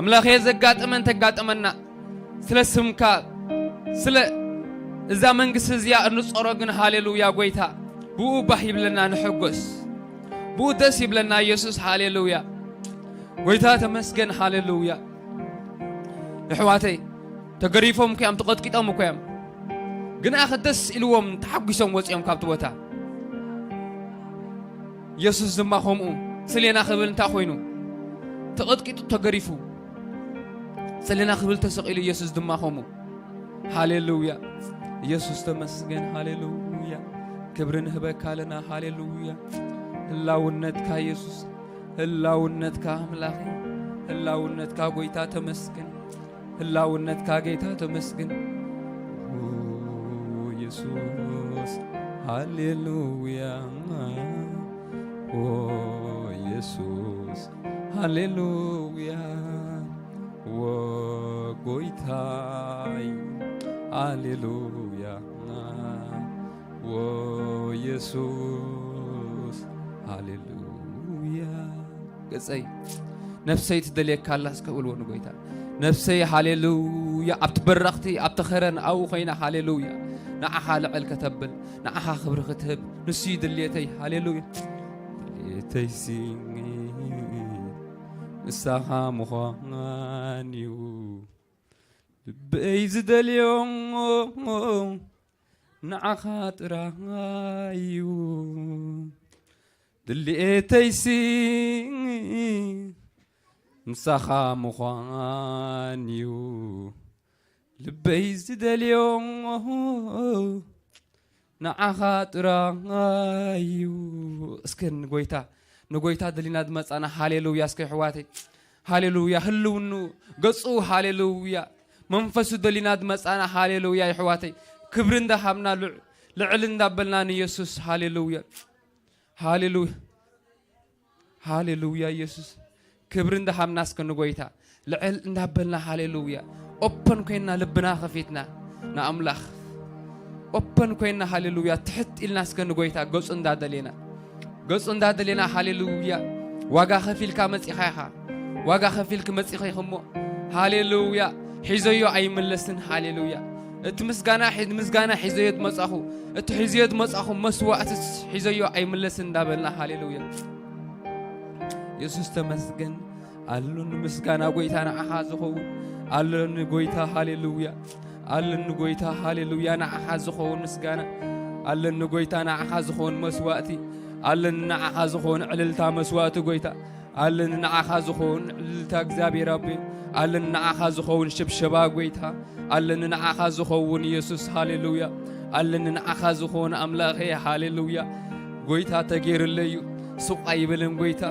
ኣምላኸ፣ ዘጋጠመን ተጋጠመና ስለ ስምካ፣ ስለ እዛ መንግስቲ እዚኣ እንጾሮ ግን፣ ሃሌሉያ ጎይታ፣ ብኡ ባህ ይብለና፣ ንሕጎስ፣ ብኡ ደስ ይብለና። ኢየሱስ፣ ሃሌሉያ ጎይታ፣ ተመስገን። ሃሌሉያ። የሕዋተይ፣ ተገሪፎም እኮ እዮም፣ ተቐጥቂጦም እኮ እዮም። ግን ኣኸ ደስ ኢልዎም፣ ተሓጒሶም ወጺኦም ካብቲ ቦታ። ኢየሱስ ድማ ከምኡ፣ ስሌና ክብል እንታይ ኮይኑ? ተቐጥቂጡ፣ ተገሪፉ። ስሌና ክብል ተሰቒሉ፣ ኢየሱስ ድማ ከምኡ። ሃሌሉያ። ኢየሱስ ተመስገን። ሃሌሉያ። ክብሪ ንህበካ ኣለና። ሃሌሉያ። ህላውነትካ ኢየሱስ፣ ህላውነትካ ኣምላኸይ፣ ህላውነትካ ጎይታ ተመስገን። ህላውነትካ ጌታ ተመስገን። ኦ ኢየሱስ፣ ሃሌሉያ። ኦ ኢየሱስ፣ ሃሌሉያ። ኦ ጎይታይ፣ ሃሌሉያ። ኦ ኢየሱስ፣ ሃሌሉያ። ገጸይ፣ ነፍሰይ ትደልየካ ኣላ፣ እስከ በልዎ ንጎይታ። ነፍሰይ፣ ሃሌሉያ። ኣብቲ በረኽቲ፣ ኣብቲ ኸረን ኣብኡ ኮይና፣ ሃሌሉያ፣ ንዓኻ ልዕል ከተብል፣ ንዓኻ ክብሪ ክትህብ፣ ንሱ እዩ ድልየተይ። ሃሌሉያ። ድልየተይሲ ንሳኻ ምዃን እዩ፣ ልበይ ዝደልዮ ንዓኻ ጥራይ እዩ። ድልየተይሲ ምሳኻ ምዃን እዩ፣ ልበይ ዝደልዮ ንዓኻ ጥራይ እዩ። እስከ ንጎይታ፣ ንጎይታ ደሊና ዝመጻና፣ ሃሌሉያ። እስከ ኣሕዋተይ፣ ሃሌሉያ። ህልውኑ፣ ገጹ፣ ሃሌሉያ። መንፈሱ ደሊና ዝመጻና፣ ሃሌሉያ። ኣሕዋተይ፣ ክብሪ እንዳሃብና፣ ልዕ-፣ ልዕል እንዳበልና ንየሱስ፣ ሃሌሉያ። ሃሌሉያ። ሃሌሉያ። ኢየሱስ፣ ክብሪ እንዳሃብና እስከ ንጎይታ ልዕል እንዳበልና፣ ሃሌሉያ። ኦፐን ኮይንና፣ ልብና ከፊትና ንኣምላኽ፣ ኦፐን ኮይንና፣ ሃሌሉያ፣ ትሕት ኢልና እስከ ንጎይታ ገጹ እንዳደሌና፣ ገጹ እንዳደሌና፣ ሃሌሉያ። ዋጋ ከፊልካ መጺኻ ኢኻ፣ ዋጋ ከፊልክ መጺኺ ኢኺ እሞ፣ ሃሌሉያ። ሒዘዮ ኣይምለስን፣ ሃሌሉያ። እቲ ምስጋና ሒ-፣ ምስጋና ሒዘዮ ዝመጻኹ፣ እቲ ሒዘዮ ዝመጻኹ መስዋእትስ ሒዘዮ ኣይምለስን እንዳበልና፣ ሃሌሉያ። የሱስ ተመስገን። ኣለኒ ምስጋና ጎይታ ንዓኻ ዝኸውን። ኣለኒ ጎይታ፣ ሃሌሉያ። ኣለኒ ጎይታ፣ ሃሌሉያ፣ ንዓኻ ዝኸውን ምስጋና። ኣለኒ ጎይታ፣ ንዓኻ ዝኸውን መስዋእቲ። ኣለኒ ንዓኻ ዝኸውን ዕልልታ መስዋእቲ ጎይታ። ኣለኒ ንዓኻ ዝኸውን ዕልልታ እግዚኣብሔር ኣቦይ። ኣለኒ ንዓኻ ዝኸውን ሽብሸባ ጎይታ። ኣለኒ ንዓኻ ዝኸውን የሱስ፣ ሃሌሉያ። ኣለኒ ንዓኻ ዝኸውን ኣምላኸይ፣ ሃሌሉያ። ጎይታ ተገይሩለይ እዩ፣ ሱቕ ኣይብልን ጎይታ።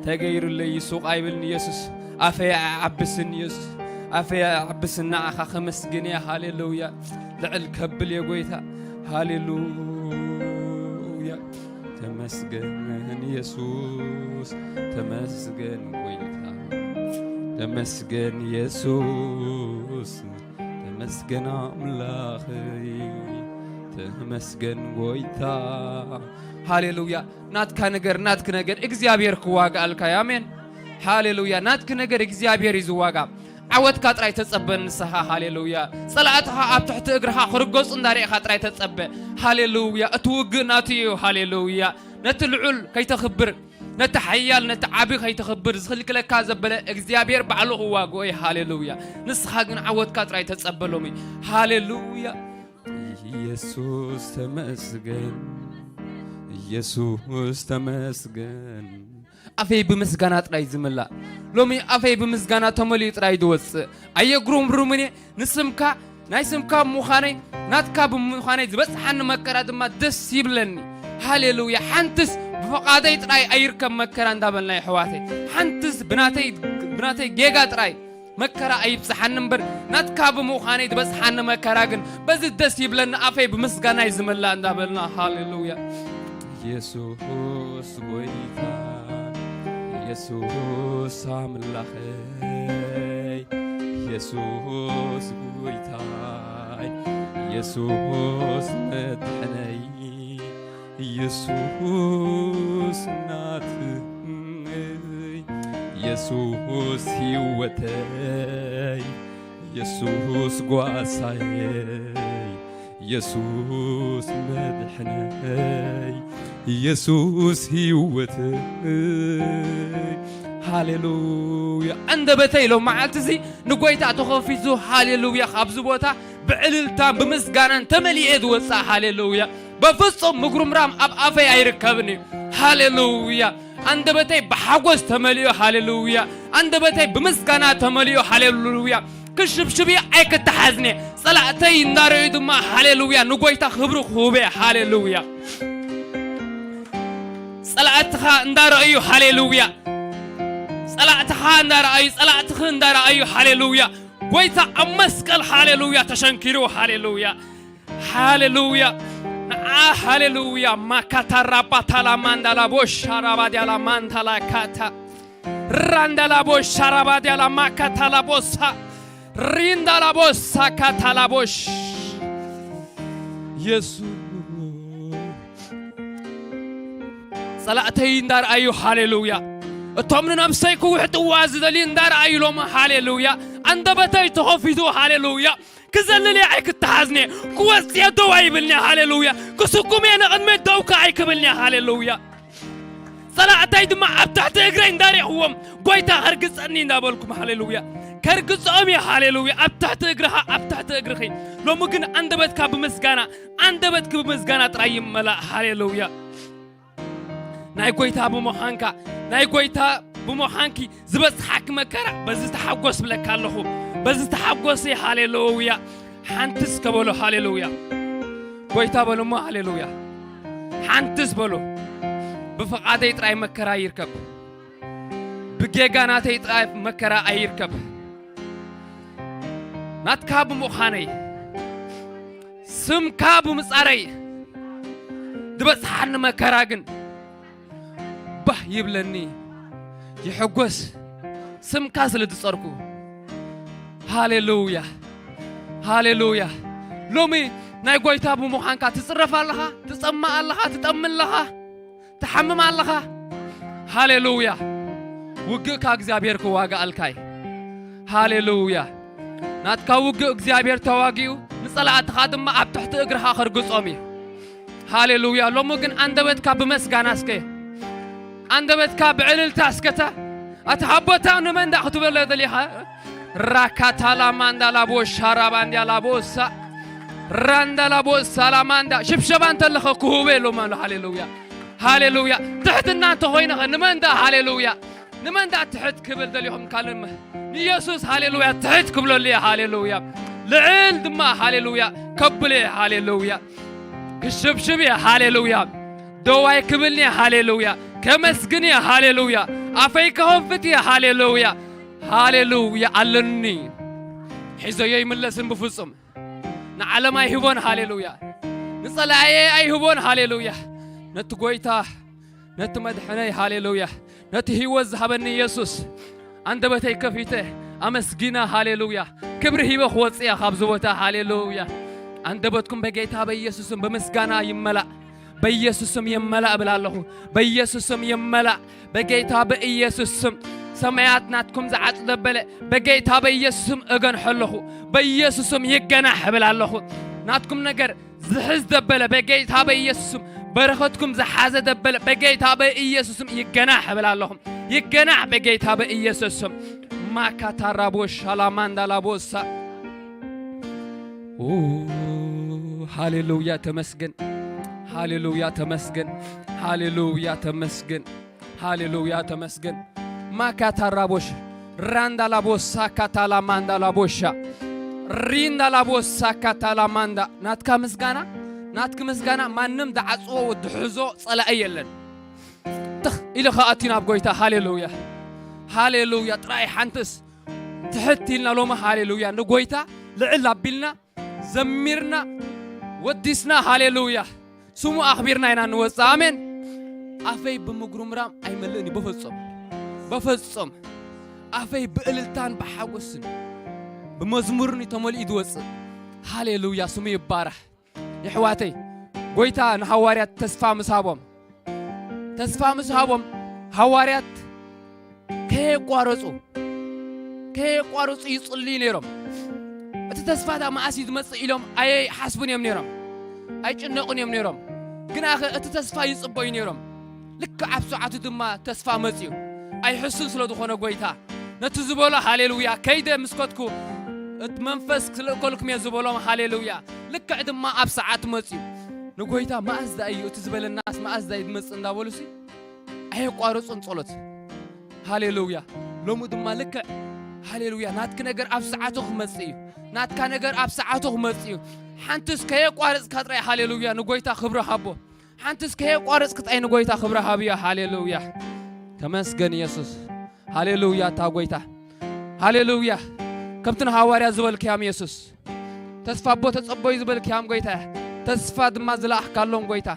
ተገይሩለይ እዩ፣ ሱቕ ኣይብልን የሱስ። ኣፈይ ኣይዓብስን የሱስ፣ ኣፈይ ኣይዓብስን፣ ንዓኻ ከመስግን እየ፣ ሃሌሉያ። ልዕል ከብል እየ ጎይታ፣ ሃሌሉያ። ተመስገን የሱስ፣ ተመስገን ጎይታ፣ ተመስገን የሱስ፣ ተመስገን ኣምላኸይ፣ ተመስገን ጎይታ። ሃሌሉያ። ናትካ ነገር፣ ናትክ ነገር እግዚኣብሔር ክዋግኣልካ እዩ። ኣሜን። ሃሌሉያ። ናትክ ነገር እግዚኣብሔር እዩ ዝዋጋ። ዓወትካ ጥራይ ተጸበ ንስኻ። ሃሌሉያ። ጸላእትኻ ኣብ ትሕቲ እግርኻ ክርገጹ እንዳርኤኻ ጥራይ ተጸበ። ሃሌሉያ። እቲ ውግእ ናቱ እዩ። ሃሌሉያ። ነቲ ልዑል ከይተኽብር፣ ነቲ ሓያል፣ ነቲ ዓቢ ከይተኽብር ዝኽልክለካ ዘበለ እግዚኣብሔር ባዕሉ ክዋግኦ እዩ። ሃሌሉያ። ንስኻ ግን ዓወትካ ጥራይ ተጸበ ሎሚ። ሃሌሉያ። ኢየሱስ ተመስገን፣ ኢየሱስ ተመስገን። ኣፈይ ብምስጋና ጥራይ ዝምላእ። ሎሚ ኣፈይ ብምስጋና ተመሊኡ ጥራይ ዝወጽእ። ኣየጉርምርምን እየ ንስምካ፣ ናይ ስምካ ብምዃነይ፣ ናትካ ብምዃነይ ዝበጽሓኒ መከራ ድማ ደስ ይብለኒ። ሃሌሉያ። ሓንትስ ብፍቓደይ ጥራይ ኣይርከብ መከራ እንዳበልና የሕዋተይ። ሓንትስ ብናተይ፣ ብናተይ ጌጋ ጥራይ መከራ ኣይብጽሓኒ እምበር፣ ናትካ ብምዃነይ ዝበጽሓኒ መከራ ግን በዚ ደስ ይብለኒ፣ ኣፈይ ብምስጋና እዩ ዝመልኣ እንዳበልና፣ ሃሌሉያ። ኢየሱስ ጎይታ፣ ኢየሱስ ኣምላኸይ፣ ኢየሱስ ጎይታይ፣ ኢየሱስ መድሕነይ፣ ኢየሱስ ናትይ፣ ኢየሱስ ህይወተይ፣ ኢየሱስ ጓሳየይ፣ ኢየሱስ መድሕነይ፣ ኢየሱስ ህይወተይ። ሃሌሉያ። ኣንደበተይ ሎም መዓልቲ እዚ ንጎይታ ተኸፊቱ፣ ሃሌሉያ፣ ካብዚ ቦታ ብዕልልታን ብምስጋናን ተመሊኤ ዝወፅእ፣ ሃሌሉያ። በፍጹም ምጉርምራም ኣብ ኣፈይ ኣይርከብን እዩ። ሃሌሉያ። ኣንደበተይ ብሓጎስ ተመሊኡ፣ ሃሌሉያ። ኣንደበተይ ብምስጋና ተመሊኡ፣ ሃሌሉያ። ክሽብሽብ እየ፣ ኣይክተሓዝን እየ። ጸላእተይ እንዳረኣዩ ድማ፣ ሃሌሉያ፣ ንጎይታ ክብሪ ክህቡ እየ፣ ሃሌሉያ። ጸላእትኻ እንዳረኣዩ፣ ሃሌሉያ። ጸላእትኻ እንዳረኣዩ፣ ጸላእትኺ እንዳረኣዩ፣ ሃሌሉያ። ጎይታ ኣብ መስቀል፣ ሃሌሉያ፣ ተሸንኪሩ፣ ሃሌሉያ። ሃሌሉያ። ንዓ ሃሌሉያ። ማካታ ራባታ ላማንዳ ላቦሻ ራባዲያ ላማንታ ላካታ ራንዳ ላቦሻ ራባዲያ ላማካታ ላቦሳ ሪንዳ ላቦሳ ካታ ላቦሽ የሱስ። ጸላእተይ እንዳርኣዩ፣ ሃሌሉያ። እቶም ንነብሰይ ክውሕጥዋ ዝደልዩ እንዳርኣዩ፣ ሎሚ ሃሌሉያ። ኣንደበተይ ተኸፊቱ፣ ሃሌሉያ። ክዘልል እየ፣ ኣይክተሓዝን እየ። ክወጽእ እየ፣ ደው ኣይብልን እየ፣ ሃሌሉያ። ክስጉም እየ፣ ንቕድሚት ደው ከ ኣይክብልን እየ፣ ሃሌሉያ። ጸላእተይ ድማ ኣብ ትሕቲ እግረይ እንዳርኤኽዎም፣ ጎይታ ከርግጸኒ እንዳበልኩም፣ ሃሌሉያ። ከርግጾም እየ፣ ሃሌሉያ። ኣብ ትሕቲ እግርኻ፣ ኣብ ትሕቲ እግርኺ። ሎሚ ግን ኣንደበትካ ብምስጋና፣ ኣንደበትኪ ብምስጋና ጥራይ ይመላእ፣ ሃሌሉያ። ናይ ጎይታ ብምዃንካ፣ ናይ ጎይታ ብምዃንኪ ዝበጽሓኪ መከራ፣ በዚ ተሓጎስ ብለካ ኣለኹ። በዚ ተሓጎሲ፣ ሃሌሉያ። ሓንትስ ከበሎ፣ ሃሌሉያ። ጎይታ በሉ እሞ፣ ሃሌሉያ። ሓንትስ በሉ። ብፍቓደይ ጥራይ መከራ ይርከብ። ብጌጋ ናተይ ጥራይ መከራ ኣይርከብ። ናትካ ብምዃነይ፣ ስምካ ብምጻረይ፣ ዝበጽሓኒ መከራ ግን ባህ ይብለኒ፣ ይሕጎስ፣ ስምካ ስለ ዝጸርኩ። ሃሌሉያ፣ ሃሌሉያ። ሎሚ ናይ ጎይታ ብምዃንካ ትጽረፍ ኣለኻ፣ ትጸማእ ኣለኻ፣ ትጠሚ ኣለኻ፣ ትሓምም ኣለኻ። ሃሌሉያ። ውግእካ እግዚኣብሔር ክዋጋኣልካ እዩ። ሃሌሉያ። ናትካ ውግእ እግዚኣብሔር ተዋጊኡ፣ ንጸላእትኻ ድማ ኣብ ትሕቲ እግርኻ ከርግጾም እዩ። ሃሌሉያ። ሎሚ ግን ኣንደበትካ ብመስጋና እስከ፣ ኣንደበትካ ብዕልልታ እስከተ፣ ኣቲ ሃቦታ ንመን ዳ ክትበሎ ደሊኻ? ራካታ ላማንዳ ላቦሻ ራባንዳ ላቦሳ ራንዳ ላቦሳ ላማንዳ ሽብሸባ እንተለኸ ክህቦ የሎም ኣሎ። ሃሌሉያ፣ ሃሌሉያ። ትሕትና እንተኾይነኸ ንመን ዳ? ሃሌሉያ። ንመን ዳ ትሕት ክብል ደሊኹም? ካልም ንኢየሱስ፣ ሃሌሉያ፣ ትሕት ክብለሉ እየ። ሃሌሉያ። ልዕል ድማ፣ ሃሌሉያ፣ ከብሎ እየ። ሃሌሉያ። ክሽብሽብ እየ። ሃሌሉያ። ደዋይ ክብልኒ እየ። ሃሌሉያ። ከመስግን እየ። ሃሌሉያ። ኣፈይ ከኸፍት እየ። ሃሌሉያ። ሃሌሉያ። ኣለኒ። ሒዘዮ ይምለስን ብፍጹም ንዓለም ኣይህቦን። ሃሌሉያ። ንጸላእየ ኣይህቦን። ሃሌሉያ። ነቲ ጎይታ፣ ነቲ መድሕነይ፣ ሃሌሉያ፣ ነቲ ህይወት ዝሃበኒ ኢየሱስ፣ ኣንደበተይ ከፊተ ኣመስጊነ፣ ሃሌሉያ፣ ክብሪ ሂበ ክወጽእ እየ ካብዚ ቦታ። ሃሌሉያ። ኣንደበትኩም በጌታ በኢየሱስም ብምስጋና ይመላእ፣ በኢየሱስም ይመላእ እብል ኣለኹ። በኢየሱስም ይመላእ፣ በጌታ በኢየሱስም። ሰማያት ናትኩም ዝዓጽ ዘበለ በጌታ በኢየሱስም እገንሖ ኣለኹ። በኢየሱስም ይገናሕ እብል ኣለኹ። ናትኩም ነገር ዝሕዝ ዘበለ በጌታ በኢየሱስም፣ በረኸትኩም ዝሓዘ ዘበለ በጌታ በኢየሱስም ይገናሕ እብል ኣለኹ። ይገናሕ በጌታ በኢየሱስም። ማካታራቦ ሻላማንዳ ላቦሳ። ኦ፣ ሃሌሉያ ተመስገን። ሃሌሉያ ተመስገን። ሃሌሉያ ተመስገን። ሃሌሉያ ተመስገን። ማካታራቦሽ ራንዳ ላቦሳ ካታላ ማንዳ ላቦሻ ሪንዳ ላቦሳ ካታላ ማንዳ። ናትካ ምስጋና፣ ናትኪ ምስጋና ማንም ዝዓጽዎ ዝሕዞ ጸላኢ የለን። ትኽ ኢሉ ከኣቲ ናብ ጎይታ። ሃሌሉያ፣ ሃሌሉያ። ጥራይ ሓንትስ ትሕት ኢልና ሎሚ፣ ሃሌሉያ፣ ንጎይታ ልዕል ኣቢልና ዘሚርና ወዲስና፣ ሃሌሉያ፣ ስሙ ኣኽቢርና ኢና ንወጽእ። ኣሜን። ኣፈይ ብምጉርምራም ኣይመልእን እዩ፣ በፈጾም፣ በፈጾም። ኣፈይ ብእልልታን ብሓጎስን ብመዝሙርን እዩ ተመሊኡ ዝወጽእ። ሃሌሉያ፣ ስሙ ይባረኽ። የሕዋተይ፣ ጎይታ ንሃዋርያት ተስፋ ምስ ሃቦም፣ ተስፋ ምስ ሃቦም፣ ሃዋርያት ከየቋረጹ ከየቋረጹ ይጽልዩ ነይሮም። እቲ ተስፋ ዳ መዓስ እዩ ዝመጽእ ኢሎም ኣይሓስቡን እዮም ነይሮም፣ ኣይጭነቑን እዮም ነይሮም። ግናኸ እቲ ተስፋ ይጽበዩ ነይሮም። ልክዕ ኣብ ሰዓቱ ድማ ተስፋ መጽዩ። ኣይሕሱን ስለ ዝኾነ ጎይታ ነቲ ዝበሎ ሃሌሉያ ከይደ ምስ ከድኩ እቲ መንፈስ ክልእከልኩም እየ ዝበሎም ሃሌሉያ። ልክዕ ድማ ኣብ ሰዓት መጽዩ። ንጎይታ መኣስ ዳ እዩ እቲ ዝበለናስ መኣስ ዳ እዩ ዝመጽእ እንዳበሉሲ ኣየቋረጹን ጸሎት። ሃሌሉያ። ሎሚ ድማ ልክዕ ሃሌሉያ ናትኪ ነገር ኣብ ሰዓቱ ክመጽእ እዩ። ናትካ ነገር ኣብ ሰዓቱ ክመጽእ እዩ። ሓንትስ ከየቋረጽካ ጥራይ ሃሌሉያ ንጎይታ ክብሪ ሃቦ። ሓንትስ ከየቋረጽክ ጥራይ ንጎይታ ክብሪ ሃብዮ። ሃሌሉያ። ተመስገን የሱስ። ሃሌሉያ እታ ጎይታ። ሃሌሉያ። ከምቲ ንሃዋርያ ዝበልክያም የሱስ። ተስፋ ኣቦ ተጸበዩ ዝበልክያም ጎይታ። ተስፋ ድማ ዝለኣኽካሎም ጎይታ።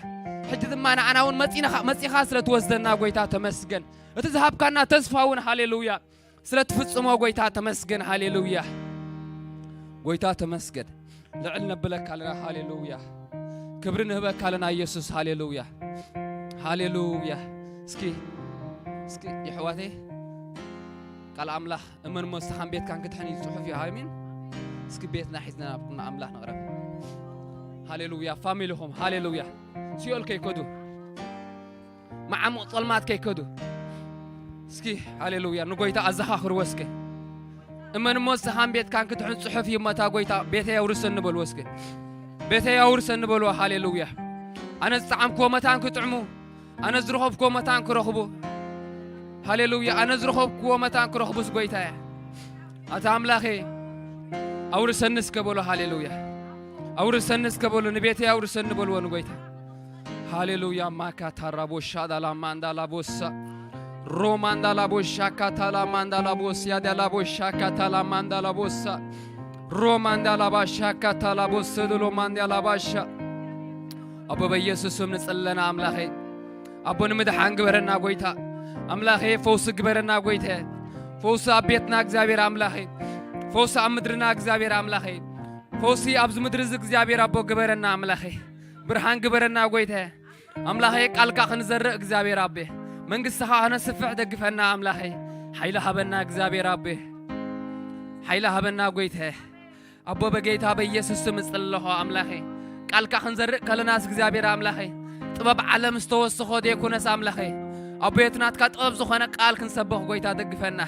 ሕጂ ድማ ንዓና እውን መጺኻ መጺኻ ስለ ትወስደና ጎይታ ተመስገን። እቲ ዝሃብካና ተስፋ እውን ሃሌሉያ ስለ ትፍጽሞ ጎይታ ተመስገን። ሃሌሉያ። ጎይታ ተመስገን። ልዕል ነብለካ ኣለና። ሃሌሉያ። ክብሪ ንህበካ ኣለና ኢየሱስ። ሃሌሉያ። ሃሌሉያ። እስኪ እስኪ የሕዋተይ ቃል ኣምላኽ እመን እሞ ንስኻን ቤትካን ክትሕን እዩ ጽሑፍ እዩ። ኣሜን። እስኪ ቤትና ሒዝና ናብ ቅድሚ ኣምላኽ ንቕረብ። ሃሌሉያ። ፋሚሊኹም ሃሌሉያ። ሲኦል ከይከዱ፣ መዓሙቕ ጸልማት ከይከዱ። እስኪ ሃሌሉያ ንጎይታ ኣዘኻኽርዎ እስኪ። እመን እሞ ንስኻን ቤትካን ክትሕን ጽሑፍ እዩ እሞ እታ ጎይታ ቤተይ ኣውርሰኒ በልዎ እስኪ። ቤተይ ኣውርሰኒ በልዎ። ሃሌሉያ። ኣነ ዝጠዓምክዎ መታን ክጥዕሙ፣ ኣነ ዝረኸብክዎ መታን ክረኽቡ። ሃሌሉያ። ኣነ ዝረኸብክዎ መታን ክረኽቡስ ጎይታ እየ። ኣታ ኣምላኸ ኣውርሰኒ እስከ በሎ። ሃሌሉያ። ኣውርሰኒ እስከ በሎ። ንቤተይ ኣውርሰኒ በልዎ ንጎይታ። ሃሌሉያ። ማካታራ ቦሻ ዳላ ማንዳላ ቦሳ ሮማንዳላ ቦሻ ካታላ ማንዳላ ቦስ ያዳላ ቦሻ ካታላ ማንዳላ ቦሳ ሮማንዳላ ባሻ ካታላ ቦሰ ዶሎ ማንዳላ ባሻ። ኣቦ በኢየሱስ ስም ንጽለና ኣምላኸይ። ኣቦ ንምድሓን ግበረና ጎይታ ኣምላኸይ። ፈውሲ ግበረና ጎይታ። ፈውሲ ኣብ ቤትና እግዚኣብሔር ኣምላኸይ። ፈውሲ ኣብ ምድርና እግዚኣብሔር ኣምላኸይ። ፈውሲ ኣብዚ ምድሪ እዚ እግዚኣብሔር ኣቦ ግበረና ኣምላኸይ። ብርሃን ግበረና ጎይታ። ኣምላኸይ ቃልካ ክንዘርእ እግዚኣብሔር ኣቤ መንግስትኻ ከነስፍሕ ደግፈና ኣምላኸይ። ሓይሊ ሃበና እግዚኣብሔር ኣቤ ሓይሊ ሃበና ጎይተ። ኣቦ በጌታ በኢየሱስ ስም እጽሊ ኣለኹ ኣምላኸይ። ቃልካ ክንዘርእ ከለናስ እግዚኣብሔር ኣምላኸይ ጥበብ ዓለም ዝተወስኾ ዘይኮነስ ኣምላኸይ ኣቦ የትናትካ ጥበብ ዝኾነ ቃል ክንሰብኽ ጎይታ ደግፈና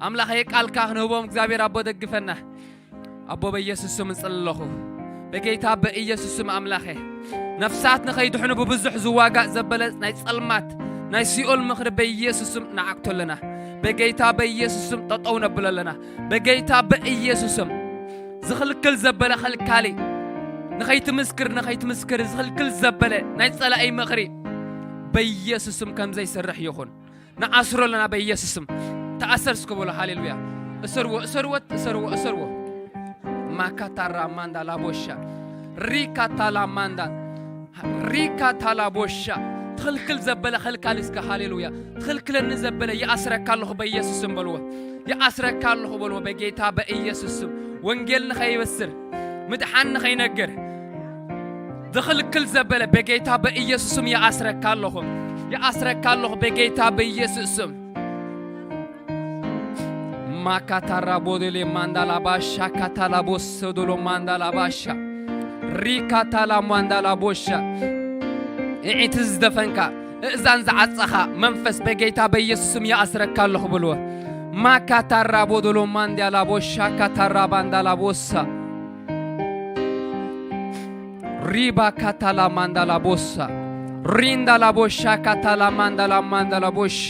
ኣምላኸይ። ቃልካ ክንህቦም እግዚኣብሔር ኣቦ ደግፈና። ኣቦ በኢየሱስ ስም እጽሊ ኣለኹ። በጌታ በኢየሱስ ስም ኣምላኸ ነፍሳት ንኸይድሕኑ ብብዙሕ ዝዋጋእ ዘበለ ናይ ጸልማት ናይ ሲኦል ምኽሪ በኢየሱስ ስም ንዓግቶ ኣለና። በጌታ በኢየሱስ ስም ጠጠው ነብሎ ኣለና። በጌታ በኢየሱስ ስም ዝኽልክል ዘበለ ኸልካሊ ንኸይትምስክር ንኸይትምስክር ዝኽልክል ዘበለ ናይ ጸላኢ ምኽሪ በኢየሱስ ስም ከም ዘይሰርሕ ይኹን። ንኣስሮ ኣለና በኢየሱስ ስም። ተኣሰር እስከ በሎ። ሃሌሉያ። እሰርዎ እሰርዎ እሰርዎ እሰርዎ። ማካታራ ማንዳ ላቦሻ ሪካታ ላማንዳ ሪካታ ላቦሻ። ትኽልክል ዘበለ ኸልካሊ እስከ ሃሌሉያ። ትኽልክለኒ ዘበለ ይኣስረካ ኣለኹ በኢየሱስ ስም በልዎ። ይኣስረካ ኣለኹ በልዎ በጌታ በኢየሱስ ስም። ወንጌል ንኸይበስር ምድሓን ንኸይነግር ዝኽልክል ዘበለ በጌታ በኢየሱስ ስም ይኣስረካ ኣለኹ። ይኣስረካ ኣለኹ በጌታ በኢየሱስ ስም። ማካታራ ቦደሌ ማንዳላ ባሻ ካታላ ቦሰ ዶሎ ማንዳላ ባሻ ሪካታላ ማንዳላ ቦሻ። እዒንቲ ዝደፈንካ እእዛን ዝዓጸኻ መንፈስ በጌታ በኢየሱስ ስም ይኣስረካ ኣለኹ በልዎ። ማካታራ ቦዶሎ ማንዳላ ቦሻ ካታራ ባንዳላ ቦሳ ሪባ ካታላ ማንዳላ ቦሳ ሪንዳላ ቦሻ ካታላ ማንዳላ ማንዳላ ቦሻ።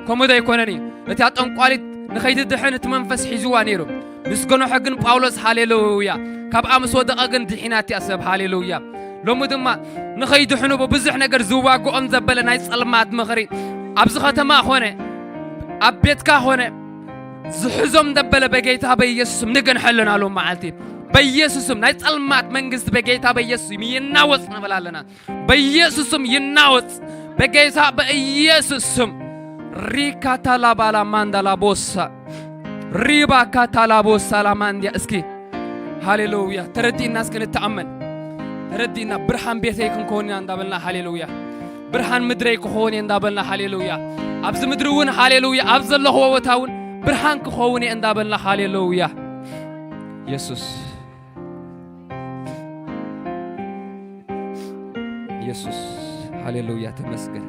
ከምኡ ዶ ኣይኮነን እዩ? እታ ጠንቋሊት ንኸይትድሕን እቲ መንፈስ ሒዝዋ ነይሩ። ምስ ገንሖ ግን ጳውሎስ ሃሌሉያ ካብኣ ምስ ወደቐ ግን ድሒና እቲኣ ሰብ። ሃሌሉያ። ሎሚ ድማ ንኸይድሕኑ ብብዙሕ ነገር ዝዋግኦም ዘበለ ናይ ጸልማት ምኽሪ ኣብዚ ኸተማ ኾነ ኣብ ቤትካ ኾነ ዝሕዞም ዘበለ በጌታ በኢየሱስም ንገንሐ ኣለና። ሎም መዓልቲ በኢየሱስም ናይ ጸልማት መንግስቲ በጌታ በኢየሱስም ይናወጽ ንብል ኣለና። በኢየሱስም ይናወጽ በጌታ በኢየሱስም። ሪካታላ ባላ ማንዳላ ቦሳ ሪባ ካታላ ቦሳ ላማንዲያ። እስኪ ሃሌሉያ ተረዲእና እስኪ ንተኣመን። ተረዲእና ብርሃን ቤተይ ክንከውን ኢና እንዳበልና ሃሌሉያ። ብርሃን ምድረይ ክኸውን እየ እንዳበልና ሃሌሉያ። ኣብዚ ምድሪ እውን፣ ሃሌሉያ፣ ኣብ ዘለኽዎ ቦታ እውን ብርሃን ክኸውን እየ እንዳበልና፣ ሃሌሉያ። የሱስ፣ የሱስ፣ ሃሌሉያ፣ ተመስገን።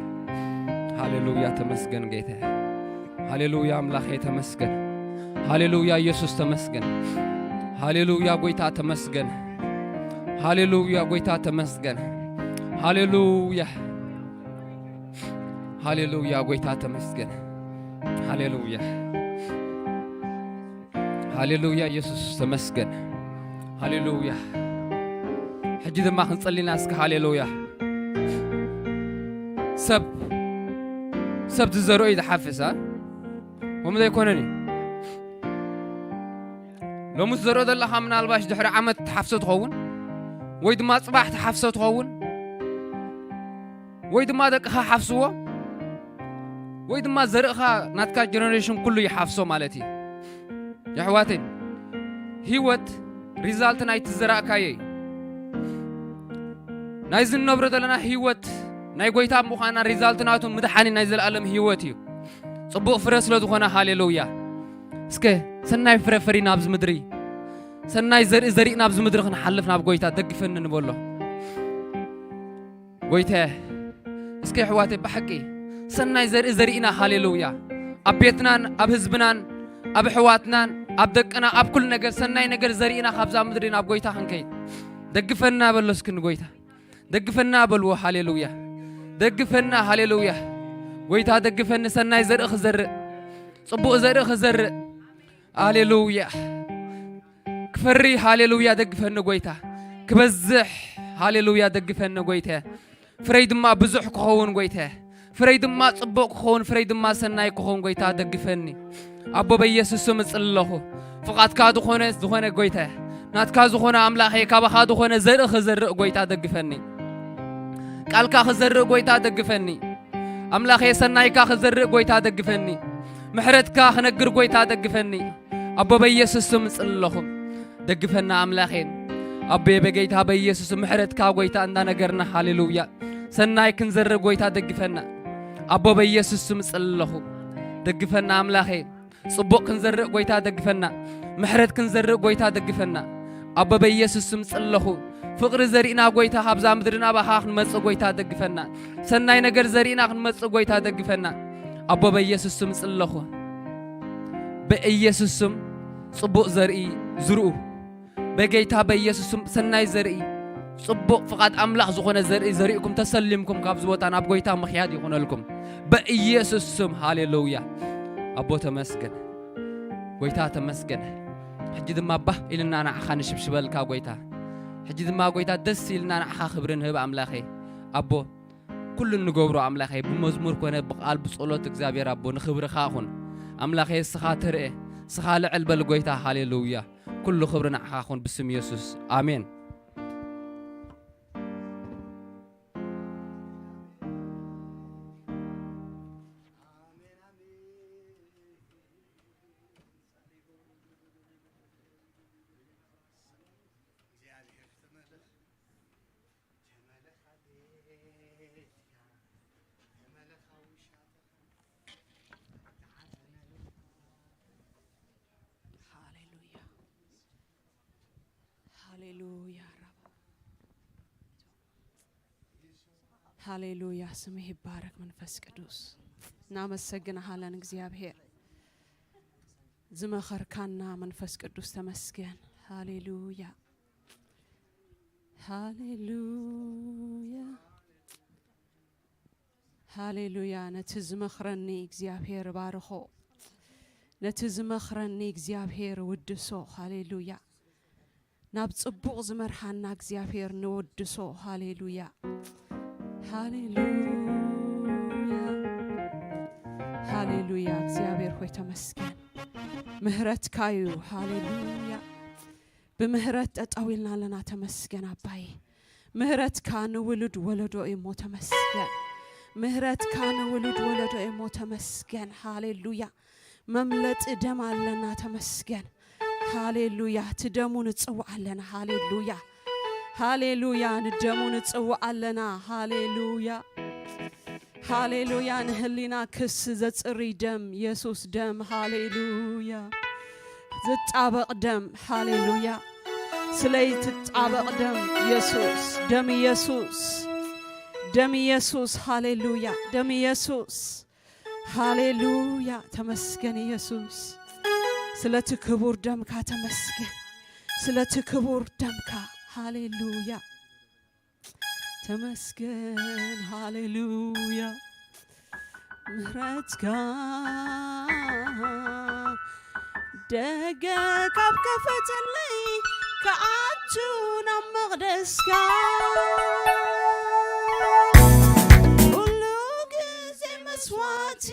ሃሌሉያ፣ ተመስገን ጌታ። ሃሌሉያ፣ ኣምላኸ ተመስገን። ሃሌሉያ፣ የሱስ ተመስገን። ሃሌሉያ፣ ጎይታ ተመስገን። ሃሌሉያ፣ ጎይታ ተመስገን። ሃሌሉያ፣ ሃሌሉያ፣ ጎይታ ተመስገን። ሃሌሉያ፣ ሃሌሉያ፣ የሱስ ተመስገን። ሃሌሉያ። ሕጂ ድማ ክንጸሊና እስከ። ሃሌሉያ። ሰብ፣ ሰብ ዝዘርኦ እዩ ዝሓፍስ፣ አ? ከምኡ ዘይኮነን እዩ። ሎሚ ትዘርኦ ዘለኻ ምናልባሽ ድሕሪ ዓመት ትሓፍሶ ትኸውን፣ ወይ ድማ ጽባሕ ትሓፍሶ ትኸውን፣ ወይ ድማ ደቅኻ ሓፍስዎ፣ ወይ ድማ ዘርእኻ ናትካ ጀነሬሽን ኩሉ ይሓፍሶ ማለት እዩ። የሕዋተይ፣ ህይወት ሪዛልት ናይቲ ዝዘራእካዮ እዩ። ናይዚ እንነብሮ ዘለና ህይወት ናይ ጎይታ ምዃና ሪዛልት ናቱ ምድሓኒ ናይ ዘለኣለም ህይወት እዩ። ጽቡቕ ፍረ ስለ ዝኾነ፣ ሃሌሉያ። እስከ ሰናይ ፍረ ፈሪና ኣብዚ ምድሪ፣ ሰናይ ዘርኢ ዘሪእና ኣብዚ ምድሪ ክንሓልፍ ናብ ጎይታ ደግፈኒ ንበሎ። ጎይተ፣ እስከ ኣሕዋተይ ብሓቂ ሰናይ ዘርኢ ዘሪእና፣ ሃሌሉያ። ኣብ ቤትናን፣ ኣብ ህዝብናን፣ ኣብ ኣሕዋትናን፣ ኣብ ደቅና፣ ኣብ ኩሉ ነገር ሰናይ ነገር ዘሪእና ካብዛ ምድሪ ናብ ጎይታ ክንከይድ። ደግፈና በሎ እስኪ ንጎይታ። ደግፈና በልዎ፣ ሃሌሉያ። ደግፈና፣ ሃሌሉያ። ጎይታ ደግፈኒ፣ ሰናይ ዘርኢ ክዘርእ፣ ጽቡቕ ዘርኢ ክዘርእ። ሃሌሉያ። ክፈሪ፣ ሃሌሉያ፣ ደግፈኒ ጎይታ። ክበዝሕ፣ ሃሌሉያ፣ ደግፈኒ ጎይተ። ፍረይ ድማ ብዙሕ ክኸውን ጎይተ። ፍረይ ድማ ጽቡቕ ክኸውን፣ ፍረይ ድማ ሰናይ ክኸውን ጎይታ ደግፈኒ። ኣቦ በኢየሱስ ስም እጽሊ ኣለኹ። ፍቓድካ ዝኾነ፣ ዝኾነ ጎይተ፣ ናትካ ዝኾነ ኣምላኸይ፣ ካባኻ ዝኾነ ዘርኢ ክዘርእ ጎይታ ደግፈኒ። ቃልካ ክዘርእ ጎይታ ደግፈኒ። ኣምላኸይ ሰናይካ ክዘርእ ጎይታ ደግፈኒ። ምሕረትካ ክነግር ጎይታ ደግፈኒ። ኣቦ በኢየሱስ ስም እጽሊ ኣለኹ። ደግፈና ኣምላኸይ። ኣቦየ በጌታ በኢየሱስ ምሕረትካ ጎይታ እንዳነገርና፣ ሃሌሉያ። ሰናይ ክንዘርእ ጎይታ ደግፈና። ኣቦ በኢየሱስ ስም እጽሊ ኣለኹ። ደግፈና ኣምላኸይ። ጽቡቕ ክንዘርእ ጎይታ ደግፈና። ምሕረት ክንዘርእ ጎይታ ደግፈና። ኣቦ በኢየሱስ ስም እጽሊ ኣለኹ። ፍቕሪ ዘሪእና ጎይታ ካብዛ ምድሪ ናባኻ ክንመጽእ ጎይታ ደግፈና። ሰናይ ነገር ዘሪእና ክንመጽእ ጎይታ ደግፈና። ኣቦ በኢየሱስ ስም እጽሊ ኣለኹ። በኢየሱስ ስም ጽቡቕ ዘርኢ ዝርኡ። በጌታ በኢየሱስ ስም ሰናይ ዘርኢ፣ ጽቡቕ ፍቓድ ኣምላኽ ዝኾነ ዘርኢ ዘሪእኩም ተሰሊምኩም ካብዚ ቦታ ናብ ጎይታ ምኽያድ ይኹነልኩም። በኢየሱስ ስም፣ ሃሌሉያ። ኣቦ ተመስገን። ጎይታ ተመስገን። ሕጂ ድማ ባህ ኢልና ንዓኻ ንሽብሽበልካ ጎይታ። ሕጂ ድማ ጎይታ ደስ ኢልና ንዓኻ ክብሪ ንህብ ኣምላኸይ። ኣቦ፣ ኩሉ እንገብሮ ኣምላኸይ ብመዝሙር ኮነ ብቃል ብጸሎት እግዚኣብሔር ኣቦ ንኽብርኻ ኹን። ኣምላኸይ እስኻ ትርኤ፣ እስኻ ልዕል በል ጎይታ። ሃሌሉያ። ኩሉ ክብሪ ንዓኻ ኹን ብስም የሱስ። ኣሜን። ሃሌሉያ። ሃሌሉያ ራባ። ሃሌሉያ፣ ስምህ ይባረክ መንፈስ ቅዱስ። እናመሰግንሃለን እግዚኣብሔር። ዝመኸርካና መንፈስ ቅዱስ ተመስገን። ሃሌሉያ። ሃሌሉያ። ሃሌሉያ። ነቲ ዝመኽረኒ እግዚኣብሔር ባርኾ። ነቲ ዝመኽረኒ እግዚኣብሔር ውድሶ። ሃሌሉያ። ናብ ጽቡቕ ዝመርሓና እግዚኣብሔር ንወድሶ። ሃሌሉያ። ሃሌሉያ። ሃሌሉያ። እግዚኣብሔር ሆይ ተመስገን። ምህረትካ እዩ። ሃሌሉያ። ብምህረት ጠጠው ኢልና ኣለና። ተመስገን ኣባይ። ምህረትካ ንውሉድ ወለዶ እዩ እሞ ተመስገን። ምህረትካ ንውሉድ ወለዶ እዩ እሞ ተመስገን። ሃሌሉያ። መምለጢ ደም ኣለና። ተመስገን። ሃሌሉያ። እቲ ደሙ ንጽውዕ ኣለና። ሃሌሉያ። ሃሌሉያ። ንደሙ ንጽውዕ ኣለና። ሃሌሉያ። ሃሌሉያ። ንህሊና ክስ ዘጽሪ ደም የሱስ ደም። ሃሌሉያ። ዝጣበቕ ደም። ሃሌሉያ። ስለይ ትጣበቕ ደም የሱስ። ደም የሱስ። ደም የሱስ። ሃሌሉያ። ደም የሱስ። ሃሌሉያ። ተመስገን የሱስ። ስለቲ ክቡር ደምካ ተመስገን። ስለቲ ክቡር ደምካ። ሃሌሉያ። ተመስገን። ሃሌሉያ። ምህረትካ ደገ ካብ ከፈተለይ፣ ክኣቱ ናብ መቕደስካ። ኩሉ ግዜ መስዋዕቲ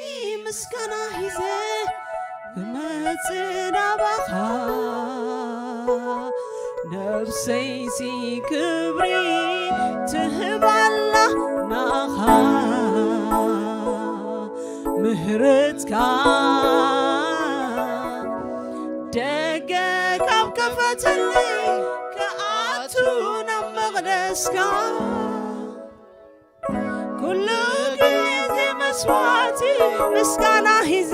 ምስጋና ሒዘ ክመጽእ ናባኻ፣ ነፍሰይሲ ክብሪ ትህባላ ናኻ። ምህረትካ ደገ ካብ ከፈተለይ፣ ክኣቱ ናብ መቕደስካ። ኩሉ ግዜ መስዋዕቲ ምስጋና ሒዘ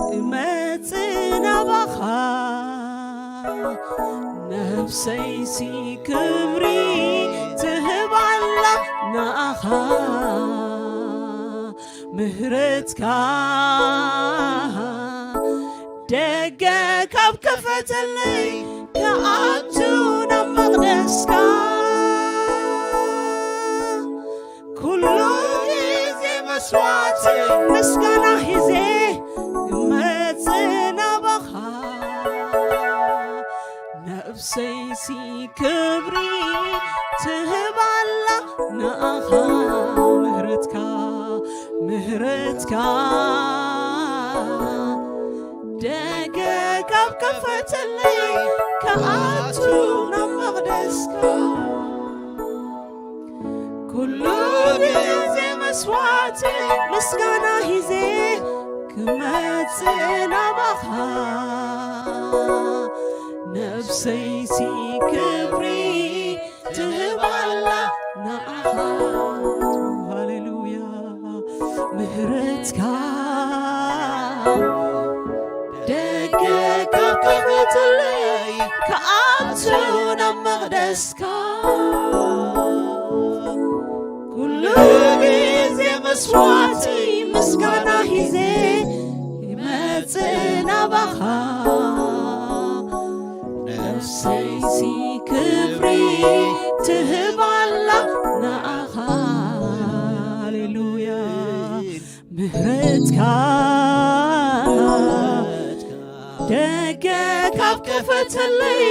እመጽእ ናባኻ፣ ነፍሰይሲ ክብሪ ትህባላ ናኻ። ምህረትካ ደገ ካብ ከፈተለይ፣ ክኣቱ ናብ መቕደስካ። ኩሉ ግዜ መስዋዕቲ ምስጋና ሒዘ እመጽእ ናባኻ፣ ነፍሰይሲ ክብሪ ትህባላ ናኻ። ምህረትካ፣ ምህረትካ ደገ ካብ ከፈተለይ፣ ክኣቱ ናብ መቕደስካ። ኩሉ ግዜ መስዋዕቲ ምስጋና ሒዘ ክመጽእ ናባኻ፣ ነፍሰይሲ ክብሪ ትህባላ ናኻ። ሃሌሉያ። ምህረትካ ደገ ካብ ከፈተለይ፣ ክኣቱ ናብ መቕደስካ። ኩሉ ግዜ መስዋዕቲ ምስጋና ሒዘ ይመጽእ ናባኻ፣ ነፍሰይሲ ክብሪ ትህባላ ናኻ። ሃሌሉያ። ምህረትካ ደገ ካብ ከፈተለይ፣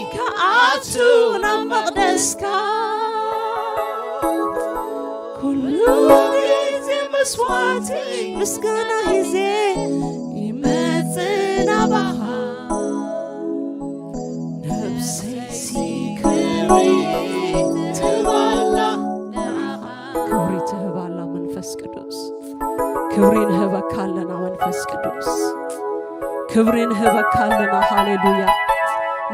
ክኣቱ ናብ መቕደስካ። ኩሉ ግዜ መስዋዕቲ ምስጋና ሒዘ ይመጽእ ናባኻ፣ ነፍሰይሲ ክብሪ ትህባላ። ክብሪ ትህባላ መንፈስ ቅዱስ። ክብሪ ንህበካ ኣለና መንፈስ ቅዱስ። ክብሪ ንህበካ ኣለና። ሃሌሉያ።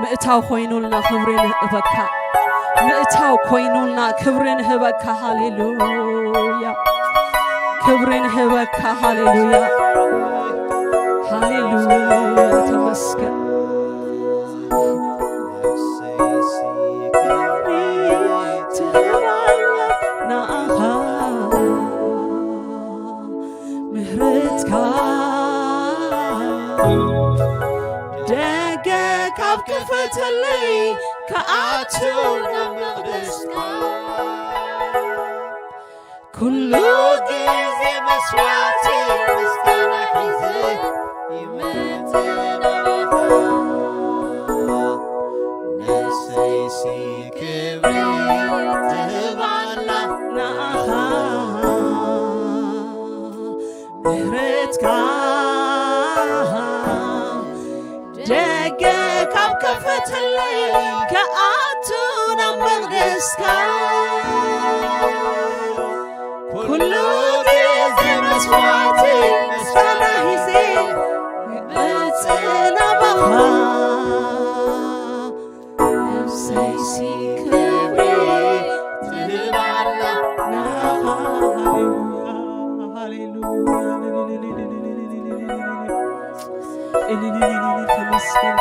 ምእታው ኮይኑልና ክብሪ ንህበካ። ምእታው ኮይኑልና ክብሪ ንህበካ። ሃሌሉያ። ክብሪ ንህበካ። ሃሌሉያ። ሃሌሉያ። ተመስገን። ምህረትካ ደገ ካብ ከፈተለይ፣ ክኣቱ ናብ መቕደስካ። ኩሉ ግዜ መስዋዕቲ ምስጋና ሒዘ ይመጽእ ናባኻ፣ ነፍሰይሲ ክብሪ ትህባላ ናኻ። ምህረትካ ደገ ካብ ከፈተለይ፣ ክኣቱ ናብ መቕደስካ። ኩሉ ግዜ መስዋዕቲ ምስጋና ሒዘ እመጽእ ናባኻ፣ ነፍሰይሲ ክብሪ ትህባላ ናኻ።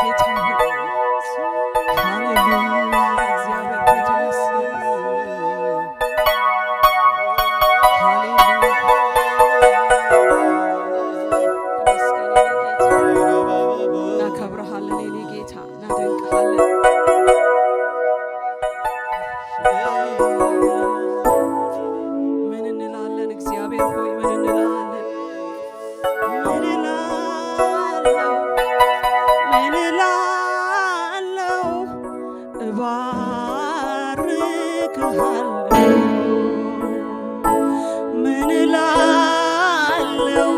ጌታ ሆይ፣ ሃሌሉያ፣ እግዚአብሔር ሆይ ተመስገን። ሃሌሉያ። ተመስገን የኔ ጌታ። እናከብርሃለን የኔ ጌታ፣ እናደንቅሃለን። ምን እንላለን እግዚአብሔር ሆይ፣ ምን እንላለን? ምን እላለሁ፣ ምን እላለሁ፣ እባርክሃለሁ። ምን እላለሁ፣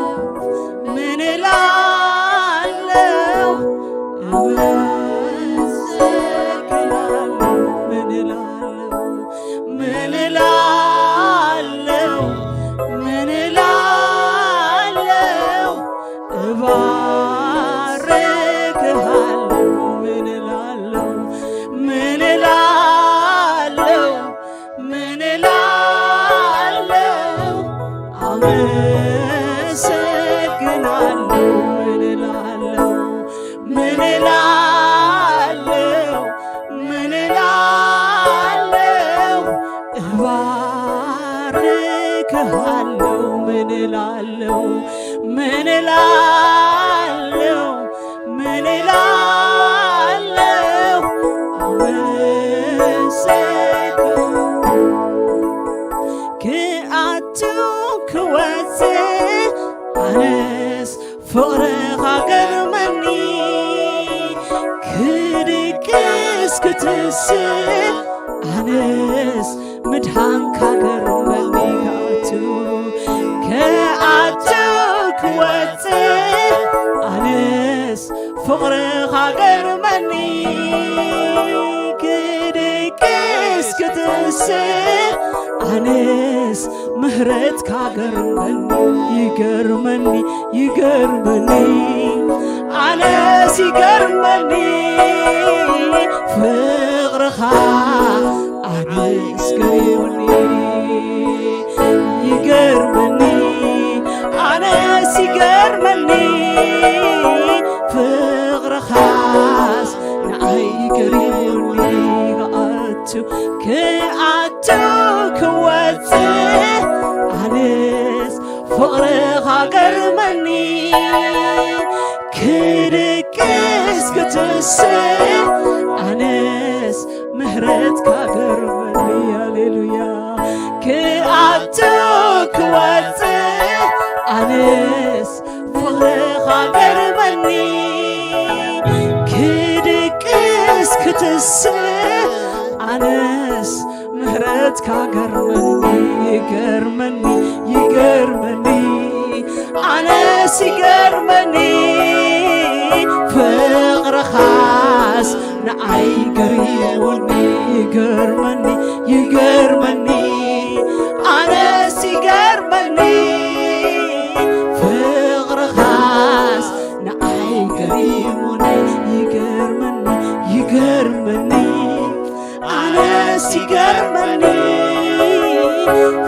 ምን እላለሁ፣ አመሰግናለሁ። ምን እላለሁ፣ ምን እላለሁ፣ ምን እላለሁ፣ እባርክሃለሁ። ምን እላለሁ፣ ምን እላለሁ፣ ምን እላለሁ፣ አመሰግናለሁ። ምን እላለሁ፣ ምን እላለሁ፣ ምን እላለሁ፣ እባርክሃለሁ። ምን እላለሁ፣ ምን እላለሁ፣ ምን እላለሁ፣ አመሰግናለሁ። ክኣቱ ክወጽእ ኣነስ ፍቕርኻ ገርመኒ፣ ክድቅስ ክትስእ ኣነስ ምድሓንካ ገርመኒ። ክኣቱ ክኣቱ ክወጽእ ኣነስ ፍቕርኻ ገርመኒ፣ ክድቅስ ክትስእ ኣነስ ምህረትካ ገርመኒ፣ ይገርመኒ፣ ይገርመኒ፣ ኣነስ ይገርመኒ ፍቕርኻ፣ ኣነስ ገሪሙኒ፣ ይገርመኒ፣ ኣነስ ይገርመኒ ፍቕርኻስ ንኣይ ገሪሙኒ። ክኣቱ ክኣቱ ክወጽእ ኣነስ ፍቕርኻ ገርመኒ፣ ክድቅስ ክትስእ ኣነስ ምህረትካ ገርመኒ። ሃሌሉያ። ክኣቱ ክወጽእ ኣነስ ፍቕርኻ ገርመኒ፣ ክድቅስ ክትስእ ኣነስ ምህረትካ ገርመኒ፣ ይገርመኒ፣ ይገርመኒ፣ ኣነስ ይገርመኒ ፍቕርኻስ ንኣይ ገሪሙኒ፣ ይገርመኒ፣ ይገርመኒ፣ ኣነስ ይገርመኒ ፍቕርኻስ ንኣይ ገሪሙኒ፣ ይገርመኒ፣ ይገርመኒ፣ ኣነስ ይገርመኒ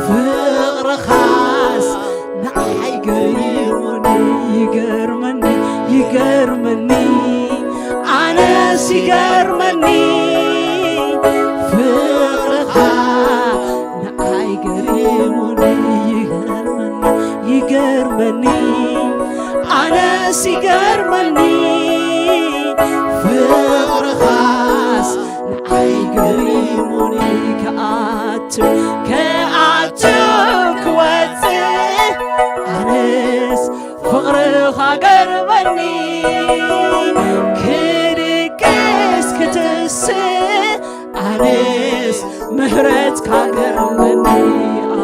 ፍቕርኻስ ንዓይ ገሪሙኒ፣ ይገርመኒ፣ ይገርመኒ፣ ኣነስ ይገርመኒ ፍቕርኻ ንዓይ ገሪሙኒ፣ ይገርመኒ፣ ይገርመኒ፣ ኣነስ ይገርመኒ ፍቕርኻስ ንዓይ ገሪሙኒ። ክኣቱ ክኣቱ ክወጽእ ኣነስ ፍቕርኻ ገርመኒ፣ ክድቅስ ክትስእ ኣነስ ምህረትካ ገርመኒ።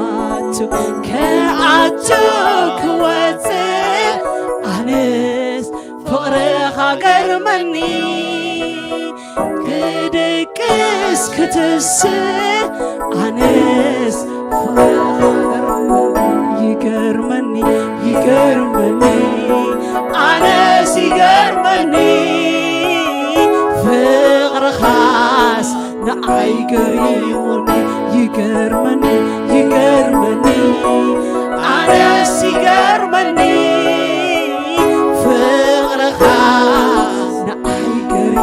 ኣቱ ክኣቱ ክወጽእ ኣነስ ፍቕርኻ ገርመኒ፣ ክድቅስ ክትስእ ኣነስ ፍቕርኻ ገርመኒ፣ ይገርመኒ፣ ይገርመኒ፣ ኣነስ ይገርመኒ ፍቕርኻስ ንዓይ ገሪሙኒ፣ ይገርመኒ፣ ይገርመኒ፣ ኣነስ ይገርመኒ ፍቕርኻ ንዓይ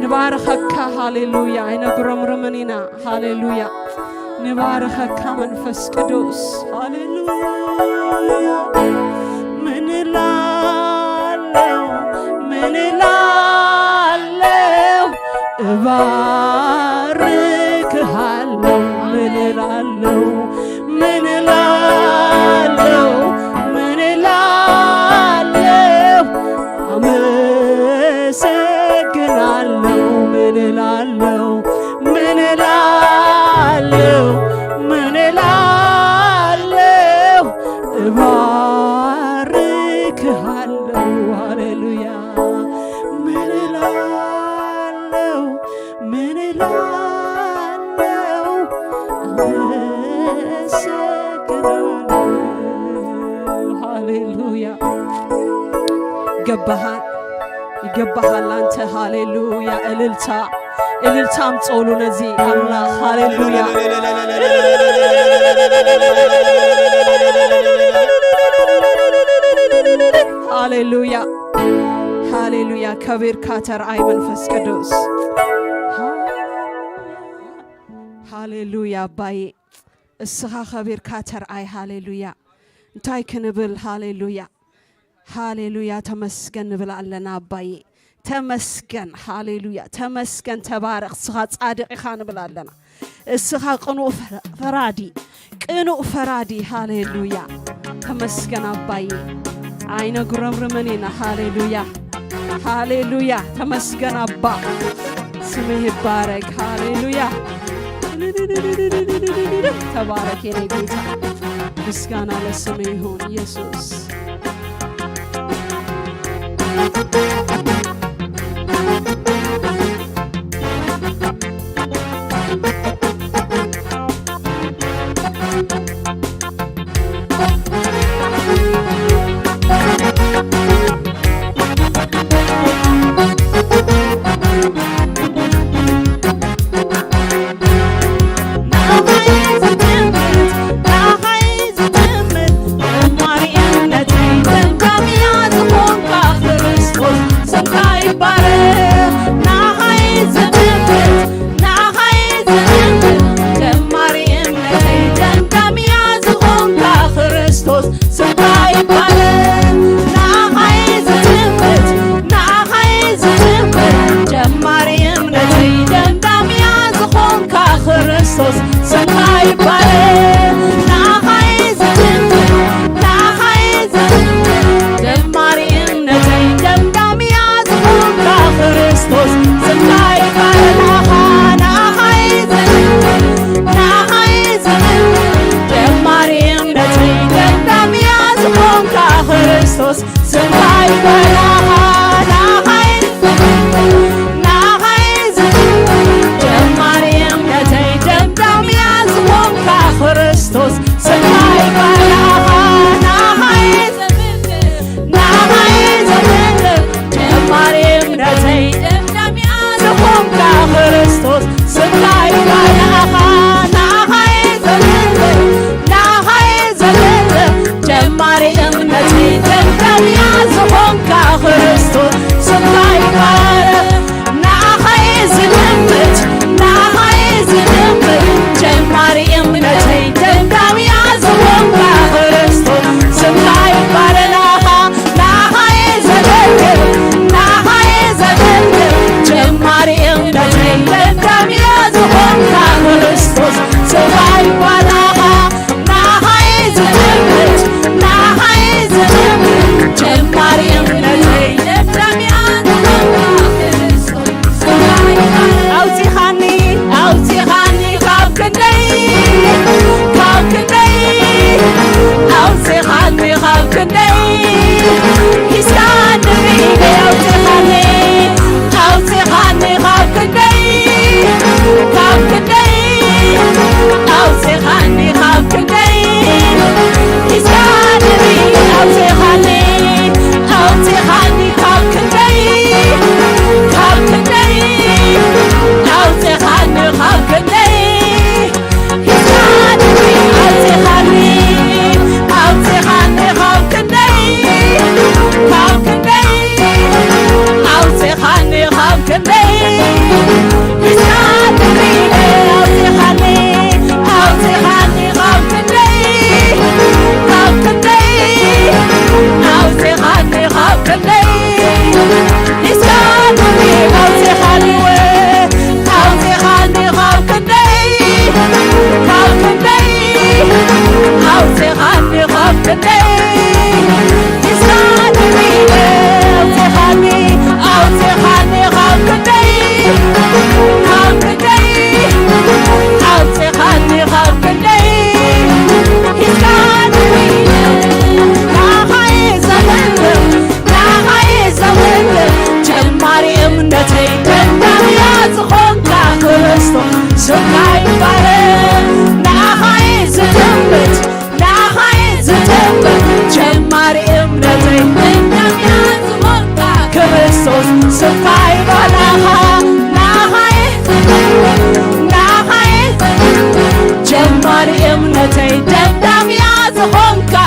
ንባርኸካ፣ ሃሌሉያ። ኣይነጉረምርምን ኢና፣ ሃሌሉያ። ንባርኸካ መንፈስ ቅዱስ፣ ሃሌሉያ። ምን እላለሁ፣ ምን እላለሁ፣ እባርክሃለሁ። ምን እላለሁ፣ ምን እላለሁ፣ ምን እላለሁ፣ አመሰግናለሁ። ምን እላለሁ፣ ምን እላለሁ፣ ምን እላለሁ፣ እባርክሃለሁ። ሃሌሉያ። ምን እላለሁ፣ ምን እላለሁ፣ አመሰግናለሁ። ሃሌሉያ። ይገባሃል፣ ይገባሃል አንተ። ሃሌሉያ። እልልታ፣ እልልታ አምጾሉ ነዚ አምላኽ። ሃሌሉያ፣ ሃሌሉያ፣ ሃሌሉያ። ከቢርካ ተርኣይ መንፈስ ቅዱስ። ሃሌሉያ ኣባዬ፣ እስኻ ከቢርካ ተርኣይ። ሃሌሉያ። እንታይ ክንብል? ሃሌሉያ፣ ሃሌሉያ። ተመስገን ንብል ኣለና ኣባዬ። ተመስገን፣ ሃሌሉያ። ተመስገን፣ ተባረኽ። እስኻ ጻድቕ ኢኻ ንብል ኣለና። እስኻ ቅኑዕ ፈ-፣ ፈራዲ፣ ቅኑዕ ፈራዲ። ሃሌሉያ። ተመስገን ኣባዬ። ኣይነጉረምርምን ኢና። ሃሌሉያ፣ ሃሌሉያ። ተመስገን ኣባ። ስምህ ይባረክ። ሃሌሉያ። ተባረክ የኔ ጌታ። ምስጋና ለስምህ ይሁን ኢየሱስ።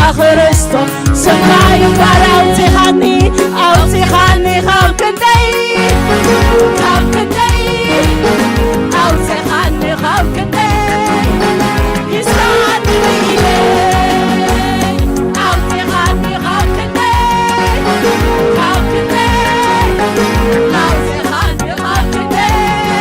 ኣኽርስቶ ስምካ እዩ እምበር ኣውጺኻኒ፣ ኣውጺኻኒ ካብ ክንደይ፣ ካብ ክንደይ፣ ኣውጺኻኒ ካብ ክንደይ፣ ሒዝካኒ ብኢደይ፣ ኣውጺኻኒ ካብ ክንደይ፣ ካብ ክንደይ፣ ኣውጺኻኒ ካብ ክንደይ፣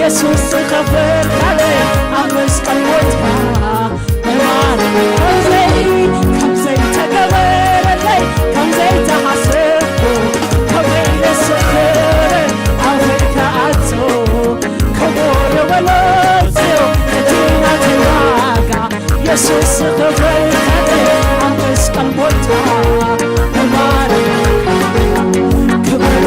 የሱስ ዝኸፈልካለይ ኣብ መስቀል ሞትካ እማን። ከምዘይ-፣ ከምዘይተገበረለይ፣ ከምዘይተሓሰብኩ፣ ከመይ ኢለ ስኽር ኣፈይ ክዓጾ? ክቡር የበለጽዮ እቲ ናተይ ዋጋ። የሱስ ዝኸፈልካለይ ኣብ መስቀል ሞትካ እማን። ክብር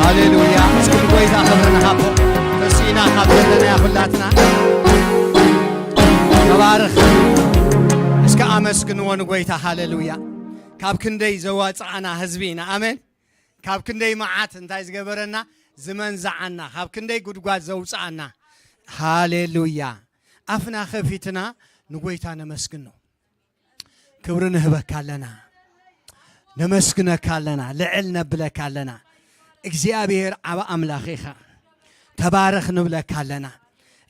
ሃሌሉያ። እስኪ ንጎይታ ክብሪ ንሃቦ። ተሲእና ካብ ዘለና ኩላትና ተባረኽ። እስኪ ኣመስግንዎ ንጎይታ። ሃሌሉያ። ካብ ክንደይ ዘዋፅኣና ህዝቢ ኢና። ኣሜን። ካብ ክንደይ መዓት እንታይ ዝገበረና፣ ዝመንዝዓና፣ ካብ ክንደይ ጉድጓድ ዘውፅኣና። ሃሌሉያ። ኣፍና ከፊትና ንጎይታ ነመስግኖ። ክብሪ ንህበካ ኣለና። ነመስግነካ ኣለና፣ ልዕል ነብለካ ኣለና። እግዚኣብሔር ዓብ ኣምላኽ ኢኻ፣ ተባረኽ ንብለካ ኣለና።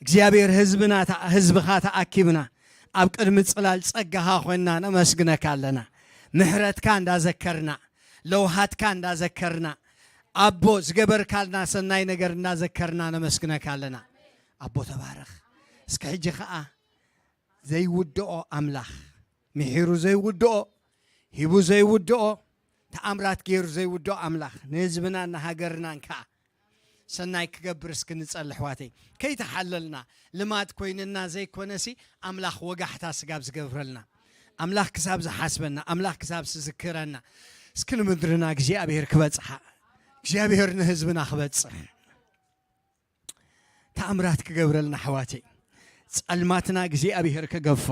እግዚኣብሔር ህዝብና ተኣ-፣ ህዝብኻ ተኣኪብና ኣብ ቅድሚ ጽላል ጸጋኻ ኮይንና ነመስግነካ ኣለና። ምሕረትካ እንዳዘከርና፣ ለውሃትካ እንዳዘከርና፣ ኣቦ ዝገበርካልና ሰናይ ነገር እንዳዘከርና ነመስግነካ ኣለና። ኣቦ ተባረኽ። እስኪ ሕጂ ኸኣ ዘይውድኦ ኣምላኽ፣ ምሒሩ ዘይውድኦ፣ ሂቡ ዘይውድኦ፣ ተኣምራት ገይሩ ዘይውድኦ ኣምላኽ ንህዝብናን ንሃገርናን ከኣ ሰናይ ክገብር እስኪ ንጸሊ ኣሕዋተይ። ከይተሓለልና፣ ልማድ ኮይንና ዘይኮነሲ፣ ኣምላኽ ወጋሕታ ስጋብ ዝገብረልና፣ ኣምላኽ ክሳብ ዝሓስበና፣ ኣምላኽ ክሳብ ዝዝክረና፣ እስኪ ንምድርና እግዚኣብሔር ክበጽሓ፣ እግዚኣብሔር ንህዝብና ክበጽሕ። ተኣምራት ክገብረልና ኣሕዋተይ። ጸልማትና እግዚኣብሔር ክገፎ።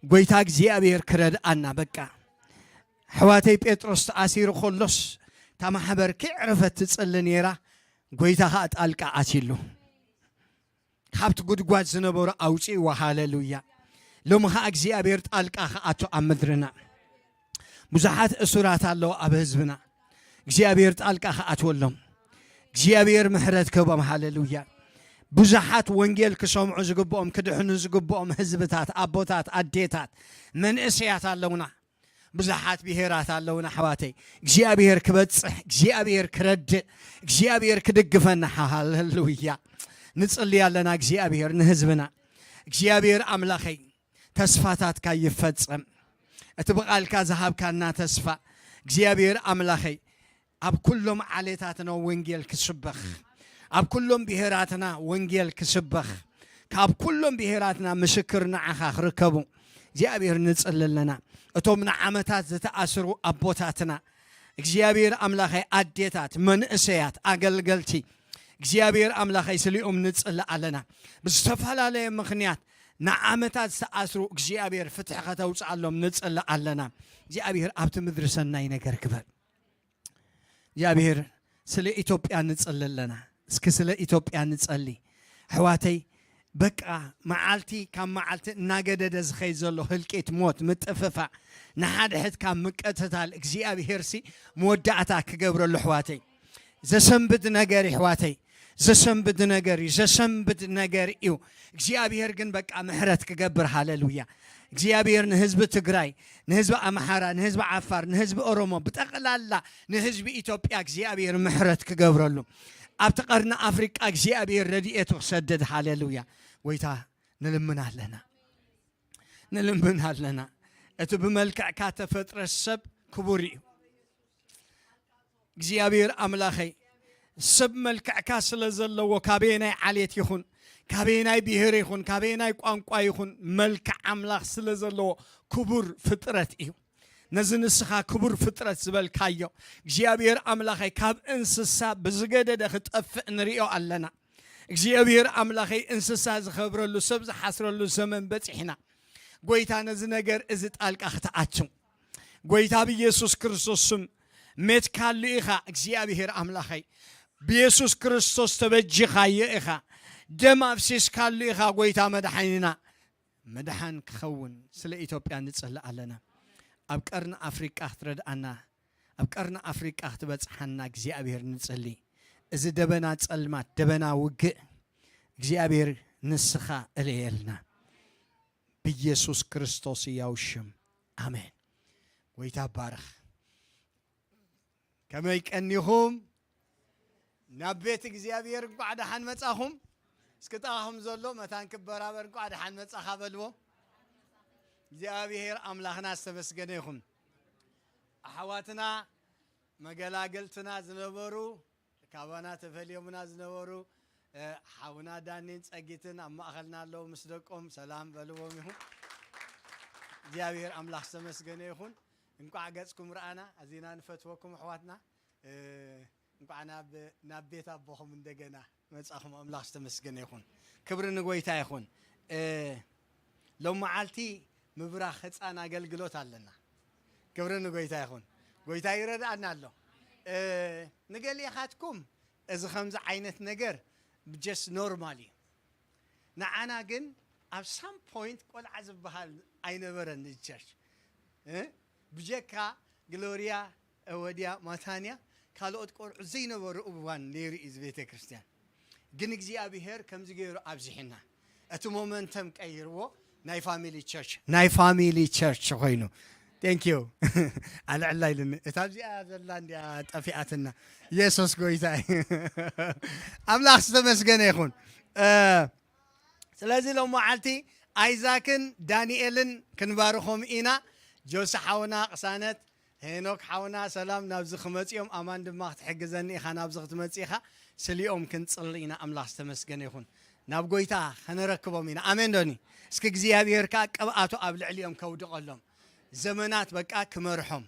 ጎይታ እግዚኣብሔር ክረድኣና በቃ። ኣሕዋተይ ጴጥሮስ ተኣሲሩ ከሎስ እታ ማሕበር ከይዕረፈት ትጽሊ ነይራ። ጎይታ ኸኣ ጣልቃ ኣትይሉ። ካብቲ ጉድጓድ ዝነበሩ ኣውጺእዎ። ሃሌሉያ። ሎሚ ኸኣ እግዚኣብሔር ጣልቃ ክኣቱ ኣብ ምድርና። ብዙሓት እሱራት ኣለዉ ኣብ ህዝብና። እግዚኣብሔር ጣልቃ ክኣትወሎም። እግዚኣብሔር ምሕረት ክህቦም። ሃሌሉያ። ብዙሓት ወንጌል ክሰምዑ ዝግብኦም፣ ክድሕኑ ዝግብኦም ህዝብታት፣ ኣቦታት፣ ኣዴታት፣ መንእሰያት ኣለዉና። ብዙሓት ብሄራት ኣለዉና ኣሕዋተይ። እግዚኣብሔር ክበጽሕ፣ እግዚኣብሔር ክረድእ፣ እግዚኣብሔር ክድግፈና። ሃሌሉያ። ንጽሊ ኣለና እግዚኣብሔር ንህዝብና። እግዚኣብሔር ኣምላኸይ፣ ተስፋታትካ ይፈጸም። እቲ ብቓልካ ዝሃብካና ተስፋ እግዚኣብሔር ኣምላኸይ፣ ኣብ ኩሎም ዓሌታትና ወንጌል ክስበኽ፣ ኣብ ኩሎም ብሄራትና ወንጌል ክስበኽ፣ ካብ ኩሎም ብሄራትና ምስክር ንዓኻ ክርከቡ እግዚኣብሔር ንጽሊ ኣለና። እቶም ንዓመታት ዝተኣስሩ ኣቦታትና እግዚኣብሔር ኣምላኸይ፣ ኣዴታት፣ መንእሰያት፣ ኣገልገልቲ እግዚኣብሔር ኣምላኸይ፣ ስሊኦም ንጽሊ ኣለና። ብዝተፈላለየ ምኽንያት ንዓመታት ዝተኣስሩ እግዚኣብሔር ፍትሒ ከተውጽኣሎም ንጽሊ ኣለና። እግዚኣብሔር ኣብቲ ምድሪ ሰናይ ነገር ግበር። እግዚኣብሔር ስለ ኢትዮጵያ ንጽሊ ኣለና። እስኪ ስለ ኢትዮጵያ ንጸሊ። ኣሕዋተይ፣ በቃ መዓልቲ ካብ መዓልቲ እናገደደ ዝኸይድ ዘሎ ህልቂት፣ ሞት፣ ምጥፍፋእ፣ ንሓድሕድካ ምቅትታል እግዚኣብሔርሲ መወዳእታ ክገብረሉ ኣሕዋተይ። ዘሰንብድ ነገር እዩ ኣሕዋተይ። ዘሰንብድ ነገር እዩ። ዘሰንብድ ነገር እዩ። እግዚኣብሔር ግን በቃ ምሕረት ክገብር። ሃሌሉያ። እግዚኣብሔር ንህዝቢ ትግራይ፣ ንህዝቢ ኣምሓራ፣ ንህዝቢ ዓፋር፣ ንህዝቢ ኦሮሞ፣ ብጠቕላላ ንህዝቢ ኢትዮጵያ እግዚኣብሔር ምሕረት ክገብረሉ፣ ኣብቲ ቀርኒ ኣፍሪቃ እግዚኣብሔር ረድኤቱ ክሰድድ። ሃሌሉያ። ጎይታ ንልምን ኣለና፣ ንልምን ኣለና። እቲ ብመልክዕካ ተፈጥረ ሰብ ክቡር እዩ። እግዚኣብሔር ኣምላኸይ፣ ሰብ መልክዕካ ስለ ዘለዎ፣ ካበየናይ ዓሌት ይኹን፣ ካበየናይ ብሄር ይኹን፣ ካበየናይ ቋንቋ ይኹን፣ መልክዕ ኣምላኽ ስለ ዘለዎ ክቡር ፍጥረት እዩ። ነዚ ንስኻ ክቡር ፍጥረት ዝበልካዮ እግዚኣብሔር ኣምላኸይ፣ ካብ እንስሳ ብዝገደደ ክጠፍእ ንሪኦ ኣለና። እግዚኣብሔር ኣምላኸይ፣ እንስሳ ዝኸብረሉ፣ ሰብ ዝሓስረሉ ዘመን በጺሕና። ጎይታ፣ ነዚ ነገር እዚ ጣልቃ ክትኣቱ፣ ጎይታ ብኢየሱስ ክርስቶስ ስም፣ ሜትካሉ ኢኻ እግዚኣብሔር ኣምላኸይ። ብኢየሱስ ክርስቶስ ተበጂኻዮ ኢኻ። ደም ኣፍሲስካሉ ኢኻ ጎይታ መድሓኒና። ምድሓን ክኸውን ስለ ኢትዮጵያ ንጽሊ ኣለና። ኣብ ቀርኒ ኣፍሪቃ ክትረድኣና፣ ኣብ ቀርኒ ኣፍሪቃ ክትበጽሓና እግዚኣብሔር ንጽሊ። እዚ ደበና ጸልማት፣ ደበና ውግእ እግዚኣብሔር ንስኻ እለየልና። ብኢየሱስ ክርስቶስ ህያው ሽም ኣሜን። ጎይታ ባርኽ። ከመይ ቀኒኹም? ናብ ቤት እግዚኣብሔር እንቋዕ ደሓን መጻኹም። እስኪ ጥቓኹም ዘሎ መታን ክበራበር እንቋዕ ደሓን መጻኻ በልዎ። እግዚኣብሔር ኣምላኽና ዝተመስገነ ይኹን። ኣሕዋትና መገላገልትና ዝነበሩ፣ ካባና ተፈልዮምና ዝነበሩ፣ እ፣ ሓውና ዳኒን ጸጊትን ኣብ ማእኸልና ኣለዉ። ምስ ደቆም ሰላም በልዎም ይኹን። እግዚኣብሔር ኣምላኽ ዝተመስገነ ይኹን። እንቋዕ ገጽኩም ረኣና። ኣዚና ንፈትወኩም ኣሕዋትና። እ፣ እንቋዕ ናብ፣ ናብ ቤት ኣቦኹም እንደገና መጻኹም። ኣምላኽ ዝተመስገነ ይኹን። ክብሪ ንጎይታ ይኹን። እ፣ ሎም መዓልቲ ምብራኽ ህጻን ኣገልግሎት ኣለና። ክብሪ ንጎይታ ይኹን። ጎይታ ይረድኣና ኣሎ። እ፣ ንገሊኻትኩም እዚ ከምዚ ዓይነት ነገር just ኖርማል እዩ። ንዓና ግን ኣብ ሳም ፖይንት ቆልዓ ዝበሃል ኣይነበረን እዚ ቸርች። እ፣ ብጀካ ግሎርያ፣ እወድያ፣ ማታንያ፣ ካልኦት ቆልዑ ዘይነበሩ እዋን ነይሩ እዩ እዚ ቤተ ክርስቲያን። ግን እግዚኣብሔር ከምዚ ገይሩ ኣብዚሕና። እቲ ሞመንተም ቀይርዎ፣ ናይ ፋሚሊ ቸርች፣ ናይ ፋሚሊ ቸርች ኮይኑ። Thank you። ኣልዕላ ኢልኒ። እታ ኣብዚኣ ዘላ እንድያ ጠፊኣትና። የሱስ ጎይታ እዩ። ኣምላኽ ዝተመስገነ ይኹን። እ፣ ስለዚ ሎም መዓልቲ ኣይዛክን ዳንኤልን ክንባርኾም ኢና። ጆሲ ሓውና ቅሳነት፣ ሄኖክ ሓውና ሰላም፣ ናብዚ ክመጽኦም፣ ኣማን ድማ ክትሕግዘኒ ኢኻ ናብዚ ክትመጽእ ኢኻ። ስሊኦም ክንጽሊ ኢና። ኣምላኽ ዝተመስገነ ይኹን። ናብ ጎይታ ከነረክቦም ኢና። ኣሜን ዶኒ? እስኪ እግዚኣብሔር ከኣ ቅብኣቱ ኣብ ልዕሊኦም ከውድቐሎም። ዘመናት በቃ ክመርሖም።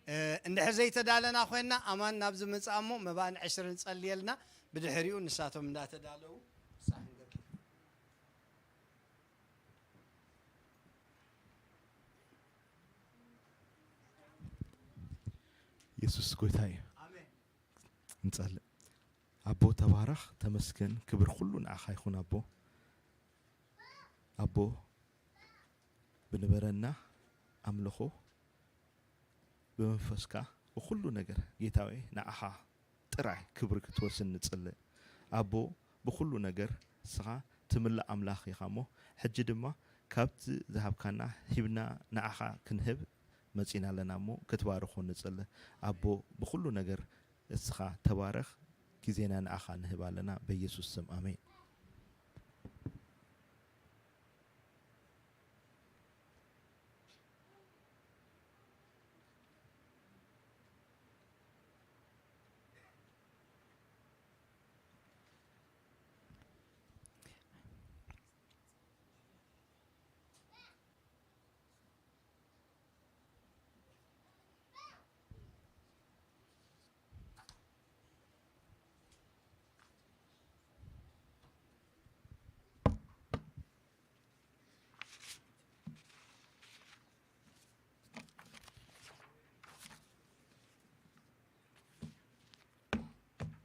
እ፣ እንድሕር ዘይተዳለና ኮይንና፣ ኣማን ናብዚ ምጻእ እሞ መባእን ዕሽርን ጸልየልና፣ ብድሕሪኡ ንሳቶም እንዳተዳለዉ ንሳ ክንገብር። የሱስ ጎይታ እዩ። ኣሜን። ንጸልእ። ኣቦ ተባረኽ፣ ተመስገን፣ ክብሪ ኩሉ ንዓኻ ይኹን ኣቦ። ኣቦ ብንበረና ኣምልኾ ብመንፈስካ ብኹሉ ነገር ጌታ ሆይ ንዓኻ ጥራይ ክብሪ ክትወስድ ንጽልእ። ኣቦ ብኹሉ ነገር ንስኻ ትምልእ ኣምላኽ ኢኻ እሞ፣ ሕጂ ድማ ካብቲ ዝሃብካና ሂብና ንዓኻ ክንህብ መጺና ኣለና እሞ፣ ክትባርኾ ንጽልእ። ኣቦ ብኹሉ ነገር ንስኻ ተባረኽ፣ ግዜና ንዓኻ ንህብ ኣለና፣ በኢየሱስ ስም ኣሜን።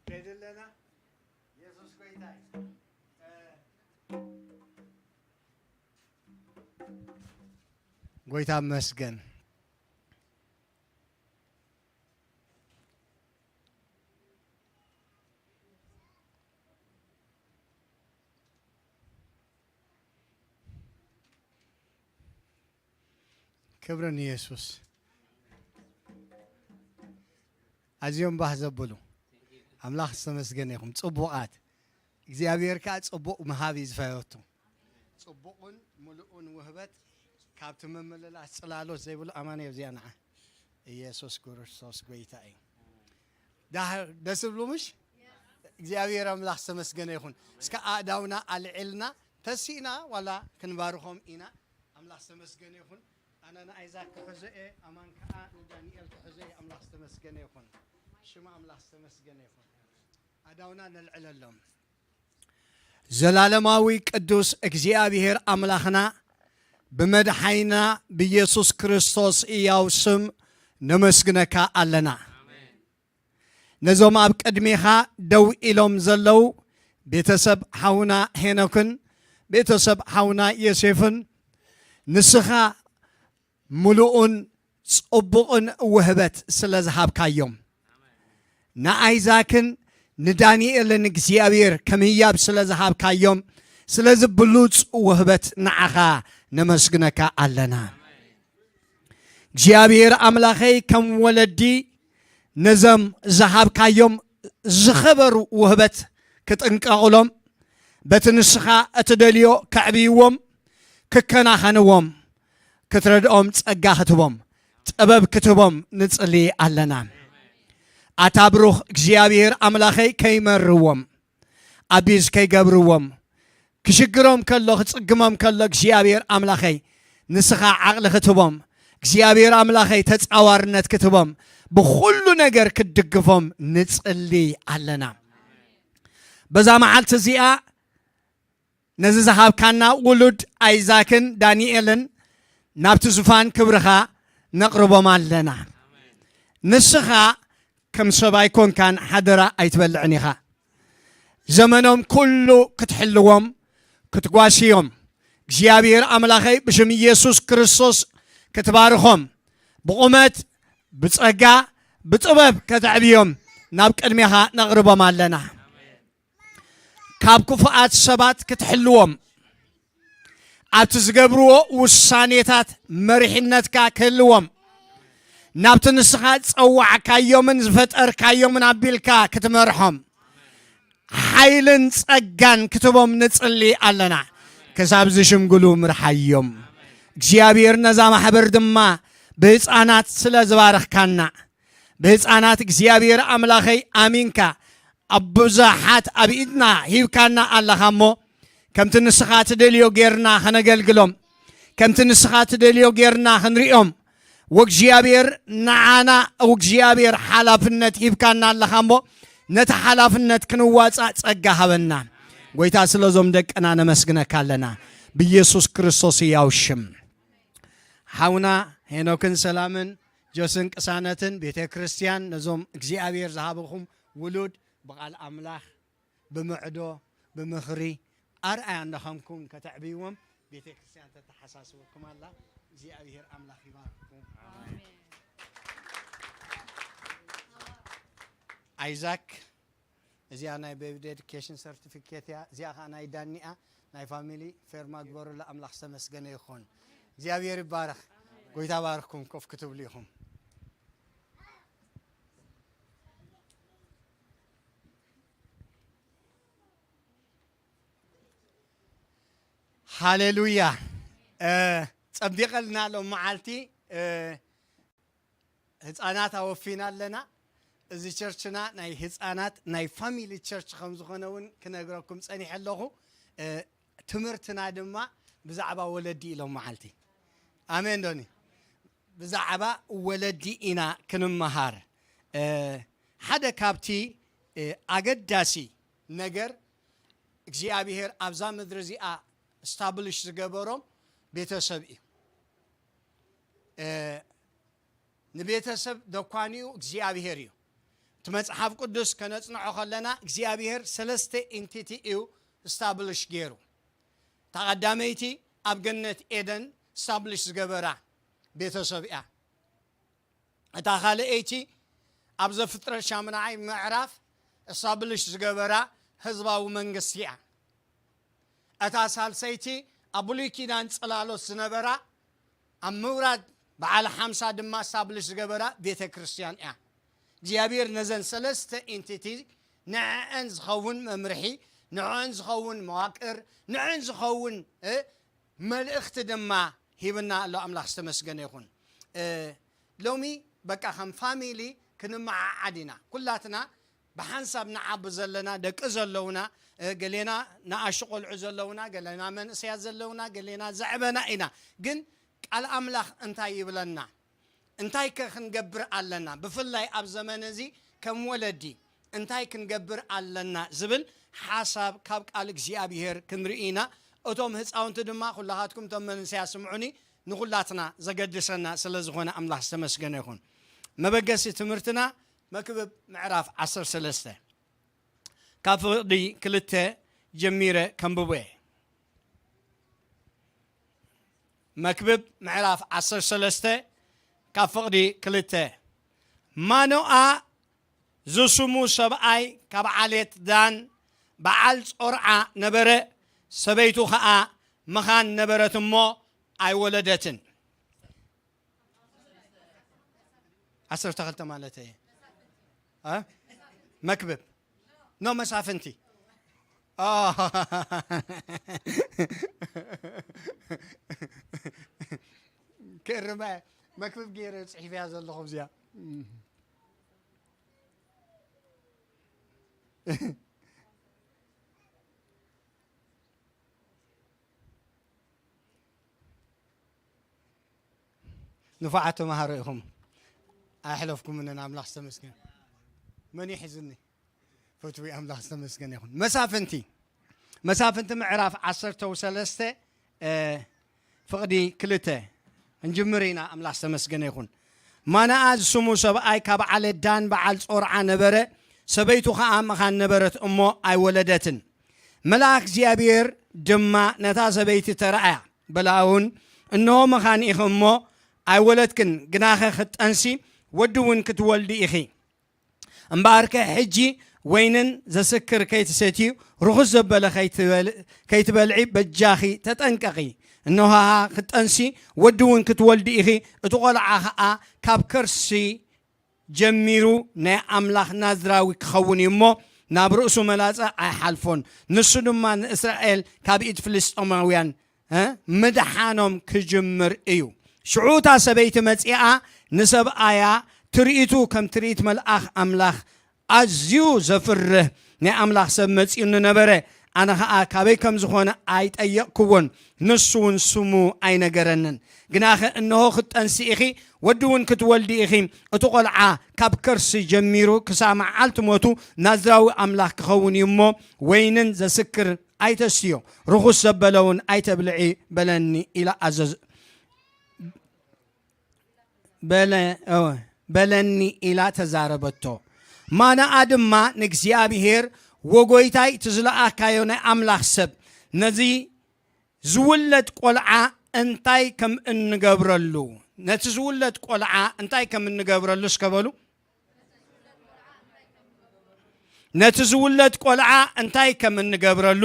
ከይደለና የሱስ ጎይታ እዩ። እ፣ ጎይታ መስገን። ክብሪ ንየሱስ። ኣዝዮም ባህ ዘብሉ። ኣምላኽ ዝተመስገነ ይኹን። ጽቡቓት። እግዚኣብሔር ከኣ ጽቡቕ ምሃብ እዩ ዝፈቱ። ጽቡቕን ምሉእን ውህበት ካብቲ ምምልላስ ጽላሎት ዘይብሉ ኣማን እዩ። ኣብዚኣ ንዓ ኢየሱስ ክርስቶስ ጎይታ እዩ። ዳህ-፣ ደስ ዝብሉ ምሽ? እግዚኣብሔር ኣምላኽ ዝተመስገነ ይኹን። እስከ ኣእዳውና ኣልዒልና ተሲእና ዋላ ክንባርኾም ኢና። ኣምላኽ ዝተመስገነ ይኹን። ኣነ ንኣይዛክ ክሕዞ እየ፣ ኣማን ከኣ ንዳንኤል ክሕዞ እየ። ኣምላኽ ዝተመስገነ ይኹን። ሽም ኣምላኽ ዝተመስገነ ይኹን። ኣእዳውና ነልዕለሎም። ዘላለማዊ ቅዱስ እግዚኣብሔር ኣምላኽና፣ ብመድሓኒና ብኢየሱስ ክርስቶስ ህያው ስም ነመስግነካ ኣለና። ነዞም ኣብ ቅድሜኻ ደው ኢሎም ዘለዉ ቤተሰብ ሓውና ሄኖክን ቤተሰብ ሓውና ዮሴፍን፣ ንስኻ ምሉእን ጽቡቕን ውህበት ስለ ዝሃብካዮም፣ ንኣይዛክን ንዳንኤልን እግዚኣብሔር ከም ህያብ ስለ ዝሃብካዮም፣ ስለዚ ብሉጽ ውህበት ንዓኻ ነመስግነካ ኣለና። እግዚኣብሔር ኣምላኸይ፣ ከም ወለዲ ነዞም ዝሃብካዮም ዝኸበሩ ውህበት ክጥንቀቕሎም፣ በቲ ንስኻ እትደልዮ ከዕብይዎም፣ ክከናኸንዎም፣ ክትረድኦም ጸጋ ክትቦም፣ ጥበብ ክትቦም ንጽሊ ኣለና። ኣታ ብሩኽ እግዚኣብሔር ኣምላኸይ፣ ከይመርዎም፣ ኣቢዝ ከይገብርዎም፣ ክሽግሮም ከሎ፣ ክጽግሞም ከሎ፣ እግዚኣብሔር ኣምላኸይ፣ ንስኻ ዓቕሊ ክትቦም፣ እግዚኣብሔር ኣምላኸይ፣ ተጻዋርነት ክትቦም፣ ብኹሉ ነገር ክትድግፎም ንጽሊ ኣለና። በዛ መዓልቲ እዚኣ ነዚ ዝሃብካና ውሉድ ኣይዛክን ዳንኤልን ናብቲ ዙፋን ክብርኻ ነቕርቦም ኣለና። ንስኻ ከም ሰብ ኣይኮንካን፣ ሓደራ ኣይትበልዕን ኢኻ። ዘመኖም ኩሉ ክትሕልዎም፣ ክትጓስዮም፣ እግዚኣብሔር ኣምላኸይ ብሽም ኢየሱስ ክርስቶስ ክትባርኾም፣ ብቑመት ብጸጋ ብጥበብ ከተዕብዮም ናብ ቅድሜኻ ነቕርቦም ኣለና። ካብ ክፉኣት ሰባት ክትሕልዎም፣ ኣብቲ ዝገብርዎ ውሳኔታት መሪሕነትካ ክህልዎም፣ ናብቲ ንስኻ ዝጸዋዕካዮምን ዝፈጠርካዮምን ኣቢልካ ክትመርሖም፣ ሓይልን ጸጋን ክትቦም ንጽሊ ኣለና። ክሳብ ዝሽምግሉ ምርሓዮም። እግዚኣብሔር ነዛ ማሕበር ድማ ብህፃናት ስለ ዝባረኽካና፣ ብህፃናት እግዚኣብሔር ኣምላኸይ ኣሚንካ ኣብ ብዙሓት ኣብ ኢድና ሂብካና ኣለኻ እሞ፣ ከምቲ ንስኻ ትደልዮ ጌርና ኸነገልግሎም፣ ከምቲ ንስኻ ትደልዮ ጌርና ኽንሪኦም፣ ወእግዚኣብሔር ንዓና ወእግዚኣብሔር ሓላፍነት ሂብካና ኣለኻ እሞ፣ ነቲ ሓላፍነት ክንዋፃእ ጸጋ ሃበና። ጎይታ፣ ስለዞም ደቅና ነመስግነካ ኣለና፣ ብኢየሱስ ክርስቶስ ሕያው ሽም። ሓውና ሄኖክን ሰላምን፣ ጆስን ቅሳነትን፣ ቤተ ክርስቲያን፣ ነዞም እግዚኣብሔር ዝሃበኹም ውሉድ ብቓል ኣምላኽ፣ ብምዕዶ፣ ብምኽሪ፣ ኣርኣያ እንዳኸምኩም ከተዕብይዎም ቤተ ክርስቲያን ተተሓሳስበኩም ኣላ። እግዚኣብሔር ኣምላኽ ይባርክኩም። ኣይዛክ፣ እዚኣ ናይ ቤቢ ዴዲኬሽን ሰርቲፊኬት እያ። እዚኣ ኸዓ ናይ ዳኒ እያ። ናይ ፋሚሊ ፌርማ ግበሩላ። ኣምላኽ ዝተመስገነ ይኹን። እግዚኣብሔር ይባረኽ። ጎይታ ባርኽኩም። ኮፍ ክትብሉ ኢኹም። ሃሌሉያ። እ፣ ጸቢቐልና ሎም መዓልቲ፣ እ፣ ህፃናት ኣወፊና ኣለና። እዚ ቸርችና ናይ ህፃናት ናይ ፋሚሊ ቸርች ከም ዝኾነ እውን ክነግረኩም ጸኒሐ ኣለኹ። እ፣ ትምህርትና ድማ ብዛዕባ ወለዲ ኢሎም መዓልቲ። ኣሜን ዶኒ? ብዛዕባ ወለዲ ኢና ክንመሃር። እ፣ ሓደ ካብቲ፣ እ፣ ኣገዳሲ ነገር እግዚኣብሔር ኣብዛ ምድሪ እዚኣ ስታብሊሽ ዝገበሮም ቤተሰብ እዩ። እ፣ ንቤተሰብ ደኳኒኡ እግዚኣብሔር እዩ። እቲ መጽሓፍ ቅዱስ ከነጽንዖ ከለና እግዚኣብሔር ሰለስተ ኤንቲቲ እዩ ስታብሊሽ ገይሩ። እታ ቀዳመይቲ ኣብ ገነት ኤደን ስታብሊሽ ዝገበራ ቤተሰብ እያ። እታ ካልኣይቲ ኣብ ዘፍጥረት ሻምናዓይ ምዕራፍ ስታብሊሽ ዝገበራ ህዝባዊ መንግስቲ እያ። እታ ሳልሰይቲ ኣብ ብሉይ ኪዳን ጽላሎት ዝነበራ፣ ኣብ ምውራድ በዓል ሓምሳ ድማ ስታብሊሽ ዝገበራ ቤተ ክርስቲያን እያ። እግዚኣብሔር ነዘን ሰለስተ ኤንቲቲ ንዕዐን ዝኸውን መምርሒ፣ ንዕዐን ዝኸውን መዋቅር፣ ንዕዐን ዝኸውን፣ እ፣ መልእኽቲ ድማ ሂብና ኣሎ። ኣምላኽ ዝተመስገነ ይኹን። እ፣ ሎሚ በቃ ከም ፋሚሊ ክንመዓዓድ ኢና። ኩላትና ብሓንሳብ ንዓቢ ዘለና፣ ደቂ ዘለውና፣ እ፣ ገሌና ንኣሽቱ ቆልዑ ዘለውና፣ ገሌና መንእሰያት ዘለውና፣ ገሌና ዘዕበና ኢና። ግን ቃል ኣምላኽ እንታይ ይብለና? እንታይ ከ ክንገብር ኣለና? ብፍላይ ኣብ ዘመን እዚ ከም ወለዲ እንታይ ክንገብር ኣለና ዝብል ሓሳብ ካብ ቃል እግዚኣብሔር ክንርኢ ኢና። እቶም ህፃውንቲ ድማ ኩላኻትኩም እቶም መንእሰያት ስምዑኒ፣ ንኹላትና ዘገድሰና ስለ ዝኾነ ኣምላኽ ዝተመስገነ ይኹን። መበገሲ ትምህርትና መክብብ ምዕራፍ ዓሰርተ ሰለስተ ካብ ፍቕዲ ክልተ ጀሚረ ከንብቦ እየ። መክብብ ምዕራፍ ዓሰርተ ሰለስተ ካብ ፍቕዲ ክልተ። ማኖኣ ዝስሙ ሰብኣይ ካብ ዓሌት ዳን በዓል ጾርዓ ነበረ፣ ሰበይቱ ኸኣ መኻን ነበረት እሞ ኣይወለደትን። ዓሰርተ ክልተ ማለት እየ። እ? መክብብ። ኖ መሳፍንቲ። ኦ። ክእርማ እየ። መክብብ ገይረ ጽሒፈያ ዘለኹ እዚኣ። ንፉዓት ተምሃሮ ኢኹም። ኣሕለፍኩምንን ኣምላኽ ዝተመስገን። መን ይሕዝኒ? ፍትዊ ኣምላኽ ዝተመስገነ ይኹን። መሳፍንቲ፣ መሳፍንቲ ምዕራፍ ዓሰርተ ሰለስተ፣ እ፣ ፍቕዲ ክልተ ክንጅምር ኢና። ኣምላኽ ዝተመስገነ ይኹን። ማናኣ ዝስሙ ሰብኣይ ካብ ዓሌት ዳን በዓል ጾርዓ ነበረ፣ ሰበይቱ ኸኣ መኻን ነበረት እሞ ኣይወለደትን። መልኣኽ እግዚኣብሔር ድማ ነታ ሰበይቲ ተራእያ፣ በላኣ እውን፣ እንሆ መኻን ኢኺ እሞ ኣይወለድክን፣ ግናኸ ክትጠንሲ ወዲ እውን ክትወልዲ ኢኺ። እምበኣርከ ሕጂ ወይንን ዘስክር ከይትሰትዩ፣ ርኹስ ዘበለ ከይትበል-፣ ከይትበልዒ በጃኺ ተጠንቀቒ። እንሆ ክትጠንሲ፣ ወዲ እውን ክትወልዲ ኢኺ። እቲ ቈልዓ ኸኣ ካብ ከርሲ ጀሚሩ ናይ ኣምላኽ ናዝራዊ ክኸውን እዩ እሞ፣ ናብ ርእሱ መላጸ ኣይሓልፎን። ንሱ ድማ ንእስራኤል ካብ ኢድ ፍልስጤማውያን፣ እ፣ ምድሓኖም ክጅምር እዩ። ሽዑ እታ ሰበይቲ መጺኣ ንሰብኣያ፣ ትርኢቱ ከም ትርኢት መልኣኽ ኣምላኽ ኣዝዩ ዘፍርህ ናይ ኣምላኽ ሰብ መጺኡኒ ነበረ። ኣነ ኸኣ ካበይ ከም ዝኾነ ኣይጠየቕክዎን፣ ንሱ እውን ስሙ ኣይነገረንን። ግናኸ እንሆ ክትጠንሲ ኢኺ፣ ወዲ እውን ክትወልዲ ኢኺ። እቲ ቈልዓ ካብ ከርሲ ጀሚሩ ክሳብ መዓልቲ ሞቱ ናዝራዊ ኣምላኽ ክኸውን እዩ እሞ፣ ወይንን ዘስክር ኣይተስትዮ፣ ርኹስ ዘበለ እውን ኣይተብልዒ በለኒ ኢላ ኣዘዝ-፣ በለ-፣ እወ፣ በለኒ ኢላ ተዛረበቶ። ማናኣ ድማ ንእግዚኣብሔር፣ "ወጎይታይ፣ እቲ ዝለኣካዮ ናይ ኣምላኽ ሰብ፣ ነዚ ዝውለድ ቈልዓ እንታይ ከም እንገብረሉ፣ ነቲ ዝውለድ ቈልዓ እንታይ ከም እንገብረሉ?" እስከ በሉ። ነቲ ዝውለድ ቈልዓ እንታይ ከም እንገብረሉ?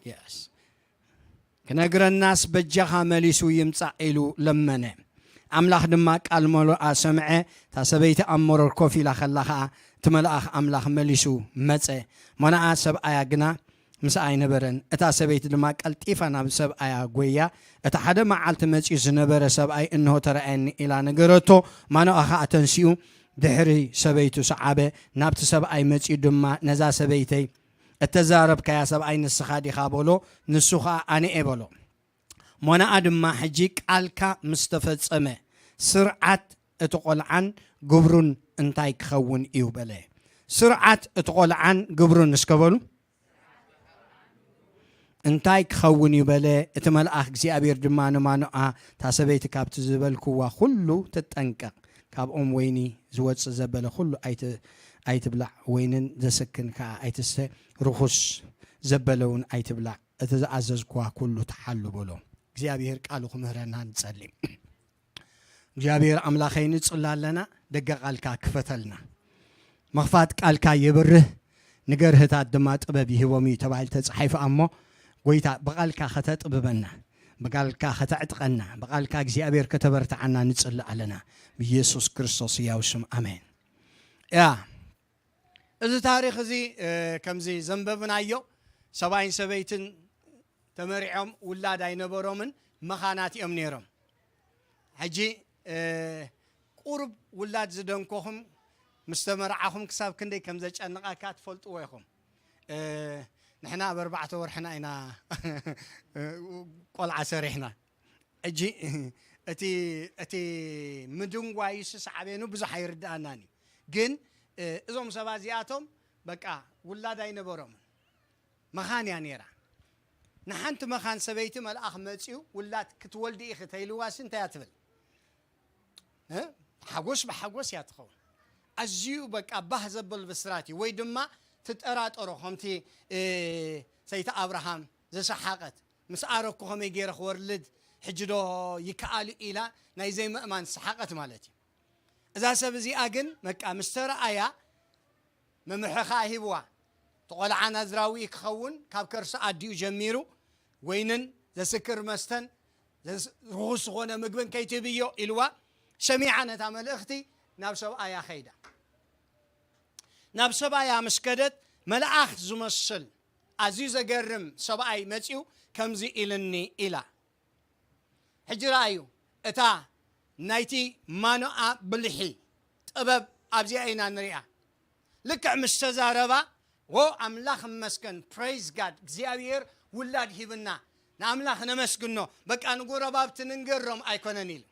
የስ። ክነግረናስ በጃኻ መሊሱ ይምጻእ ኢሉ ለመነ። ኣምላኽ ድማ ቃል መሉኣ ሰምዐ። እታ ሰበይቲ ኣብ መሮር ኮፍ ኢላ ኸላ ኸኣ፣ እቲ መልኣኽ ኣምላኽ መሊሱ መጸ። እሞ ንኣ ሰብኣያ ግና ምስኣ ኣይነበረን። እታ ሰበይቲ ድማ ቀልጢፋ ናብ ሰብኣያ ጐያ፣ "እቲ ሓደ መዓልቲ መጺኡ ዝነበረ ሰብኣይ እንሆ ተራእየኒ" ኢላ ነገረቶ። ማኖኣ ኸኣ ተንሲኡ ድሕሪ ሰበይቱ ሰዓበ፣ ናብቲ ሰብኣይ መጺኡ ድማ፣ "ነዛ ሰበይተይ እተዛረብካያ ሰብኣይ ንስኻ ዲኻ?" በሎ። ንሱ ኸኣ፣ "ኣነ እየ" በሎ። ሞናኣ ድማ፣ "ሕጂ ቃልካ ምስ ተፈጸመ፣ ስርዓት እቲ ቈልዓን ግብሩን እንታይ ክኸውን እዩ?" በለ። ስርዓት እቲ ቈልዓን ግብሩን እስከ በሉ። እንታይ ክኸውን እዩ በለ። እቲ መልኣኽ እግዚኣብሔር ድማ ንማኖኣ፣ "እታ ሰበይቲ ካብቲ ዝበልክዋ ኩሉ ትጠንቀቕ፣ ካብ ኦም ወይኒ ዝወጽእ ዘበለ ኩሉ ኣይት-፣ ኣይትብላዕ፣ ወይንን ዘስክን ከኣ ኣይትስተ፣ ርኹስ ዘበለ እውን ኣይትብላዕ፣ እቲ ዝኣዘዝክዋ ኩሉ ትሓሉ" በሎ። እግዚኣብሔር ቃሉ ክምህረና ንጸሊ። እግዚኣብሔር ኣምላኸይ ንጽሊ ኣለና፣ ደገ ቃልካ ክፈተልና። "ምኽፋት ቃልካ የብርህ፣ ንገርህታት ድማ ጥበብ ይህቦም እዩ" ተባሂሉ ተጻሒፉ እሞ፣ ጎይታ ብቃልካ ከተጥብበና፣ ብቃልካ ከተዕጥቀና፣ ብቃልካ እግዚኣብሔር ከተበርትዓና ንጽሊ ኣለና። ብኢየሱስ ክርስቶስ ህያው ስም ኣሜን። ያ፣ እዚ ታሪኽ እዚ፣ እ፣ ከምዚ ዘንበብናዮ፣ ሰብኣይን ሰበይትን ተመሪዖም ውላድ ኣይነበሮምን፣ መኻናት እዮም ነይሮም። ሕጂ፣ እ፣ ቁሩብ ውላድ ዝደንኮኹም ምስ ተመርዓኹም ክሳብ ክንደይ ከም ዘጨንቓካ ትፈልጥዎ ኢኹም። እ፣ ንሕና ኣብ ኣርባዕተ ወርሕና ኢና ቆልዓ ሰሪሕና። ሕጂ እቲ፣ እቲ ምድንጓይስ ሳዕቤኑ ብዙሕ ኣይርድኣናን እዩ። ግን፣ እ፣ እዞም ሰባት እዚኣቶም በቃ ውላድ ኣይነበሮምን። መኻን እያ ነይራ። ንሓንቲ መኻን ሰበይቲ መልኣኽ መጺኡ፣ "ውላድ ክትወልዲ ኢኺ" ተኢልዋሲ እንታይ እያ ትብል? እ? ሓጎስ ብሓጎስ እያ ትኸውን። ኣዝዩ በቃ ባህ ዘብል ብስራት እዩ። ወይ ድማ ትጠራጠሮ፣ ከምቲ፣ እ፣ ሰይቲ ኣብርሃም ዝሰሓቐት፣ "ምስ ኣረኩ ከመይ ገይረ ክወርልድ፣ ሕጂ ዶ ይከኣል?" ኢላ ናይ ዘይምእማን ዝሰሓቐት ማለት እዩ። እዛ ሰብ እዚኣ ግን በቃ ምስ ተረኣያ፣ መምርሒ ኸኣ ሂብዋ። "እቲ ቈልዓ ናዝራዊ ክኸውን ካብ ከርሲ ኣዲኡ ጀሚሩ ወይንን ዘስክር መስተን ዘስ-፣ ርኹስ ዝኾነ ምግብን ከይትህብዮ" ኢልዋ። ሰሚዓ ነታ መልእኽቲ ናብ ሰብኣያ ኸይዳ። ናብ ሰብኣያ ምስ ከደት፣ መልኣኽ ዝመስል ኣዝዩ ዘገርም ሰብኣይ መጺኡ ከምዚ ኢልኒ ኢላ። ሕጂ ረኣዩ፣ እታ ናይቲ ማኖኣ ብልሒ ጥበብ ኣብዚኣ ኢና ንሪኣ። ልክዕ ምስ ተዛረባ፣ "ዎ ኣምላኽ እመስገን፣ praise God፣ እግዚኣብሔር ውላድ ሂብና፣ ንኣምላኽ ነመስግኖ፣ በቃ ንጎረባብቲ ንንገሮም ኣይኮነን" ኢሉ።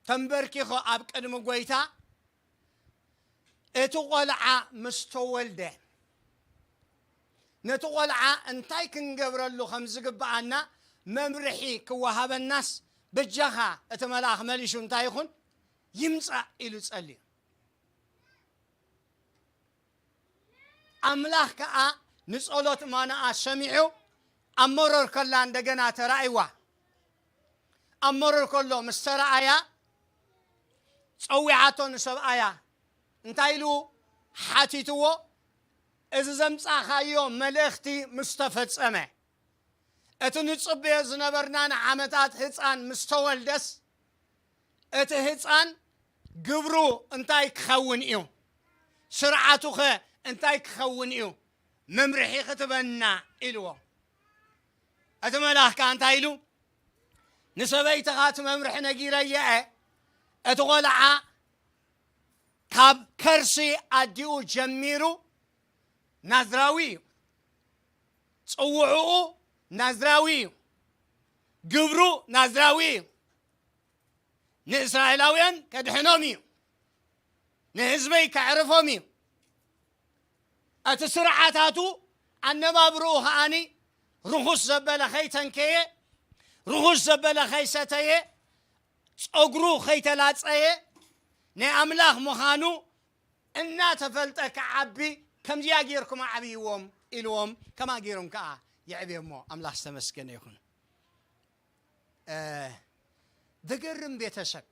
ተንበርኪኹ ኣብ ቅድሚ ጐይታ፣ እቲ ቈልዓ ምስ ተወልደ፣ ነቲ ቈልዓ እንታይ ክንገብረሉ ከም ዝግብኣና መምርሒ ክወሃበናስ፣ በጃኻ፣ እቲ መልኣኽ መሊሱ እንታይ ይኹን ይምጻእ ኢሉ ጸልዩ። ኣምላኽ ከኣ ንጸሎት ማኖኣ ሰሚዑ፣ ኣብ መሮር ከላ እንደገና ተራእይዋ። ኣብ መሮር ከሎ ምስ ተረኣያ፣ ጸዊዓቶ ንሰብኣያ። እንታይ ኢሉ ሓቲትዎ? "እዚ ዘምጻእካዮ መልእኽቲ ምስ ተፈጸመ፣ እቲ ንጽበዮ ዝነበርና ንዓመታት ህጻን ምስ ተወልደስ፣ እቲ ህጻን ግብሩ እንታይ ክኸውን እዩ? ስርዓቱኸ እንታይ ክኸውን እዩ? መምርሒ ክትበና" ኢልዎ። እቲ መልኣኽ ከኣ እንታይ ኢሉ? "ንሰበይትኻ እቲ መምርሒ ነጊረያ እየ። እቲ ቖልዓ ካብ ከርሲ ኣዲኡ ጀሚሩ ናዝራዊ እዩ። ጽውዕኡ ናዝራዊ እዩ። ግብሩ ናዝራዊ እዩ። ንእስራኤላውያን ከድሕኖም እዩ። ንህዝበይ ከዕርፎም እዩ። እቲ ስርዓታቱ፣ ኣነባብርኡ ከኣኒ ርኹስ ዘበለ ከይተንከየ፣ ርኹስ ዘበለ ከይሰተየ፣ ጸጉሩ ከይተላጸየ፣ ናይ ኣምላኽ ምዃኑ እናተፈልጠ ክዓቢ፣ ከምዚኣ ጌርኩም ኣዕብይዎም" ኢልዎም። ከምኣ ጌሮም ከኣ የዕብዮሞ። ኣምላኽ ዝተመስገነ ይኹን። እ፣ ዘገርም ቤተሰብ፣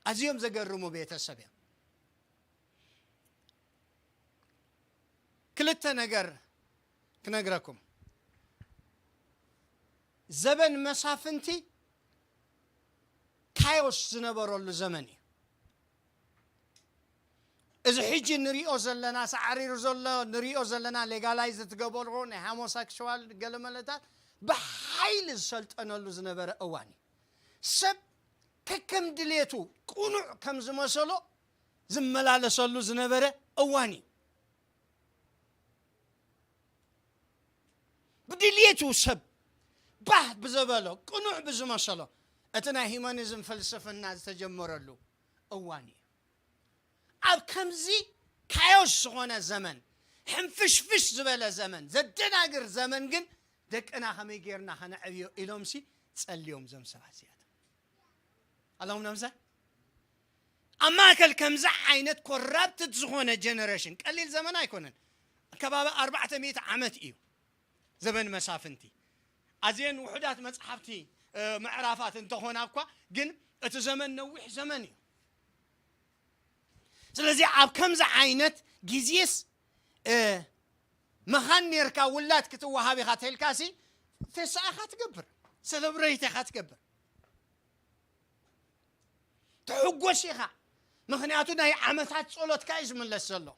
ኣዝዮም ዘገርሙ ቤተሰብ እዮም። ክልተ ነገር ክነግረኩም። ዘበን መሳፍንቲ ካዮስ ዝነበረሉ ዘመን እዩ። እዚ ሕጂ ንሪኦ ዘለና፣ ሳዕሪሩ ዘሎ ንሪኦ ዘለና፣ ሌጋላይዝ እትገበርዎ ናይ ሃሞሳክሽዋል ገለመለታት ብሓይሊ ዝሰልጠነሉ ዝነበረ እዋን እዩ። ሰብ ከከም ድሌቱ ቅኑዕ ከም ዝመሰሎ ዝመላለሰሉ ዝነበረ እዋን እዩ። ብድሌቱ ሰብ ባህ ብዘበሎ፣ ቅኑዕ ብዝመሰሎ፣ እቲ ናይ ሂዩማኒዝም ፍልስፍና ዝተጀመረሉ እዋን እዩ። ኣብ ከምዚ ካዮስ ዝኾነ ዘመን፣ ሕንፍሽፍሽ ዝበለ ዘመን፣ ዘደናግር ዘመን ግን፣ ደቅና ከመይ ጌርና ከነዕብዮ ኢሎምሲ ጸልዮም፣ እዞም ሰባት እዚኣቶም ኣለኹም ነምሳ ኣብ ማእከል ከምዚ ዓይነት ኮራፕትድ ዝኾነ ጀነሬሽን። ቀሊል ዘመን ኣይኮነን። ከባቢ ኣርባዕተ ሚእቲ ዓመት እዩ ዘበን መሳፍንቲ። ኣዝየን ውሑዳት መጽሓፍቲ፣ እ፣ ምዕራፋት እንተኾና እኳ፣ ግን እቲ ዘመን ነዊሕ ዘመን እዩ። ስለዚ ኣብ ከምዚ ዓይነት ግዜስ፣ እ፣ መኻን ኔርካ ውላድ ክትወሃብ ኢኻ ተልካሲ፣ ፌሳ ኢኻ ትገብር፣ ሰለብሬት ኢኻ ትገብር። ትሕጎስ ኢኻ። ምኽንያቱ ናይ ዓመታት ጸሎትካ እዩ ዝምለስ ዘሎ።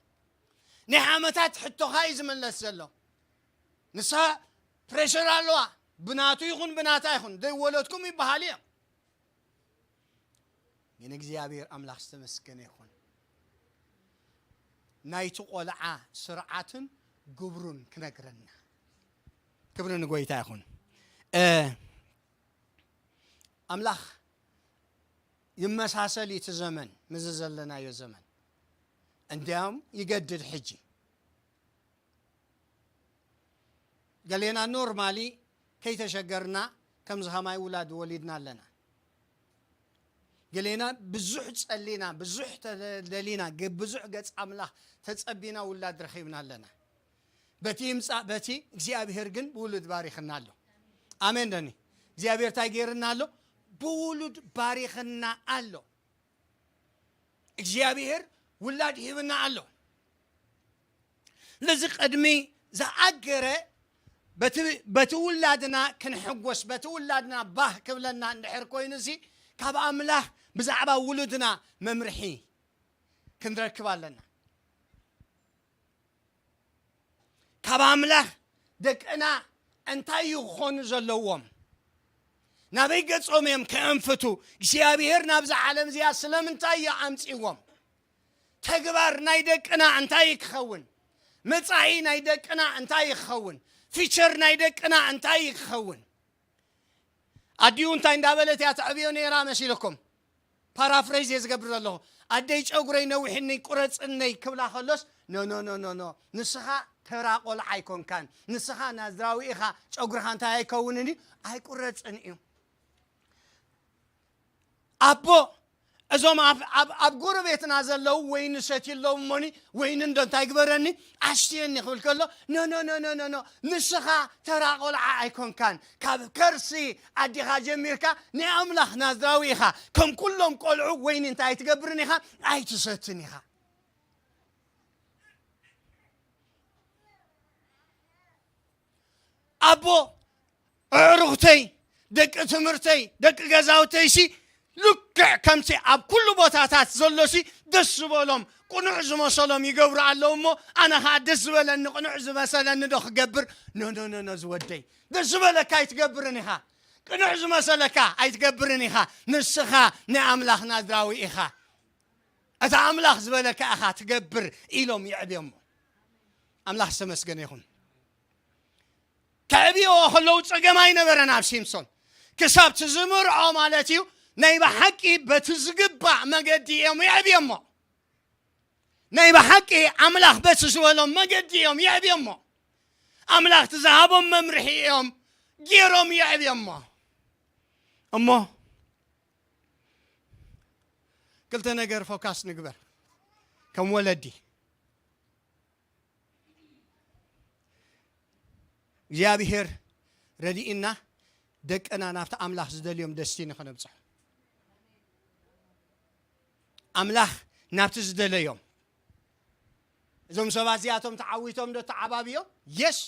ናይ ዓመታት ሕቶኻ እዩ ዝምለስ ዘሎ። ንሳ ፕሬሸር ኣለዋ። ብናቱ ይኹን ብናታ ይኹን፣ ዘይወለድኩም ይበሃል እዮም። ግን እግዚኣብሔር ኣምላኽ ዝተመስገነ ይኹን። ናይቲ ቆልዓ ስርዓትን ግብሩን ክነግረና። ክብሪ ንጎይታ ይኹን። እ፣ ኣምላኽ ይመሳሰል እቲ ዘመን፣ ምስዚ ዘለናዮ ዘመን። እንዲያውም ይገድድ ሕጂ። ገሌና ኖርማሊ ከይተሸገርና ከምዚ ኸማይ ውላድ ወሊድና ኣለና። ገሌና ብዙሕ ጸሊና፣ ብዙሕ ተደሊና፣ ገ-፣ ብዙሕ ገጽ ኣምላኽ ተጸቢና ውላድ ረኺብና ኣለና። በቲ ይምጻእ በቲ እግዚኣብሔር ግን ብውሉድ ባሪኽና ኣሎ። ኣሜን ደኒ? እግዚኣብሔር እንታይ ገይርና ኣሎ? ብውሉድ ባሪኽና ኣሎ። እግዚኣብሔር ውላድ ሂብና ኣሎ። ነዚ ቅድሚ ዝኣገረ በቲ፣ በቲ ውላድና ክንሕጎስ፣ በቲ ውላድና ባህ ክብለና እንድሕር ኮይኑሲ፣ ካብ ኣምላኽ ብዛዕባ ውሉድና መምርሒ ክንረክብ ኣለና። ካብ ኣምላኽ ደቅና እንታይ እዩ ክኾኑ ዘለዎም? ናበይ ገጾም እዮም ከእንፍቱ? እግዚኣብሔር ናብዛ ዓለም እዚኣ ስለምንታይ እዩ ኣምጺዎም? ተግባር ናይ ደቅና እንታይ እዩ ክኸውን? መጻኢ ናይ ደቅና እንታይ እዩ ክኸውን? ፊቸር ናይ ደቅና እንታይ እዩ ክኸውን? ኣዲኡ እንታይ እንዳበለት እያ ተዕብዮ ነይራ መሲልኩም? ፓራፍሬዝ እየ ዝገብር ዘለኹ። ኣደይ ጨጉረይ ነዊሕኒ ቁረፅነይ ክብላ ከሎስ፣ ኖ፣ ኖ፣ ኖ፣ ኖ፣ ኖ። ንስኻ ተራ ቆልዓ ኣይኮንካን። ንስኻ ናዝራዊ ኢኻ። ጨጉርኻ እንታይ ኣይከውንን እዩ? ኣይቁረፅን እዩ። ኣቦ እዞም ኣብ ጎረቤትና ዘለዉ ወይኒ ሰትዩ ኣለዉ እሞኒ፣ ወይኒ እንዶ እንታይ ግበረኒ ኣስትየኒ ክብል ከሎ፣ ኖ ኖ ኖ ኖ ኖ፣ ንስኻ ተራ ቆልዓ ኣይኮንካን። ካብ ከርሲ ኣዲኻ ጀሚርካ ናይ ኣምላኽ ናዝራዊ ኢኻ። ከም ኩሎም ቆልዑ ወይኒ እንታይ ኣይትገብርን ኢኻ፣ ኣይትሰትን ኢኻ። ኣቦ ኣዕሩኽተይ፣ ደቂ ትምህርተይ፣ ደቂ ገዛውተይሲ ልክዕ ከምቲ ኣብ ኩሉ ቦታታት ዘሎሲ ደስ ዝበሎም ቅኑዕ ዝመሰሎም ይገብሩ ኣለዉ እሞ፣ ኣነ ኸዓ ደስ ዝበለኒ ቅኑዕ ዝመሰለኒ ዶ ክገብር? ኖ ኖ ኖ ኖ፣ ዝወደይ፣ ደስ ዝበለካ ኣይትገብርን ኢኻ። ቅኑዕ ዝመሰለካ ኣይትገብርን ኢኻ። ንስኻ ናይ ኣምላኽ ናዝራዊ ኢኻ። እቲ ኣምላኽ ዝበለካ ኢኻ ትገብር ኢሎም የዕብዮሞ። ኣምላኽ ዝተመስገነ ይኹን። ከዕብዮ ከለዉ ጸገም ኣይነበረን ኣብ ሲምሶን። ክሳብ ትዝምርዖ ማለት እዩ፣ ናይ ብሓቂ በቲ ዝግባእ መገዲ እዮም የዕብዮሞ። ናይ ብሓቂ ኣምላኽ በቲ ዝበሎም መገዲ እዮም የዕብዮሞ። ኣምላኽ እቲ ዝሃቦም መምርሒ እዮም ገይሮም የዕብዮሞ። እሞ ክልተ ነገር ፎካስ ንግበር ከም ወለዲ። እግዚኣብሔር ረድእና ደቅና ናብቲ ኣምላኽ ዝደልዮም ደስቲኒ ከነብጽሖ። ኣምላኽ ናብቲ ዝደለዮም። እዞም ሰባት እዚኣቶም ተዓዊቶም ዶ ተዓባብዮም? የስ።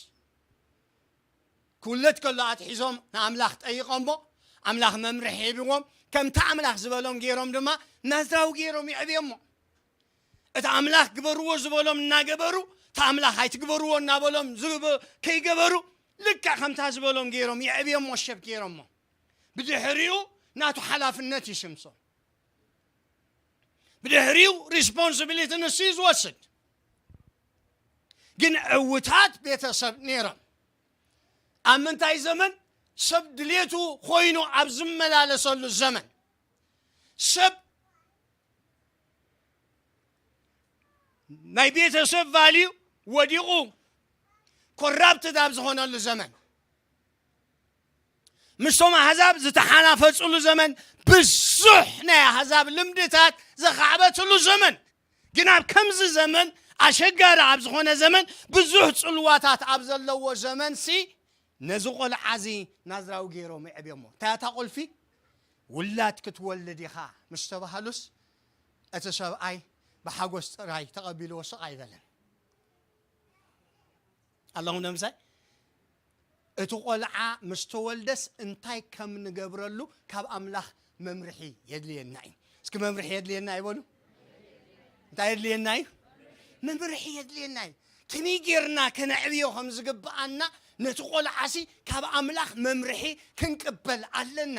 ክውለድ ከሎ ኣትሒዞም ንኣምላኽ ጠይቖሞ፣ ኣምላኽ መምርሒ ሂብዎም፣ ከምቲ ኣምላኽ ዝበሎም ገይሮም ድማ ናዝራዊ ገይሮም የዕብዮሞ። እቲ ኣምላኽ ግበርዎ ዝበሎም እናገበሩ፣ እቲ ኣምላኽ ኣይትግበርዎ እናበሎም ዝግበ-፣ ከይገበሩ፣ ልክዕ ከምታ ዝበሎም ገይሮም የዕብዮሞ፣ ሸብ ገይሮሞ። ብድሕሪኡ ናቱ ሓላፍነት ይሽምሶ። ብድሕሪኡ ሪስፖንሲቢሊቲ ንሱ እዩ ዝወስድ። ግን ዕውታት ቤተሰብ ነይሮም። ኣብ ምንታይ ዘመን? ሰብ ድሌቱ ኮይኑ ኣብ ዝመላለሰሉ ዘመን። ሰብ ናይ ቤተሰብ ቫልዩ ወዲቑ ኮራፕትድ ኣብ ዝኾነሉ ዘመን፣ ምስቶም ኣሕዛብ ዝተሓናፈጹሉ ዘመን፣ ብዙሕ ናይ ኣሕዛብ ልምድታት ዘኻዕበትሉ ዘመን፣ ግን ኣብ ከምዚ ዘመን፣ ኣሸጋሪ ኣብ ዝኾነ ዘመን፣ ብዙሕ ጽልዋታት ኣብ ዘለዎ ዘመን ሲ ነዚ ቆልዓ እዚ ናዝራዊ ገይሮም የዕብዮሞ። እንታይ እታ ቁልፊ? ውላድ ክትወልድ ኢኻ ምስ ተባሃሉስ፣ እቲ ሰብኣይ ብሓጎስ ጥራይ ተቐቢልዎ ስቕ ኣይበለን። ኣለኹም ዶ ምሳይ? እቲ ቆልዓ ምስ ተወልደስ እንታይ ከም ንገብረሉ ካብ ኣምላኽ መምርሒ የድልየና እዩ። እስኪ መምርሒ የድልየና ይበሉ። እንታይ የድልየና እዩ? መምርሒ የድልየና እዩ። ከመይ ጌርና ከነዕብዮ ከም ዝግብኣና ነቲ ቆልዓሲ ካብ ኣምላኽ መምርሒ ክንቅበል ኣለና።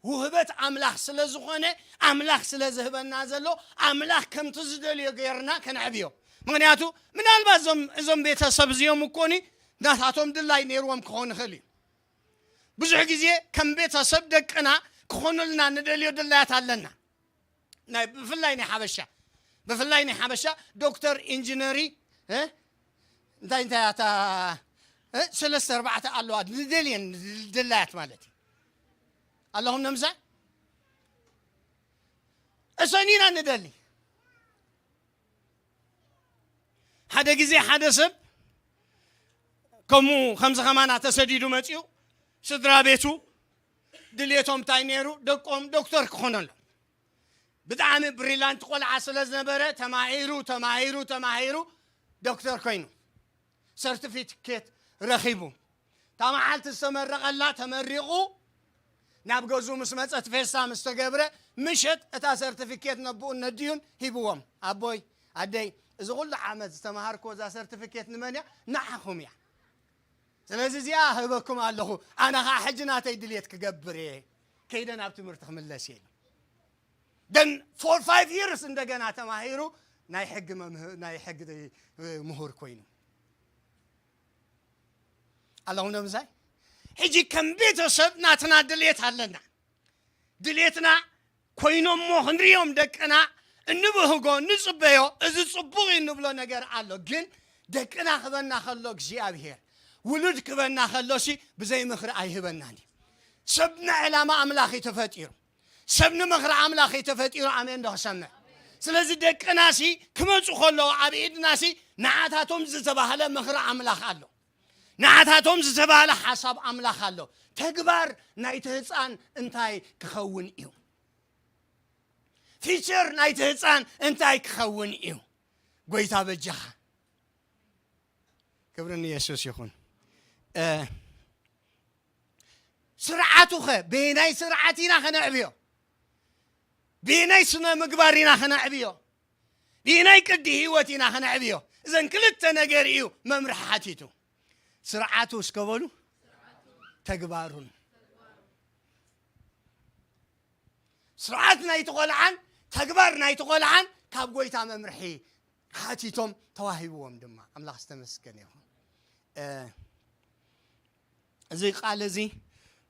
ውህበት ኣምላኽ ስለ ዝኾነ፣ ኣምላኽ ስለ ዝህበና ዘሎ፣ ኣምላኽ ከምቲ ዝደልዮ ጌርና ከነዕብዮ። ምኽንያቱ ምናልባት እዞም፣ እዞም ቤተሰብ እዚኦም እኮኒ ናታቶም ድላይ ነይርዎም ክኾን ይኽእል እዩ። ብዙሕ ግዜ ከም ቤተሰብ ደቅና ክኾኑልና ንደልዮ ድላያት ኣለና። ናይ፣ ብፍላይ ናይ ሓበሻ፣ ብፍላይ ናይ ሓበሻ ዶክተር፣ ኢንጂነሪ፣ እ? እንታይ እንታይ ኣታ፣ እ? ሰለስተ ኣርባዕተ ኣለዋ ንደልየን ድላያት ማለት እዩ። ኣለኹም ነምሳ እሰኒና ንደሊ። ሓደ ግዜ ሓደ ሰብ ከምኡ ከምዚ ከማና ተሰዲዱ መጺኡ፣ ስድራ ቤቱ ድልየቶም እንታይ ነይሩ? ደቆም ዶክተር ክኾነሎም። ብጣዕሚ ብሪላንት ቆልዓ ስለ ዝነበረ፣ ተማሂሩ፣ ተማሂሩ፣ ተማሂሩ ዶክተር ኮይኑ፣ ሰርቲፊኬት ረኺቡ። እታ መዓልቲ ዝተመረቐላ፣ ተመሪቑ ናብ ገዝኡ ምስ መጸ፣ እቲ ፌስታ ምስ ተገብረ፣ ምሸት እታ ሰርቲፊኬት ነቦኡን ነዲኡን ሂብዎም። ኣቦይ፣ ኣደይ፣ እዚ ኩሉ ዓመት ዝተማሃርክዎ እዛ ሰርቲፊኬት ንመን እያ? ንዓኹም እያ። ስለዚ እዚኣ ህበኩም ኣለኹ፣ ኣነ ኸዓ ሕጂ ናተይ ድልየት ክገብር እየ፣ ከይደ ናብ ትምህርቲ ክምለስ እየ ኢሉ። Then for five years እንደገና ተማሂሩ ናይ ሕጊ መምህር፣ ናይ ሕጊ ምሁር ኮይኑ። ኣለኹም ዶ ምሳይ? ሕጂ ከም ቤተሰብ ናትና ድልየት ኣለና። ድልየትና ኮይኖሞ ክንሪኦም ደቅና እንብህጎ፣ እንጽበዮ፣ እዚ ጽቡቕ እዩ እንብሎ ነገር ኣሎ። ግን ደቅና ክበና ከሎ እግዚኣብሔር፣ ውሉድ ክበና ከሎሲ ብዘይ ምኽሪ ኣይህበናን እዩ። ሰብ ንዕላማ ኣምላኽ እዩ ተፈጢሩ። ሰብ ንምኽሪ ኣምላኽ እዩ ተፈጢሩ። ኣሜን ዶ ክሰምዕ? ስለዚ ደቅናሲ ክመፁ ከለዉ ኣብ ኢድናሲ ንዓታቶም ዝተባህለ ምኽሪ ኣምላኽ ኣሎ። ንዓታቶም ዝተባህለ ሓሳብ ኣምላኽ ኣሎ። ተግባር ናይቲ ህፃን እንታይ ክኸውን እዩ? ፊቸር ናይቲ ህፃን እንታይ ክኸውን እዩ? ጎይታ በጃኻ። ክብሪ ንየሱስ ይኹን። ስርዓቱ ኸ በየናይ ስርዓት ኢና ኸነዕብዮ? በየናይ ስነ ምግባር ኢና ኸነዕብዮ? በየናይ ቅዲ ህይወት ኢና ኸነዕብዮ? እዘን ክልተ ነገር እዩ መምርሒ ሓቲቱ። ስርዓቱ እስከ በሉ፣ ተግባሩን። ስርዓት ናይቲ ቆልዓን ተግባር ናይቲ ቆልዓን ካብ ጎይታ መምርሒ ሓቲቶም ተዋሂብዎም ድማ። ኣምላኽ ዝተመስገነ ይኹን። እዚ ቃል እዚ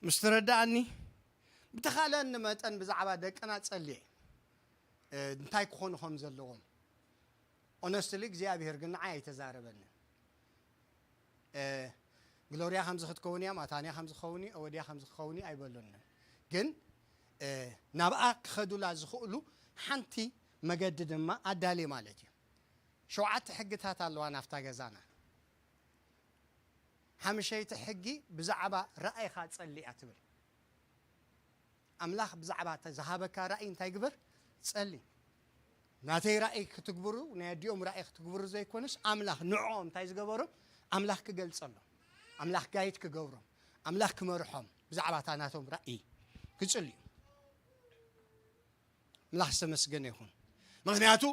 ምስ ተረዳኣኒ፣ ብተኻለኒ መጠን ብዛዕባ ደቅና ጸልየ እንታይ ክኾኑ ከም ዘለዎም። ኦነስትሊ እግዚኣብሔር ግን ንዓይ ኣይተዛረበንን። ግሎርያ ከምዚ ክትከውን እያ፣ ማታንያ ከምዚ ክኸውን እዩ፣ ኦወድያ ከምዚ ክኸውን እዩ ኣይበሉንን። ግን ናብኣ ክኸዱላ ዝኽእሉ ሓንቲ መገዲ ድማ ኣዳልየ ማለት እዩ። ሸውዓተ ሕግታት ኣለዋ ናብታ ገዛና። ሓምሸይቲ ሕጊ ብዛዕባ ራእይኻ ጸሊ እያ ትብል። ኣምላኽ ብዛዕባ ዝሃበካ ራእይ እንታይ ግበር? ጸሊ። ናተይ ራእይ ክትግብሩ፣ ናይ ኣዲኦም ራእይ ክትግብሩ ዘይኮነስ ኣምላኽ ንዕኦም እንታይ ዝገበሮም? ኣምላኽ ክገልጸሎም፣ ኣምላኽ ጋይድ ክገብሮም፣ ኣምላኽ ክመርሖም ብዛዕባ እታ ናቶም ራእይ ክጽልዩ። ኣምላኽ ዝተመስገነ ይኹን። ምኽንያቱ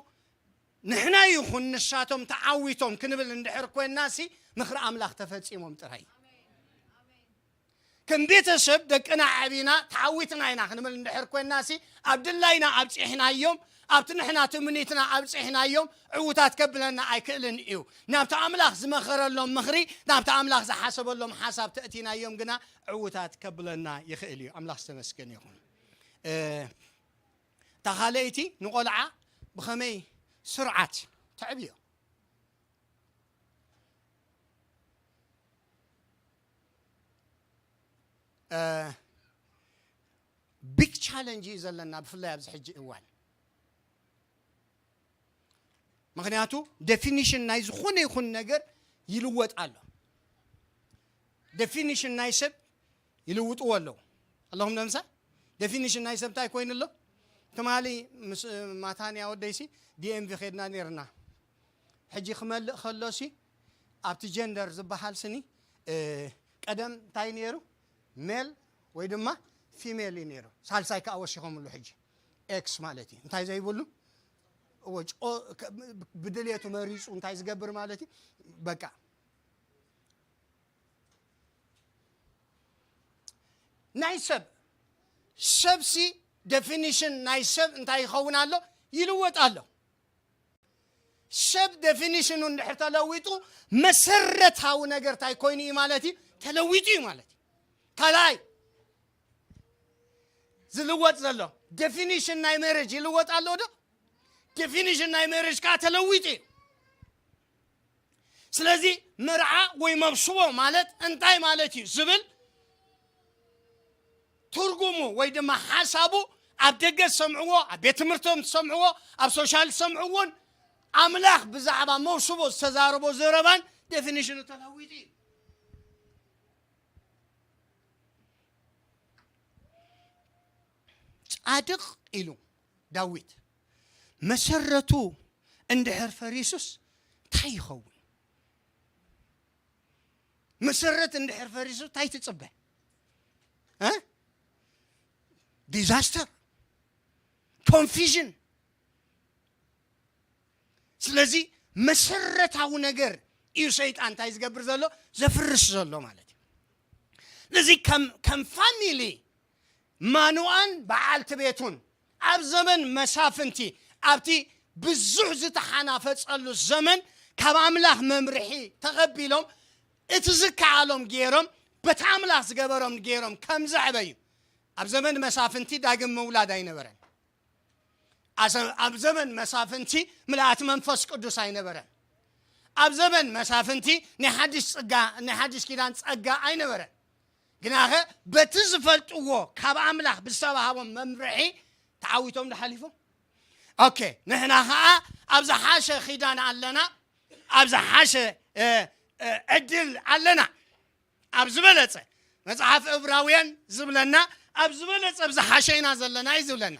ንሕና ይኹን ንሳቶም ተዓዊቶም ክንብል እንድሕር ኮይንናሲ ምኽሪ ኣምላኽ ተፈጺሞም ጥራይ። ከም ቤተሰብ ደቅና ዓቢና ተዓዊትና ኢና ክንብል እንድሕር ኮይንናሲ ኣብ ድላይና ኣብጺሕናዮም፣ ኣብቲ ንሕና ትምኒትና ኣብጺሕናዮም ዕዉታት ከብለና ኣይክእልን እዩ። ናብቲ ኣምላኽ ዝመኸረሎም ምኽሪ፣ ናብቲ ኣምላኽ ዝሓሰበሎም ሓሳብ ተእቲናዮም ግና ዕዉታት ከብለና ይኽእል እዩ። ኣምላኽ ዝተመስገነ ይኹን። እታ ካልኣይቲ ንቆልዓ ብኸመይ ስርዓት ተዕብዮ? ቢግ ቻለንጅ እዩ ዘለና ብፍላይ ኣብዚ ሕጂ እዋን። ምኽንያቱ ዴፊኒሽን ናይ ዝኾነ ይኹን ነገር ይልወጥ ኣሎ። ዴፊኒሽን ናይ ሰብ ይልውጥዎ ኣለዉ ኣለኹም። ንምሳሌ ዴፊኒሽን ናይ ሰብ እንታይ ኮይኑ ኣሎ? ትማሊ ምስ ማታንያ ወደይሲ ዲኤምቪ ኸድና ነርና። ሕጂ ክመልእ ከሎሲ ኣብቲ ጀንደር ዝበሃል ስኒ ቀደም እንታይ ነይሩ? ሜል ወይ ድማ ፊሜል እዩ ነይሩ። ሳልሳይ ከዓ ወሲኾምሉ ሕጂ ኤክስ ማለት እዩ። እንታይ ዘይብሉ ብድልየቱ መሪፁ እንታይ ዝገብር ማለት እዩ። በቃ ናይ ሰብ ሰብሲ ዴፊኒሽን ናይ ሰብ እንታይ ይኸውን ኣሎ? ይልወጥ ኣሎ። ሰብ ዴፊኒሽኑ እንድሕር ተለዊጡ መሰረታዊ ነገር እንታይ ኮይኑ እዩ ማለት እዩ? ተለዊጡ እዩ ማለት እዩ። ካልኣይ ዝልወጥ ዘሎ ዴፊኒሽን ናይ ሜሬጅ ይልወጥ ኣሎ ዶ? ዴፊኒሽን ናይ ሜሬጅ ከዓ ተለዊጡ እዩ። ስለዚ መርዓ ወይ መብስቦ ማለት እንታይ ማለት እዩ ዝብል ትርጉሙ ወይ ድማ ሓሳቡ ኣብ ደገ ዝሰምዕዎ፣ ኣብ ቤት ትምህርቶም ዝሰምዕዎ፣ ኣብ ሶሻል ዝሰምዕዎን ኣምላኽ ብዛዕባ መውስቦ ዝተዛረቦ ዘረባን ዴፊኒሽኑ ተለዊጡ እዩ። ጻድቕ ኢሉ ዳዊት መሰረቱ እንድሕር ፈሪሱስ እንታይ ይኸውን? መሰረት እንድሕር ፈሪሱ እንታይ ትጽበ? እ? ዲዛስተር፣ ኮንፊዥን። ስለዚ መሰረታዊ ነገር እዩ ሰይጣን እንታይ ዝገብር ዘሎ? ዘፍርስ ዘሎ ማለት እዩ። ስለዚ ከም ከም ፋሚሊ ማኑኣን በዓልቲ ቤቱን ኣብ ዘመን መሳፍንቲ ኣብቲ ብዙሕ ዝተሓናፈጸሉ ዘመን ካብ ኣምላኽ መምርሒ ተቐቢሎም እቲ ዝከኣሎም ገይሮም በቲ ኣምላኽ ዝገበሮም ገይሮም ከም ዘዕበዩ። ኣብ ዘመን መሳፍንቲ ዳግም ምውላድ ኣይነበረን። ኣሰ- ኣብ ዘመን መሳፍንቲ ምልኣት መንፈስ ቅዱስ ኣይነበረን። ኣብ ዘመን መሳፍንቲ ናይ ሓድሽ ጸጋ ናይ ሓድሽ ኪዳን ጸጋ ኣይነበረን። ግናኸ በቲ ዝፈልጥዎ ካብ ኣምላኽ ብዝተባሃቦም መምርሒ ተዓዊቶም ዶ ሓሊፎም? ኦኬ፣ ንሕና ኸዓ ኣብ ዝሓሸ ኺዳን ኣለና፣ ኣብ ዝሓሸ እ፣ እ፣ ዕድል ኣለና። ኣብ ዝበለጸ መጽሓፍ ዕብራውያን ዝብለና ኣብ ዝበለጸ ኣብ ዝሓሸ ኢና ዘለና እዩ ዝብለና።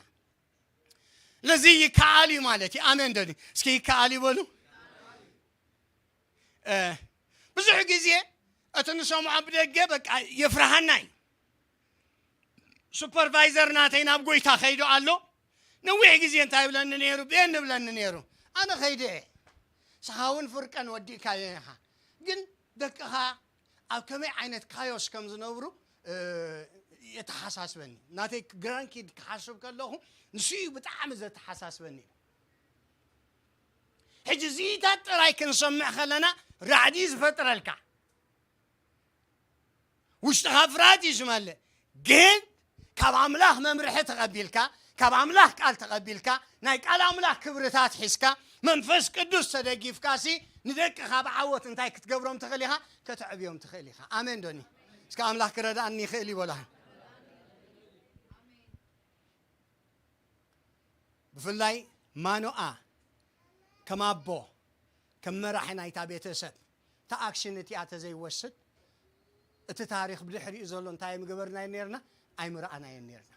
ለዚ ይከኣል እዩ ማለት እዩ። ኣሜን ዶ? እስኪ ይከኣል ይበሉ። እ፣ ብዙሕ ግዜ እቲ ንሰምዖ ብደገ በቃ የፍርሃና እዩ። ሱፐርቫይዘር ናተይ ናብ ጎይታ ከይዱ ኣሎ። ነዊሕ ግዜ እንታይ ይብለኒ ነይሩ? ቤን ንብለኒ ነይሩ። ኣነ ከይደ እየ። ንስኻ እውን ፍርቀን ወዲእካዮ ኢኻ። ግን ደቅኻ ኣብ ከመይ ዓይነት ካዮስ ከም ዝነብሩ እ፣ የተሓሳስበኒ። ናተይ ግራንኪድ ክሓስብ ከለኹ ንሱ እዩ ብጣዕሚ ዘተሓሳስበኒ። ሕጂ እዚታት ጥራይ ክንሰምዕ ከለና ራዕዲ ዝፈጥረልካ፣ ውሽጥኻ ፍርሃት እዩ ዝመልእ። ግን ካብ ኣምላኽ መምርሒ ተቐቢልካ፣ ካብ ኣምላኽ ቃል ተቐቢልካ፣ ናይ ቃል ኣምላኽ ክብርታት ሒዝካ፣ መንፈስ ቅዱስ ተደጊፍካ ሲ ንደቅኻ ብዓወት እንታይ ክትገብሮም ትኽእል ኢኻ? ከተዕብዮም ትኽእል ኢኻ። ኣሜን ዶኒ? እስከ ኣምላኽ ክረድኣኒ ይኽእል ይበላኻ። ብፍላይ ማኖኣ ከም ኣቦ፣ ከም መራሒ ናይታ ቤተሰብ፣ እታ ኣክሽን እቲኣ ተዘይወስድ፣ እቲ ታሪኽ ብድሕሪኡ ዘሎ እንታይ ምገበርናዮ ነርና? ኣይምረኣናዮን ነርና።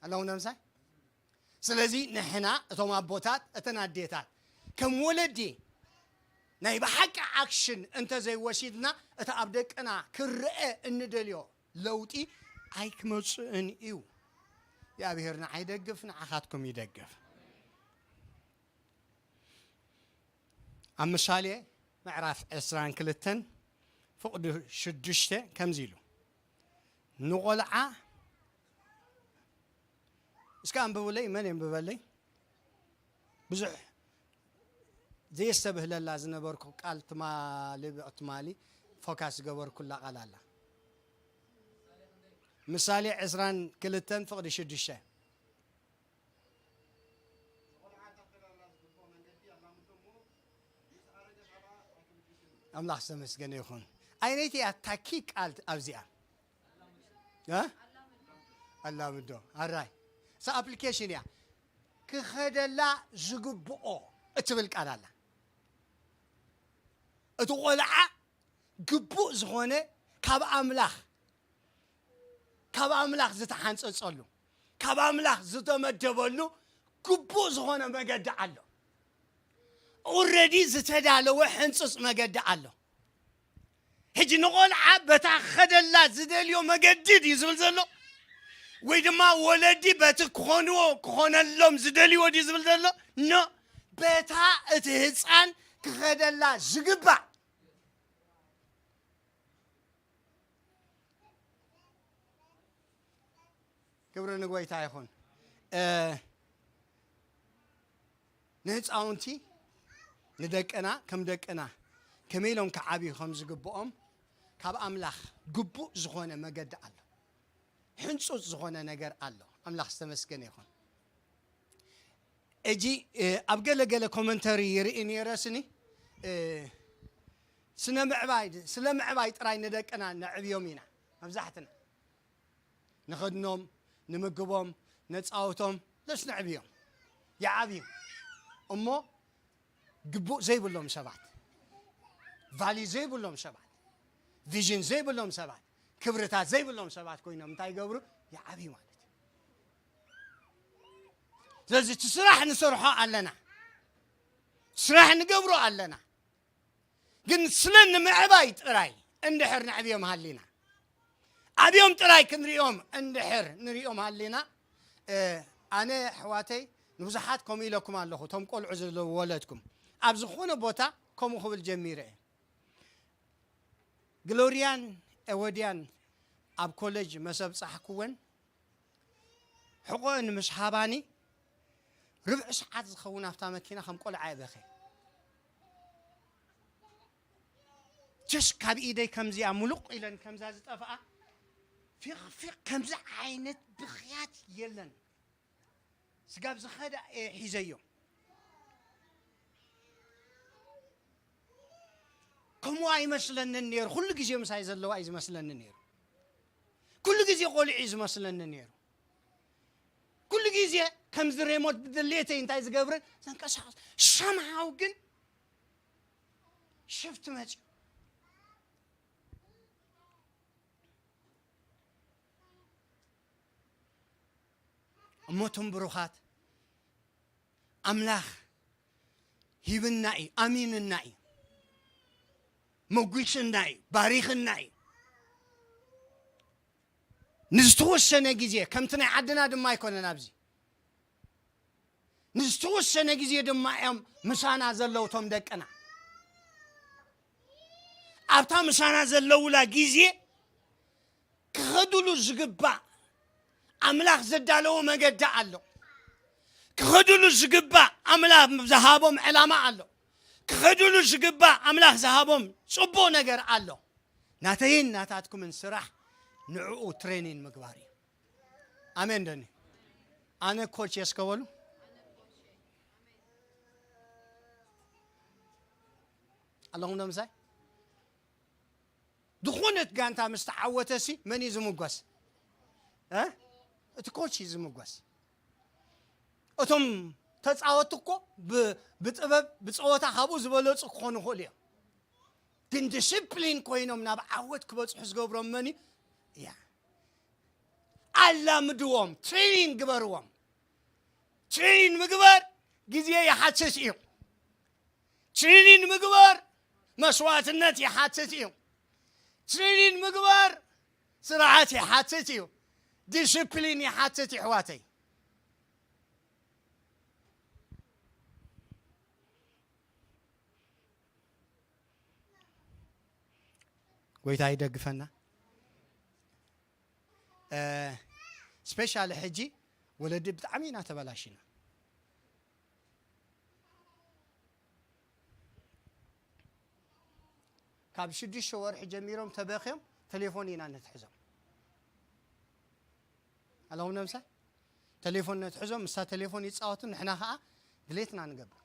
ኣለኹም ዶ ምሳይ? ስለዚ ንሕና እቶም ኣቦታት፣ እተን ኣዴታት፣ ከም ወለዲ ናይ ብሓቂ ኣክሽን እንተዘይወሲድና፣ እቲ ኣብ ደቅና ክረአ እንደልዮ ለውጢ ኣይክመጽእን እዩ። እግዚኣብሔር ንዓይ ይደግፍ፣ ንዓኻትኩም ይደግፍ። ኣብ ምሳሌ ምዕራፍ ዕስራን ክልተን ፍቕዲ ሽዱሽተ ከምዚ ኢሉ፣ ንቖልዓ፣ እስከ ኣንብቡለይ፣ መን የንብበለይ? ብዙሕ ዘየስተብህለላ ዝነበርኩ ቃል ትማሊ ብትማሊ ፎካስ ዝገበርኩላ ቃል ኣላ። ምሳሌ ዕስራን ክልተን ፍቕዲ ሽዱሽተ። ኣምላኽ ዝተመስገነ ይኹን። ኣይነይቲ እያ ታኪ ቃል ኣብዚኣ? እ? ኣላምዶ። ኣራይ። እሳ ኣፕሊኬሽን እያ። ክኸደላ ዝግብኦ እትብል ቃል ኣላ። እቲ ቆልዓ ግቡእ ዝኾነ ካብ ኣምላኽ፣ ካብ ኣምላኽ ዝተሓንጸጸሉ፣ ካብ ኣምላኽ ዝተመደበሉ ግቡእ ዝኾነ መገዲ ኣሎ። ኦረዲ ዝተዳለወ ሕንጹጽ መገዲ ኣሎ። ሕጂ ንቆልዓ በታ ክኸደላ ዝደልዮ መገዲ ድዩ ዝብል ዘሎ? ወይ ድማ ወለዲ በቲ ክኾንዎ፣ ክኾነሎም ዝደልይዎ ድዩ ዝብል ዘሎ? ኖ፣ በታ እቲ ህፃን ክኸደላ ዝግባእ። ክብሪ ንጎይታ ይኹን። እ፣ ንህፃውንቲ፣ ንደቅና፣ ከም ደቅና ከመይ ኢሎም ክዓብዩ ከም ዝግብኦም ካብ ኣምላኽ ግቡእ ዝኾነ መገዲ ኣሎ። ሕንጹጽ ዝኾነ ነገር ኣሎ። ኣምላኽ ዝተመስገነ ይኹን። እጂ፣ እ፣ ኣብ ገለ ገለ ኮመንተሪ ይርኢ ነይረ ስኒ፣ እ፣ ስነ ምዕባይ፣ ስለ ምዕባይ ጥራይ ንደቅና ነዕብዮም ኢና መብዛሕትና። ንኸድኖም፣ ንምግቦም፣ ነጻውቶም፣ ለስ ነዕብዮም። ይዓብዩ። እሞ ግቡእ ዘይብሎም ሰባት፣ ቫልዩ ዘይብሎም ሰባት፣ ቪዥን ዘይብሎም ሰባት፣ ክብርታት ዘይብሎም ሰባት ኮይኖም እንታይ ይገብሩ? ይዓብዩ ማለት እዩ። ስለዚ እቲ ስራሕ ንሰርሖ ኣለና፣ ስራሕ ንገብሮ ኣለና። ግን ስለ ንምዕባይ ጥራይ እንድሕር ነዕብዮም ሃሊና፣ ኣብዮም ጥራይ ክንሪኦም እንድሕር ንሪኦም ሃሊና፣ እ፣ ኣነ ኣሕዋተይ ንብዙሓት ከምኡ ኢለኩም ኣለኹ፣ እቶም ቆልዑ ዘለዉ ወለድኩም ኣብ ዝኾነ ቦታ ከምኡ ክብል ጀሚረ እየ። ግሎሪያን ኤወድያን ኣብ ኮሌጅ መሰ ኣብጻሕኩወን፣ ሕቖአን ምስ ሃባኒ ርብዒ ሰዓት ዝኸውን ኣብታ መኪና ከም ቆልዓ እየ በኺ። ጀስ ካብ ኢደይ ከምዚኣ ሙሉቕ ኢለን ከምዛ ዝጠፍኣ ፊቕ ፊቕ፣ ከምዚ ዓይነት ብኽያት የለን። ስጋብ ዝኸዳ እየ ሒዘዮ። ከምኡ ኣይመስለንን ነይሩ። ኩሉ ግዜ ምሳይ ዘለዋ እዩ ዝመስለኒ ነይሩ። ኩሉ ግዜ ቆልዑ እዩ ዝመስለኒ ነይሩ። ኩሉ ግዜ ከምዚ ሬሞት ብድሌተይ እንታይ ዝገብርን ዘንቀሳቐስ፣ ሸምሃው ግን ሽፍት መፂኡ። እሞ እቶም ብሩኻት ኣምላኽ ሂብና እዩ፣ ኣሚንና እዩ፣ መጒስና እዩ፣ ባሪኽና እዩ። ንዝተወሰነ ግዜ፣ ከምቲ ናይ ዓድና ድማ ኣይኮነን ኣብዚ። ንዝተወሰነ ግዜ ድማ እዮም ምሳና ዘለዉ እቶም ደቅና። ኣብታ ምሳና ዘለዉላ ግዜ ክኸዱሉ ዝግባእ ኣምላኽ ዘዳለዎ መገዲ ኣሎ። ክኸዱሉ ዝግባእ ኣምላኽ ዝሃቦም ዕላማ ኣሎ። ክኸዱሉ ዝግባእ ኣምላኽ ዝሃቦም ጽቡቕ ነገር ኣሎ። ናተይን ናታትኩምን ስራሕ ንዕኡ ትሬኒን ምግባር እዩ። ኣሜን ደኒ? ኣነ ኮች የስከበሉ ኣለኹም ዶ ምሳይ? ዝኾነት ጋንታ ምስ ተዓወተሲ መን እዩ ዝምጎስ? እ? እቲ ኮች እዩ ዝምጎስ። እቶም ተጻወትቲ እኮ ብ-፣ ብጥበብ፣ ብጸወታ ካብኡ ዝበለጹ ክኾኑ ይኽእሉ እዮም። ግን ዲስፕሊን ኮይኖም ናብ ዓወት ክበጽሑ ዝገብሮም መን እዩ? ያ። ኣላምድዎም፣ ትሬኒን ግበርዎም። ትሬኒን ምግባር ግዜ ይሓትት እዩ። ትሬኒን ምግባር መስዋዕትነት ይሓትት እዩ። ትሬኒን ምግባር ስርዓት ይሓትት እዩ። ዲስፕሊን ይሓትት እዩ፣ ኣሕዋተይ። ጎይታ ይደግፈና። እ፣ ስፔሻሊ ሕጂ ወለዲ ብጣዕሚ ኢና ተበላሽና። ካብ ሽዱሽተ ወርሒ ጀሚሮም ተበኽዮም ቴሌፎን ኢና ነትሕዞም። ኣለኹም ነምሳ? ቴሌፎን ነትሕዞም፣ ምስታ ቴሌፎን ይጻወቱ፣ ንሕና ኸኣ ድሌትና ንገብር።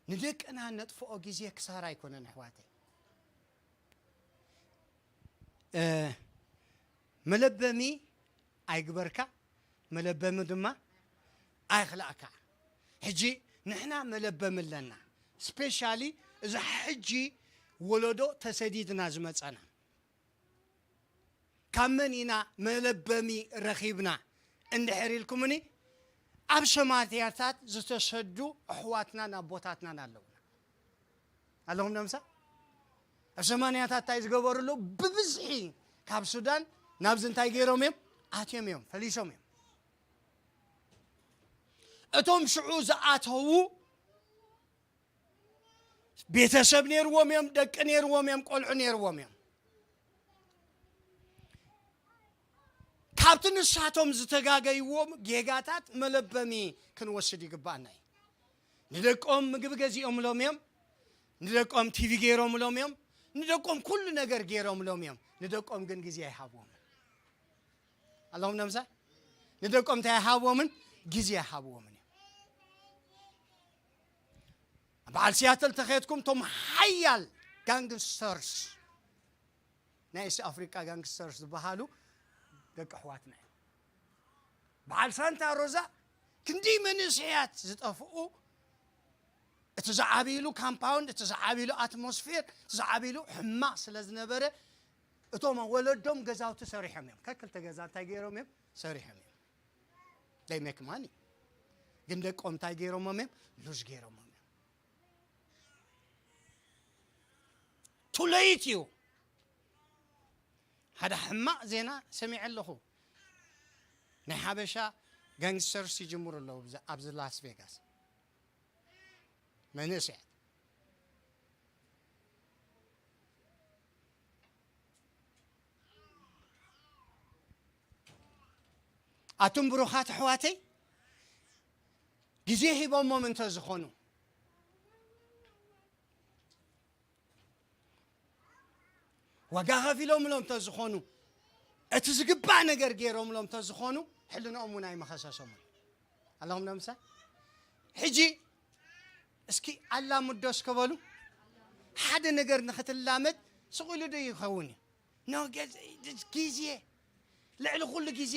ንደቅና ነጥፍኦ ግዜ ክሳራ ኣይኮነን ኣሕዋተይ። እ፣ መለበሚ ኣይግበርካ፣ መለበሚ ድማ ኣይኽላእካ። ሕጂ ንሕና መለበሚ ኣለና። ስፔሻሊ እዚ ሕጂ ወለዶ ተሰዲድና ዝመጸና። ካብ መን ኢና መለበሚ ረኺብና እንድሕር ኢልኩምኒ፣ ኣብ ሰማንያታት ዝተሰዱ ኣሕዋትናን ኣቦታትናን ኣለውና። ኣለኹም ነምሳ? ኣብ ሰማንያታት እንታይ ዝገበሩ ኣለዉ? ብብዝሒ ካብ ሱዳን ናብዚ እንታይ ገይሮም እዮም? ኣትዮም እዮም፣ ፈሊሶም እዮም። እቶም ሽዑ ዝኣተዉ ቤተሰብ ነይርዎም እዮም፣ ደቂ ነይርዎም እዮም፣ ቆልዑ ነይርዎም እዮም። ካብቲ ንሳቶም ዝተጋገይዎም ጌጋታት መለበሚ ክንወስድ ይግባኣና እዩ። ንደቆም ምግቢ ገዚኦምሎም እዮም፣ ንደቆም ቲቪ ገይሮምሎም እዮም፣ ንደቆም ኩሉ ነገር ገይሮምሎም እዮም። ንደቆም ግን ግዜ ኣይሃብዎም። ኣለኹም ነምሳ? ንደቆም እንታይ ኣይሃብዎምን? ግዜ ኣይሃብዎምን እዮም። በዓል ሲያትል ተኸድኩም፣ እቶም ሓያል ጋንግስተርስ፣ ናይ ኢስት ኣፍሪቃ ጋንግስተርስ ዝበሃሉ ደቂ ኣሕዋትና እዮም። በዓል ሳንታ ሮዛ ክንዲ መንእሰያት ዝጠፍኡ፣ እቲ ዝዓብይሉ ካምፓውንድ፣ እቲ ዝዓብይሉ ኣትሞስፌር፣ እቲ ዝዓብይሉ ሕማቕ ስለ ዝነበረ፣ እቶም ወለዶም ገዛውቲ ሰሪሖም እዮም። ከክልተ ገዛ እንታይ ገይሮም እዮም? ሰሪሖም እዮም። They make money። ግን ደቆም እንታይ ገይሮሞም እዮም? ሉዝ ገይሮሞም እዮም። Too late እዩ። ሓደ ሕማቕ ዜና ሰሚዐ ኣለኹ። ናይ ሓበሻ ጋንግስተርስ ይጅምሩ ኣለዉ ኣብዚ፣ ኣብዚ ላስ ቬጋስ። መንእሰያት። ኣቱም ብሩኻት ኣሕዋተይ፣ ግዜ ሂቦሞም እንተ ዝኾኑ፣ ዋጋ ከፊሎምሎም እንተ ዝኾኑ፣ እቲ ዝግባእ ነገር ገይሮምሎም እንተ ዝኾኑ፣ ሕልናኦም እውን ኣይመኸሰሶምን። ኣለኹም ዶ ምሳይ? ሕጂ እስኪ ኣላምዶ እስከ በሉ። ሓደ ነገር ንኽትላመድ ስቕ ኢሉ ዶ ይኸውን እዩ? ኖ፣ ገ- ግዜ፣ ልዕሊ ኩሉ ግዜ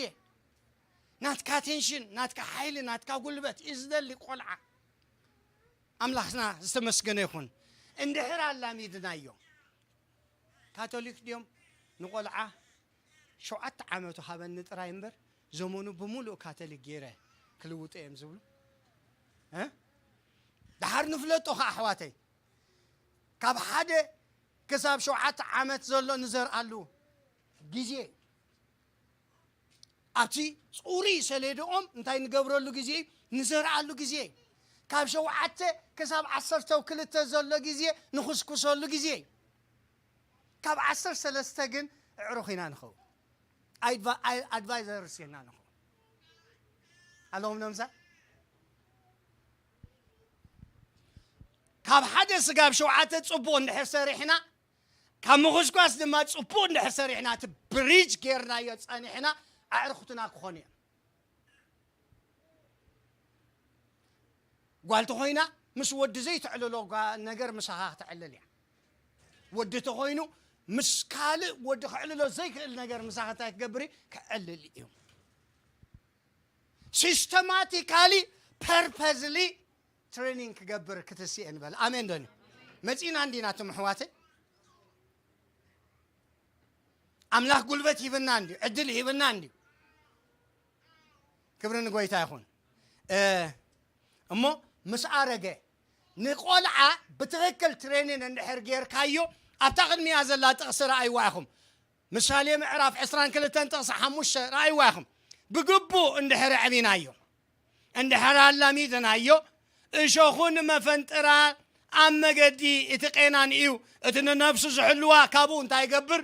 ናትካ ኣቴንሽን፣ ናትካ ሓይሊ፣ ናትካ ጉልበት እዩ ዝደሊ ቆልዓ። ኣምላኽና ዝተመስገነ ይኹን። እንድሕር ኣላሚድናዮ፣ ካቶሊክ ድዮም ንቆልዓ ሸውዓተ ዓመቱ ሃበኒ ጥራይ እምበር፣ ዘመኑ ብምሉእ ካቶሊክ ገይረ ክልውጦ እዮም ዝብሉ? እ? ደሓር ንፍለጦ ኸዓ ኣሕዋተይ፣ ካብ ሓደ ክሳብ ሸውዓተ ዓመት ዘሎ ንዘርኣሉ ግዜ፣ ኣብቲ ጽሩይ ሰሌድኦም እንታይ ንገብረሉ ግዜ እዩ? ንዘርኣሉ ግዜ እዩ። ካብ ሸውዓተ ክሳብ ዓሰርተ ክልተ ዘሎ ግዜ ንኹስኩሰሉ ግዜ እዩ። ካብ ዓሰርተ ሰለስተ ግን ኣዕሩኽ ኢና ንኸውን። ኣድቫ- ኣይ- ኣድቫይዘርስ ኢና ንኸውን። ኣለኹም ዶ ምሳይ? ካብ ሓደ ስጋብ ሸውዓተ ጽቡቕ እንድሕር ሰሪሕና፣ ካብ ምኹስኳስ ድማ ጽቡቕ እንድሕር ሰሪሕና፣ እቲ ብሪጅ ጌርናዮ ጸኒሕና፣ ኣዕርኽትና ክኾኑ እዮም። ጓል ተኾይና ምስ ወዲ ዘይተዕልሎ ጓ- ነገር ምሳኻ ክተዕልል እያ። ወዲ ተኾይኑ ምስ ካልእ ወዲ ከዕልሎ ዘይክእል ነገር ምሳኻ እንታይ ክገብር እዩ? ከዕልል እዩ። ሲስተማቲካሊ፣ ፐርፐዝሊ ትሬኒንግ ክገብር ክትስኤ ንበል። ኣሜን ዶኒ? መጺና እንዲና እቶም ኣሕዋተይ? ኣምላኽ ጉልበት ሂብና እንድዩ፣ ዕድል ሂብና እንድዩ። ክብሪ ንጎይታ ይኹን። እ፣ እሞ ምስ ኣረገ ንቆልዓ ብትኽክል ትሬኒን እንድሕር ጌርካዮ፣ ኣብታ ቅድሚያ ዘላ ጥቕሲ ረኣይዋ ኢኹም። ምሳሌ ምዕራፍ ዕስራን ክልተን ጥቕሲ ሓሙሽተ ረኣይዋ ኢኹም። ብግቡእ እንድሕር ኣዕቢናዮ፣ እንድሕር ኣላሚድናዮ፣ እሾኹን መፈንጥራ ኣብ መገዲ እቲ ቄናን እዩ። እቲ ንነፍሱ ዝሕልዋ ካብኡ እንታይ ይገብር?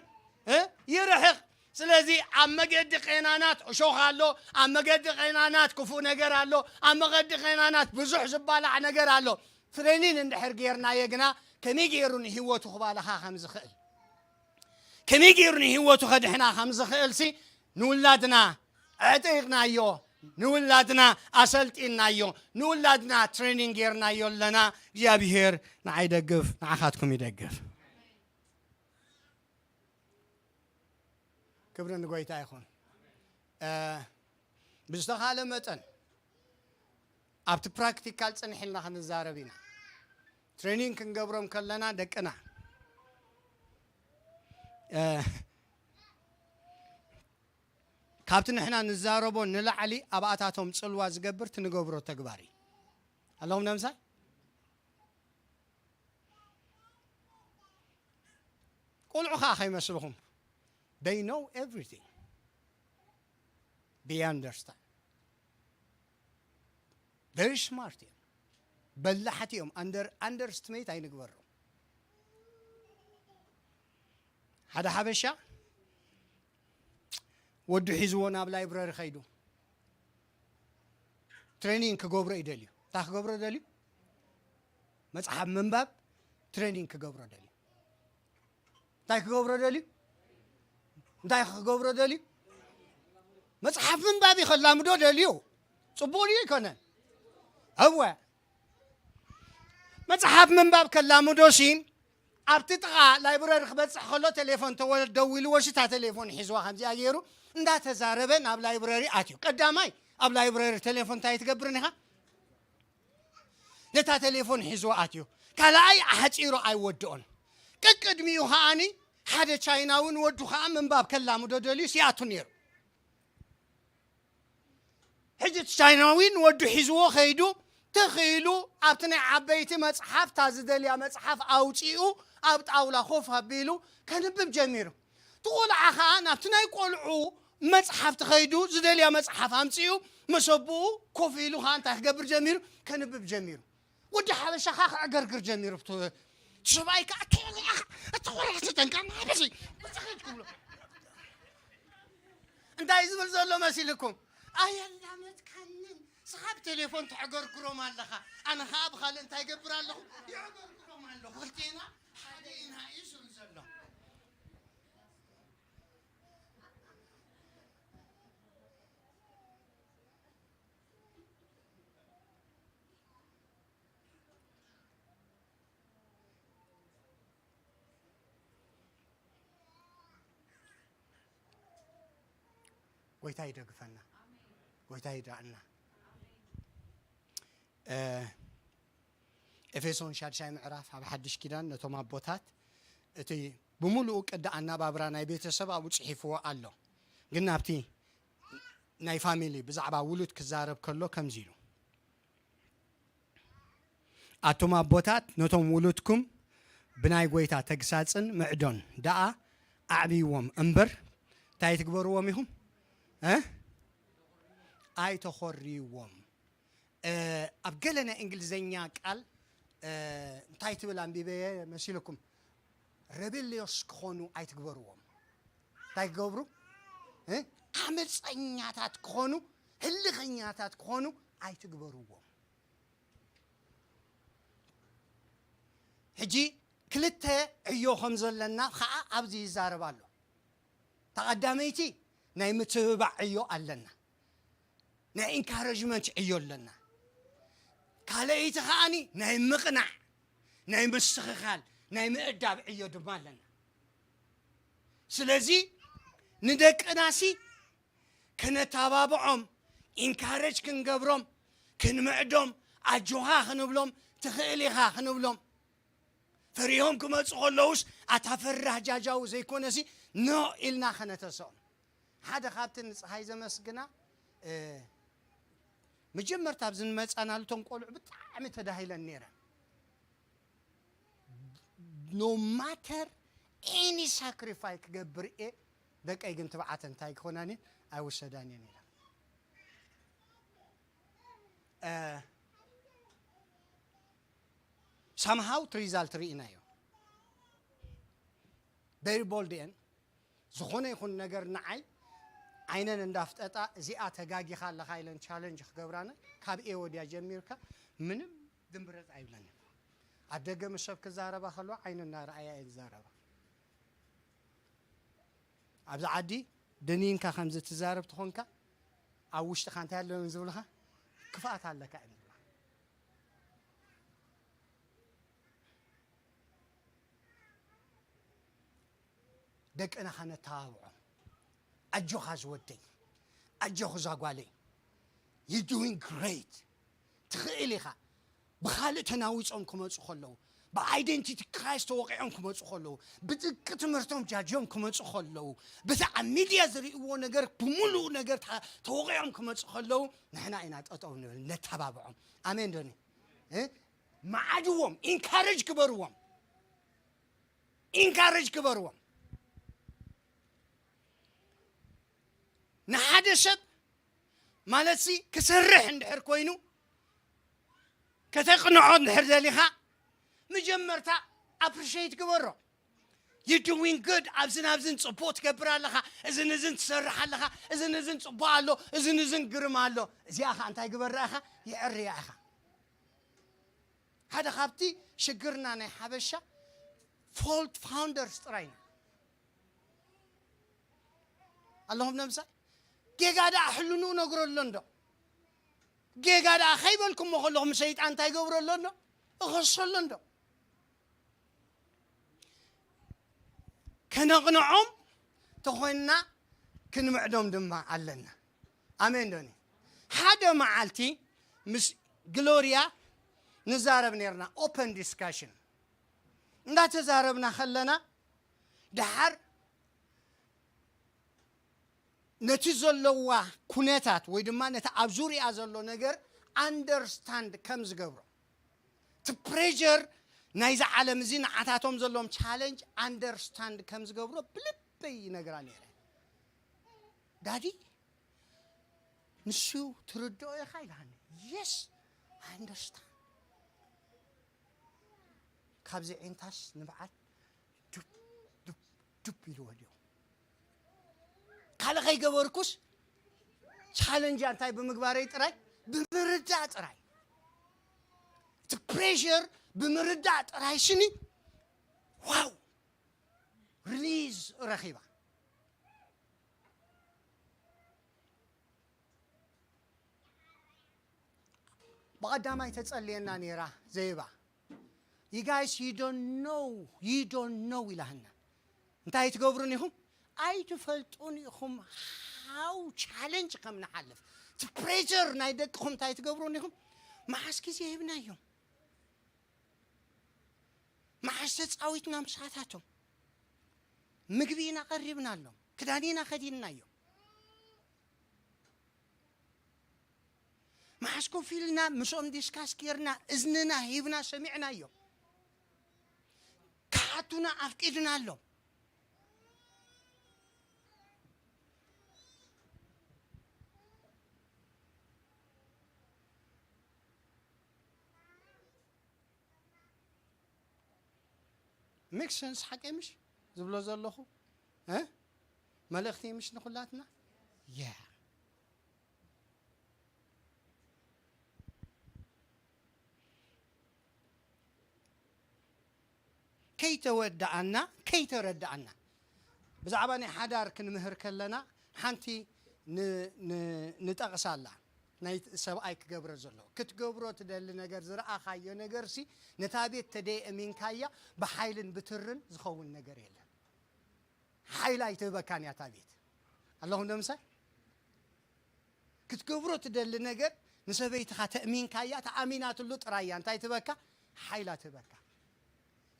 እ? ይርሕቕ። ስለዚ ኣብ መገዲ ቄናናት እሾኽ ኣሎ፣ ኣብ መገዲ ቄናናት ክፉእ ነገር ኣሎ፣ ኣብ መገዲ ቄናናት ብዙሕ ዝባላዕ ነገር ኣሎ። ትሬኒን እንድሕር ጌርናዮ ግና ከመይ ገይሩ ንህይወቱ ክባልኻ ከም ዝኽእል፣ ከመይ ገይሩ ንህይወቱ ከድሕና ከም ዝኽእልሲ ንውላድና ኣዕጢቕናዮ፣ ንውላድና ኣሰልጢንናዮ፣ ንውላድና ትሬኒንግ ጌርናዮ ኣለና። እግዚኣብሄር ንዓይ ይደግፍ፣ ንዓኻትኩም ይደግፍ። ክብሪ ንጎይታ ይኹን። እ፣ ብዝተኻለ መጠን ኣብቲ ፕራክቲካል ጽንሕ ኢልና ክንዛረብ ኢና። ትሬኒንግ ክንገብሮም ከለና ደቅና፣ እ፣ ካብቲ ንሕና ንዛረቦ ንላዕሊ ኣብኣታቶም ጽልዋ ዝገብር እቲ ንገብሮ ተግባር እዩ። ኣለኹም ነምሳይ? ቆልዑ ኸዓ ከይመስልኹም፣ they know everything, they understand, very smart እዮም፣ በላሕቲ እዮም። ኣንደር ኣንደርስትሜት ኣይንግበሮም። ሓደ ሓበሻ ወዱ ሒዝዎ ናብ ላይብረሪ ከይዱ ትሬኒንግ ክገብሮ እዩ ደልዩ። እንታይ ክገብሮ ደልዩ? መጽሓፍ ምንባብ ትሬኒንግ ክገብሮ ደልዩ። እንታይ ክገብሮ ደልዩ? እንታይ ክገብሮ ደልዩ? መጽሓፍ ምንባብ እዩ ከላምዶ ደልዩ። ጽቡቕ ድዩ ኣይኮነን? እወ። መጽሓፍ ምንባብ ከላምዶ ሲ ኣብቲ ጥቓ ላይብረሪ ክበጽሕ ከሎ ቴሌፎን ተወ- ደዊልዎ ሲ እታ ቴሌፎን ሒዝዋ ከምዚኣ ገይሩ እንዳተዛረበ ናብ ላይብረሪ ኣትዩ። ቀዳማይ ኣብ ላይብረሪ ቴሌፎን እንታይ ትገብርን ኢኻ? ነታ ቴሌፎን ሒዝዋ ኣትዩ። ካልኣይ ኣሕጺሩ ኣይወድኦን። ቅቅድሚኡ ከኣኒ ሓደ ቻይናዊ ንወዱ ከኣ ምንባብ ከላምዶ ደልዩ ሲኣቱ ነይሩ። ሕጂ እቲ ቻይናዊ ንወዱ ሒዝዎ ከይዱ ተኽኢሉ ኣብቲ ናይ ዓበይቲ መጽሓፍ እታ ዝደልያ መጽሓፍ ኣውጺኡ ኣብ ጣውላ ኮፍ ኣቢሉ ከንብብ ጀሚሩ። እቲ ቆልዓ ኸኣ ናብቲ ናይ ቆልዑ መጽሓፍ ተኸይዱ ዝደልያ መጽሓፍ ኣምጺኡ መሰብኡ ኮፍ ኢሉ ኸኣ እንታይ ክገብር ጀሚሩ? ከንብብ ጀሚሩ። ወዲ ሓበሻ ኸኣ ክዕገርግር ጀሚሩ። ብቲ ሰብኣይ ከኣ ኣተወለኣ ኣተወለኣ ተጠንቀቕ ናበዚ ክብሎ እንታይ ዝብል ዘሎ መሲልኩም? ኣየላመድካንን ስኻ ብቴሌፎን ተዕገርግሮም ኣለኻ፣ ኣነ ኸኣ ብኻልእ እንታይ ገብር ኣለኹ? ይዕገርግሮም ኣለኹ። ክልቴና ሓደ ኢና እዩ ዝብል ዘሎ። ጎይታ ይደግፈና። ጎይታ ይርዳእና። እ፣ ኤፌሶን ሻድሻይ ምዕራፍ ኣብ ሓድሽ ኪዳን ነቶም ኣቦታት እቲ ብምሉኡ ቅዲ ኣናባብራ ናይ ቤተሰብ ኣብኡ ጽሒፍዎ ኣሎ። ግን ናብቲ ናይ ፋሚሊ ብዛዕባ ውሉድ ክዛረብ ከሎ ከምዚ ኢሉ፣ ኣቱም ኣቦታት ነቶም ውሉድኩም ብናይ ጎይታ ተግሳጽን ምዕዶን ደኣ ኣዕብይዎም እምበር እንታይ ትግበርዎም ኢኹም? እ? ኣይተኾርይዎም። እ፣ ኣብ ገለ ናይ እንግሊዝኛ ቃል፣ እ፣ እንታይ ትብል ኣንቢበየ መሲልኩም? ረቤልዮስ ክኾኑ ኣይትግበርዎም። እንታይ ክገብሩ? እ? ዓመፀኛታት ክኾኑ፣ ህልኸኛታት ክኾኑ ኣይትግበርዎም። ሕጂ ክልተ ዕዮ ከም ዘለና ከዓ ኣብዚ ይዛረብ ኣሎ። ተቐዳመይቲ ናይ ምትብባዕ ዕዮ ኣለና፣ ናይ ኢንካረጅመንት ዕዮ ኣለና። ካልኣይቲ ከዓኒ ናይ ምቕናዕ፣ ናይ ምስትኽኻል፣ ናይ ምእዳብ ዕዮ ድማ ኣለና። ስለዚ ንደቅናሲ ከነተባብዖም፣ ኢንካረጅ ክንገብሮም፣ ክንምዕዶም፣ ኣጆኻ ክንብሎም፣ ትኽእል ኢኻ ክንብሎም፣ ፈሪሆም ክመፁ ከለውስ ኣታ ፈራህ ጃጃው ዘይኮነሲ ኖ ኢልና ከነተሰኦም። ሓደ ካብቲ ንፀሃይ ዘመስግና፣ እ፣ መጀመርታ ኣብዚ ንመፃናሉ እቶም ቆልዑ ብጣዕሚ ተዳሂለን ነይረን። No matter any sacrifice ክገብር እየ፣ ደቀይ ግን ትብዓተን እንታይ ክኾናን እየን ኣይውሰዳን እየን ኢለን። እ፣ ሳምሃው እቲ ሪዛልት ርኢናዮ። ቨሪ ቦልድ እየን። ዝኾነ ይኹን ነገር ንዓይ ዓይነን እንዳፍጠጣ እዚኣ ተጋጊኻ ኣለኻ ኢለን ቻለንጅ ክገብራነ ካብ ኤ ወዲያ ጀሚርካ ምንም ድምብረጥ ኣይብለንን። ኣብ ደገ ምስ ሰብ ክዛረባ ከለዋ ዓይነ እናረኣያ እየን ዝዛረባ። ኣብዚ ዓዲ ደኒንካ ከምዚ ትዛረብ ትኾንካ ኣብ ውሽጥኻ እንታይ ኣለውን ዝብልኻ ክፍኣት ኣለካ እዮም ዝብልኻ። ደቅና ከነተባብዖም። ኣጆኻ ዝወደይ፣ ኣጆኹ እዛ ጓለይ፣ you doing great። ትኽእል ኢኻ። ብኻልእ ተናዊጾም ክመጹ ከለዉ፣ ብኣይደንቲቲ ክራይስት ተወቒዖም ክመጹ ከለዉ፣ ብጥቂ ትምህርቶም ጃጅዮም ክመጹ ከለዉ፣ በቲ ኣብ ሚድያ ዝርእይዎ ነገር ብምሉኡ ነገር ታ-፣ ተወቒዖም ክመጹ ከለዉ፣ ንሕና ኢና ጠጠው ንብል፣ ነተባብዖም። ኣሜን ዶኒ? እ? መዓድዎም፣ ኢንካሬጅ ግበርዎም። ኢንካሬጅ ግበርዎም። ንሓደ ሰብ ማለት ሲ ክሰርሕ እንድሕር ኮይኑ ከተቅንዖ እንድሕር ደሊኻ መጀመርታ ኣፕሪሼት ግበሮ። You doing good። ኣብዝን ኣብዝን ጽቡቕ ትገብር ኣለኻ፣ እዝን እዝን ትሰርሕ ኣለኻ፣ እዝን እዝን ጽቡቕ ኣሎ፣ እዝን እዝን ግርም ኣሎ። እዚኣ ኸ እንታይ ግበራ ኢኻ? ይዕርያ ኢኻ። ሓደ ካብቲ ሽግርና ናይ ሓበሻ ፎልት ፋውንደርስ ጥራይ ኢና። ኣለኹም ነምሳይ ጌጋ ደኣ ሕልኑ ነግሮ ኣሎ እንዶ? ጌጋ ደኣ ከይበልኩሞ ከለኹም ሰይጣን እንታይ ገብሮ ኣሎ እንዶ? እኸሶ ኣሎ እንዶ? ከነቕንዖም ተኾንና ክንምዕዶም ድማ ኣለና። ኣሜን ዶኒ? ሓደ መዓልቲ ምስ ግሎርያ ንዛረብ ነርና፣ ኦፐን ዲስካሽን እንዳተዛረብና ከለና ደሓር ነቲ ዘለዋ ኩነታት ወይ ድማ ነቲ ኣብ ዙሪያ ዘሎ ነገር ኣንደርስታንድ ከም ዝገብሮ፣ እቲ ፕሬር ናይዚ ዓለም እዚ ንዓታቶም ዘለዎም ቻለንጅ ኣንደርስታንድ ከም ዝገብሮ ብልበይ ይነግራ ነይረ። ዳዲ ንሱ ትርድኦ ኢኻ ኢልሃኒ። የስ፣ ኣይ ኣንደርስታንድ። ካብዚ ዒንታስ ንብዓት ዱብ ዱብ ዱብ ኢሉ ወዲቑ። ካልእ ከይገበርኩስ ቻለንጅ እንታይ ብምግባረይ ጥራይ፣ ብምርዳእ ጥራይ፣ እቲ ፕሬር ብምርዳእ ጥራይ ስኒ ዋው ሪሊዝ ረኺባ። ብቐዳማይ ተጸልየና ነይራ ዘይባ። You guys, you don't know, you don't know ኢላህና። እንታይ ትገብሩን ኢኹም? ኣይትፈልጡን ኢኹም። ሓው ቻለንጅ ከም ንሓልፍ፣ እቲ ፕሬሸር ናይ ደቅኹም እንታይ ትገብሩ እንዲኹም? መሓስ ግዜ ሂብናዮም። መሓስ ተጻዊትና ምሳታቶም። ምግቢ ኢና ቀሪብናሎም። ክዳን ኢና ከዲንናዮም። መሓስ ኮፍ ኢልና ምስኦም ዲስካስ ጌርና፣ እዝንና ሂብና ሰሚዕናዮም። ክሓቱና ኣፍቂድናሎም። ሜክ ሰንስ ሓቀይ ምሽ ዝብሎ ዘለኹ? እ? መልእኽቲ ምሽ ንኹላትና? ያ። ከይተወዳኣና፣ ከይተረዳኣና። ብዛዕባ ናይ ሓዳር ክንምህር ከለና ሓንቲ ን-፣ ን-፣ ንጠቕሳ ኣላ። ናይ ሰብኣይ ክገብሮ ዘሎ። ክትገብሮ ትደሊ ነገር፣ ዝረኣኻዮ ነገርሲ ነታ ቤት ተደይ እሚንካያ ብሓይልን ብትርን ዝኸውን ነገር የለን። ሓይል ኣይትህበካን እያ እታ ቤት። ኣለኹም ዶ ምሳይ? ክትገብሮ ትደሊ ነገር ንሰበይትኻ ተእሚንካያ፣ ተኣሚናትሉ ጥራይ እያ እንታይ ትህበካ? ሓይላ ትህበካ።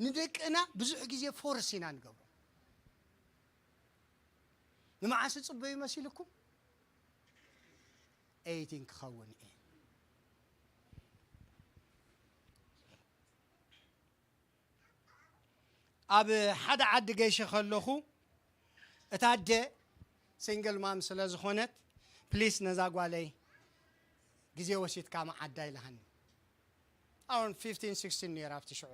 ንደቅና ብዙሕ ግዜ ፎርስ ኢና ንገብሮ። ንመዓስ እጽበዩ መሲልኩም? ኤይቲን ክኸውን እየ። ኣብ ሓደ ዓዲ ገይሸ ከለኹ፣ እታ ኣደ ሲንግል ማም ስለ ዝኾነት፣ ፕሊስ ነዛ ጓለይ ግዜ ወሲድካ መዓዳ ኢልሃኒ። ኣሁን ፊፍቲን ሲክስቲን ነይረ ኣብቲ ሽዑ።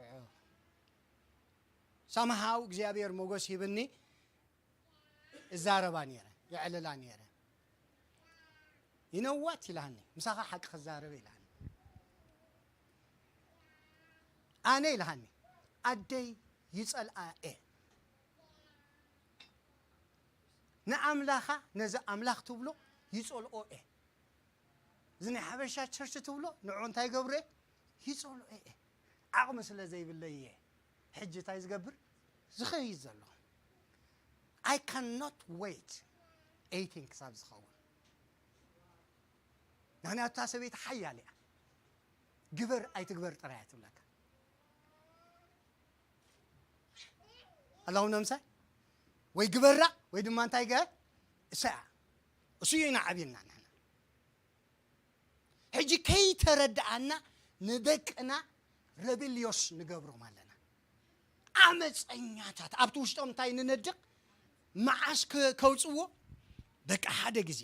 ሳምሃው እግዚኣብሔር ሞገስ ሂብኒ፣ እዛረባ ነይረ፣ የዕልላ ነይረ። You know what ኢልሃኒ፣ ምሳኻ ሓቂ ክዛረብ ኢልሃኒ። ኣነ ኢልሃኒ፣ ኣደይ ይጸልኣ እየ። ንኣምላኻ፣ ነዚ ኣምላኽ ትብሎ ይጸልኦ እየ። እዚ ናይ ሓበሻ ቸርች ትብሎ ንዑ እንታይ ገብረ? ይጸልኦ እየ። ዓቕሚ ስለ ዘይብለይ እየ። ሕጂ እንታይ ዝገብር? ዝኸይድ ዘለኹ። I cannot wait ኤይቲን ክሳብ ዝኸውን። ምኽንያቱ እታ ሰበይቲ ሓያል እያ። ግበር ኣይትግበር ጥራይ እያ ትብለካ። ኣለኹም ዶ ምሳይ? ወይ ግበራ ወይ ድማ እንታይ ገ-፣ እሳ እያ። እሱ እዩ ኢና ዓብና ንሕና። ሕጂ ከይተረድኣና ንደቅና ረቢልዮስ ንገብሮም ኣለና። ዓመፀኛታት ኣብቲ ውሽጦም እንታይ ንነድቕ? መዓስ ከ-፣ ከውፅዎ? በቃ ሓደ ግዜ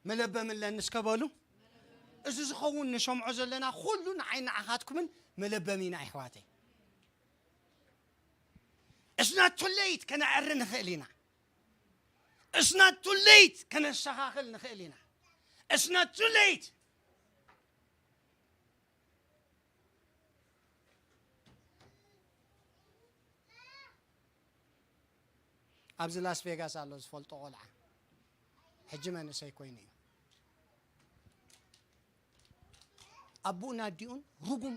መለበሚ ኣለኒ እስከ በሉ። እዚ ዝኸውን ንሰምዖ ዘለና ኩሉ ንዓይ ንዓኻትኩምን መለበሚና ኣሕዋተይ። It's not too late ከነዕሪ ንኽእል ኢና። It's not too late ከነስተኻኽል ንኽእል ኢና። It's not too late። ኣብዚ ላስ ቬጋስ ኣሎ ዝፈልጦ ቆልዓ፣ ሕጂ መንእሰይ ኮይኑ እዩ። ኣቡኡን ኣዲኡን ርጉም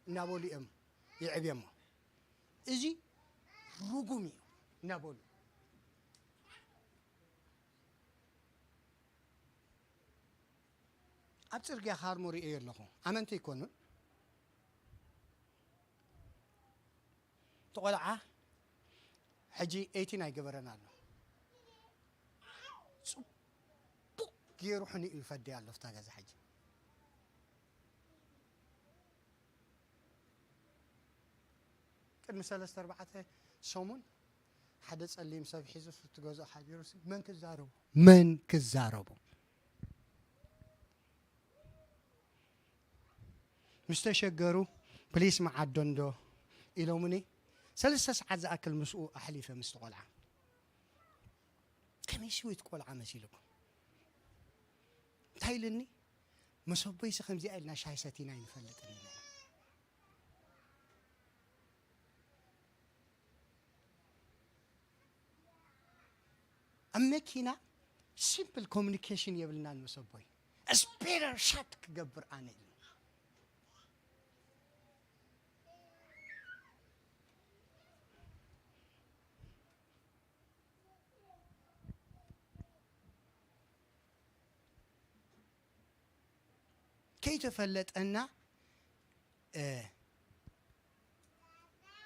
እናበሉ እዮም ይዕብየሞ። እዚ ርጉም እዩ እናበሉ ኣብ ጽርግያ ካርሞ ርእዮ ኣለኹ። ኣመንቲ ኣይኮኑን። እቲ ቆልዓ ሕጂ ኤይቲን ኣይገበረን ኣሎ። ጽቡቕ ገይሩ ሕኒኡ ይፈዲ ኣሎ ኣብታ ገዛ ሕጂ። ቅድሚ ሰለስተ ኣርባዕተ ሰሙን ሓደ ጸሊም ሰብ ሒዙ እቲ ገዝኡ ሓዲሩሲ መን ክዛረቡ? መን ክዛረቡ? ምስ ተሸገሩ ፕሊስ መዓዶ እንዶ ኢሎምኒ። ሰለስተ ሰዓት ዝኣክል ምስኡ ኣሕሊፈ ምስቲ ቆልዓ። ከመይ ስዊት ቆልዓ መሲልኩም? እንታይ ኢልኒ? መሰቦይሲ ከምዚኣ ኢልና ሻሂ ሰቲና ኣይንፈልጥን ኢና። ኣብ መኪና ሲምፕል ኮሚኒኬሽን የብልናን ምስ ኣቦይ። ስፒረር ሻት ክገብር ኣነ ኢሉ። ዘይተፈለጠና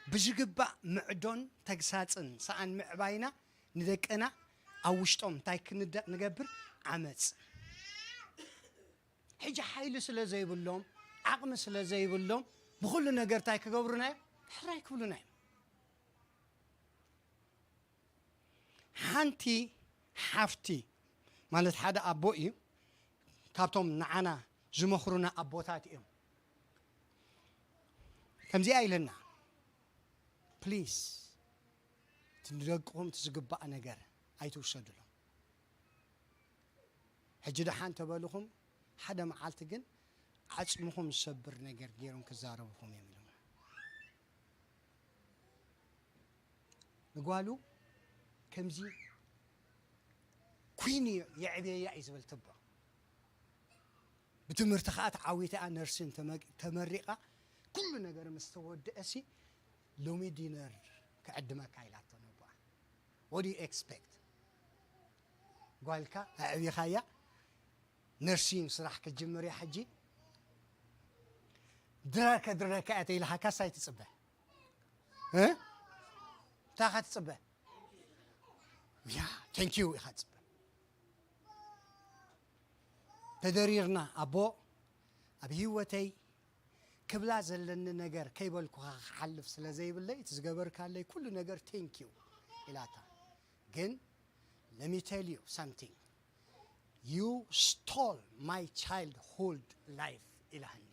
ብዝግባእ ምዕዶን ተግሳፅን ሰኣን ምዕባይና ንደቅና ኣብ ውሽጦም እንታይ ክንደቕ ንገብር? ዓመፅ። ሕጂ ሓይሊ ስለ ዘይብሎም፣ ዓቕሚ ስለ ዘይብሎም፣ ብኹሉ ነገር እንታይ ክገብሩና እዮም? ሕራይ ክብሉና እዮም። ሓንቲ ሓፍቲ ማለት ሓደ ኣቦ እዩ፣ ካብቶም ንዓና ዝመኽሩና ኣቦታት እዮም። ከምዚኣ ኢለና፣ ፕሊስ፣ እቲ ንደቅኹም እቲ ዝግባእ ነገር ኣይትውሰዱሎም። ሕጂ ደሓን ተበልኹም፣ ሓደ መዓልቲ ግን ዓጽምኹም ዝሰብር ነገር ገይሮም ክዛረብኹም እዮም ኢሎም። ንጓሉ ከምዚ ኩን የዕብየያ እዩ ዝብል ትቦ። ብትምህርቲ ከዓ ተዓዊታ ነርሲን ተመ- ተመሪቓ ኩሉ ነገር ምስ ተወድአሲ ሎሚ ዲነር ክዕድመካ ኢላቶ ነቦኣ። What do you expect? ጓልካ ኣዕቢኻያ ነርሲን ስራሕ ክጅምር እያ ሕጂ። ድረከ ድረከ እያ ተይልሃካስ ኣይትፅበ እ? እንታይ ኢኻ ትፅበ? ያ ቴንኪዩ ኢኻ ትፅበ። ተደሪርና ኣቦ ኣብ ህይወተይ ክብላ ዘለኒ ነገር ከይበልኩኻ ክሓልፍ ስለ ዘይብለይ እቲ ዝገበርካለይ ኩሉ ነገር ቴንኪዩ ኢላታ። ግን let me tell you something, you stole my childhood life ኢላሃኒ።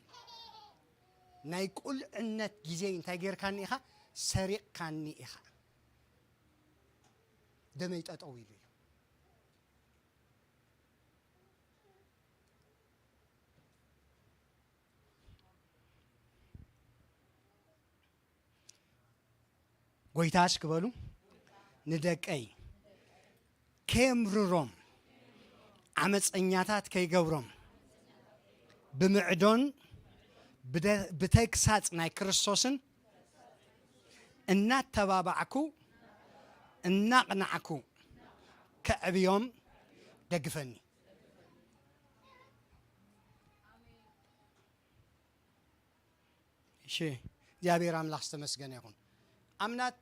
ናይ ቁልዕነት ግዜ እንታይ ጌርካኒ ኢኻ? ሰሪቕካኒ ኢኻ። ደመይ ጠጠው ኢሉ እዩ። ጎይታ እስኪ በሉ፣ ንደቀይ ከየምርሮም፣ ዓመፀኛታት ከይገብሮም፣ ብምዕዶን ብደ- ብተግሳፅ ናይ ክርስቶስን እናተባባዕኩ እናቕናዕኩ ከዕብዮም ደግፈኒ። እሺ፣ እግዚኣብሔር ኣምላኽ ዝተመስገነ ይኹን። ኣምናት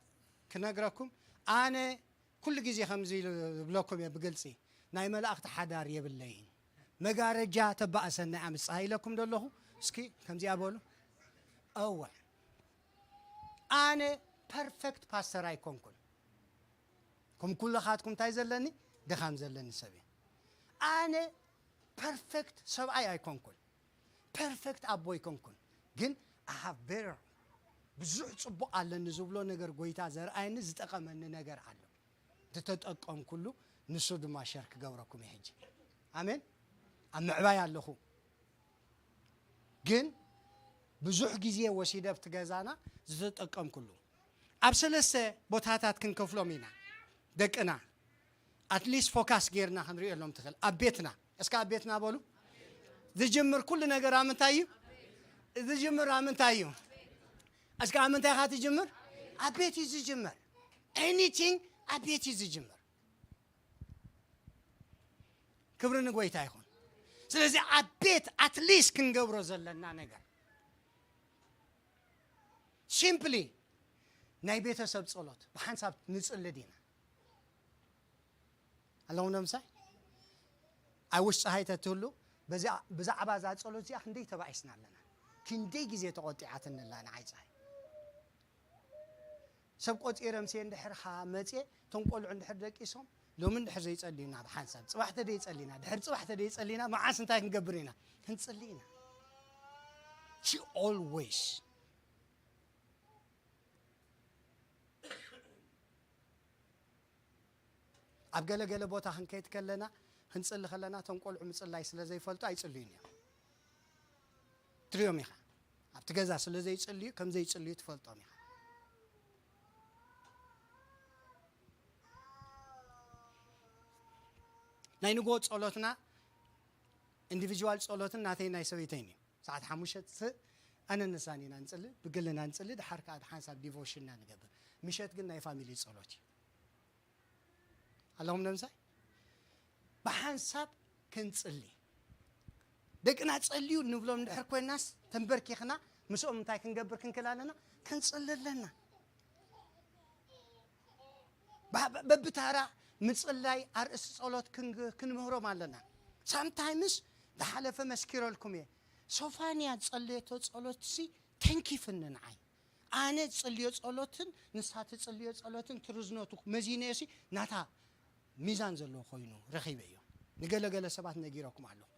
ክነግረኩም፣ ኣነ ኩሉ ግዜ ከምዚ ኢሉ ዝብለኩም እየ ብግልፂ፣ ናይ መላእኽቲ ሓዳር የብለይን። መጋረጃ ተባእሰና እያ ምፅሃ ኢለኩም ዶ ኣለኹ? እስኪ ከምዚኣ በሉ። እወ፣ ኣነ ፐርፌክት ፓስተር ኣይኮንኩን። ከም ኩልኻትኩም እንታይ ዘለኒ? ድኻም ዘለኒ ሰብ እየ። ኣነ ፐርፌክት ሰብኣይ ኣይኮንኩን፣ ፐርፌክት ኣቦ ኣይኮንኩን፣ ግን I have better፣ ብዙሕ ፅቡቕ ኣለኒ ዝብሎ ነገር፣ ጎይታ ዘርኣየኒ ዝጠቐመኒ ነገር ኣሎ። ዝተጠቀምኩሉ ንሱ ድማ ሸር ክገብረኩም እየ ሕጂ። ኣሜን። ኣብ ምዕባይ ኣለኹ፣ ግን ብዙሕ ግዜ ወሲደ ኣብቲ ገዛና ዝተጠቀምኩሉ ኣብ ሰለስተ ቦታታት ክንከፍሎም ኢና። ደቅና ኣትሊስት ፎካስ ጌርና ክንሪኦሎም ትኽእል። ኣብ ቤትና፣ እስከ ኣብ ቤትና በሉ። ዝጅምር ኩሉ ነገር ኣብ ምንታይ እዩ ዝጅምር? ኣብ ምንታይ እዩ? እስከ ኣብ ምንታይ ኢኻ ትጅምር? ኣብ ቤት እዩ ዝጅምር። ኤኒቲንግ ኣብ ቤት እዩ ዝጅምር። ክብሪ ንጎይታ ይኹን። ስለዚ ኣብ ቤት ኣትሊስት ክንገብሮ ዘለና ነገር ሲምፕሊ ናይ ቤተሰብ ጸሎት ብሓንሳብ ንጽሊ ዲና ኣለኹም ዶ ምሳይ? ኣብ ውሽጢ ሃይተ ትህሉ። በዚኣ- ብዛዕባ እዛ ጸሎት እዚኣ ክንደይ ተባኢስና ኣለና፣ ክንደይ ግዜ ተቖጢዓትኒ ኣላ ንዓይ ፀሓይ። ሰብ ቆፂረ ምሴ እንድሕር ኻ መፅየ፣ እቶም ቆልዑ እንድሕር ደቂሶም፣ ሎሚ እንድሕር ዘይፀልዩና ብሓንሳብ ፅባሕ ተደይፀሊና፣ ድሕር ፅባሕ ተደይፀሊና፣ መዓስ እንታይ ክንገብር ኢና? ክንፅሊ ኢና። She always ኣብ ገለ ገለ ቦታ ክንከይድ ከለና፣ ክንፅሊ ከለና፣ እቶም ቆልዑ ምፅላይ ስለ ዘይፈልጡ ኣይፅልዩን እዮም። ትሪኦም ኢኻ። ኣብቲ ገዛ ስለ ዘይፅልዩ፣ ከም ዘይፅልዩ ትፈልጦም ኢኻ። ናይ ንጎ ጸሎትና ኢንዲቪጁዋል ጸሎትን ናተይ ናይ ሰበይተይን እዩ። ሰዓት ሓሙሽተ ስ- ኣነ ንሳን ኢና ንጽሊ፣ ብግልና ንጽሊ፣ ድሓር ከኣ ሓንሳብ ዲቮሽንና ንገብር። ምሸት ግን ናይ ፋሚሊ ጸሎት እዩ። ኣለኹም ነምሳይ? ብሓንሳብ ክንጽሊ። ደቅና ጸልዩ ንብሎም እንድሕር ኮይናስ ተንበርኪኽና ምስኦም እንታይ ክንገብር ክንክእል ኣለና? ክንጽሊ ኣለና። በብታራ ምጽላይ ኣርእስቲ ጸሎት ክንምህሮም ኣለና። ሳምታይምስ ዝሓለፈ መስኪረልኩም እየ። ሶፋንያ ዝጸለየቶ ጸሎትሲ ተንኪፍኒ ንዓይ። ኣነ ዝጽልዮ ጸሎትን ንሳ ትጽልዮ ጸሎትን ትርዝነቱ መዚነዮሲ ናታ ሚዛን ዘለዎ ኮይኑ ረኺበዮ። ንገለገለ ሰባት ነጊረኩም ኣለኹ።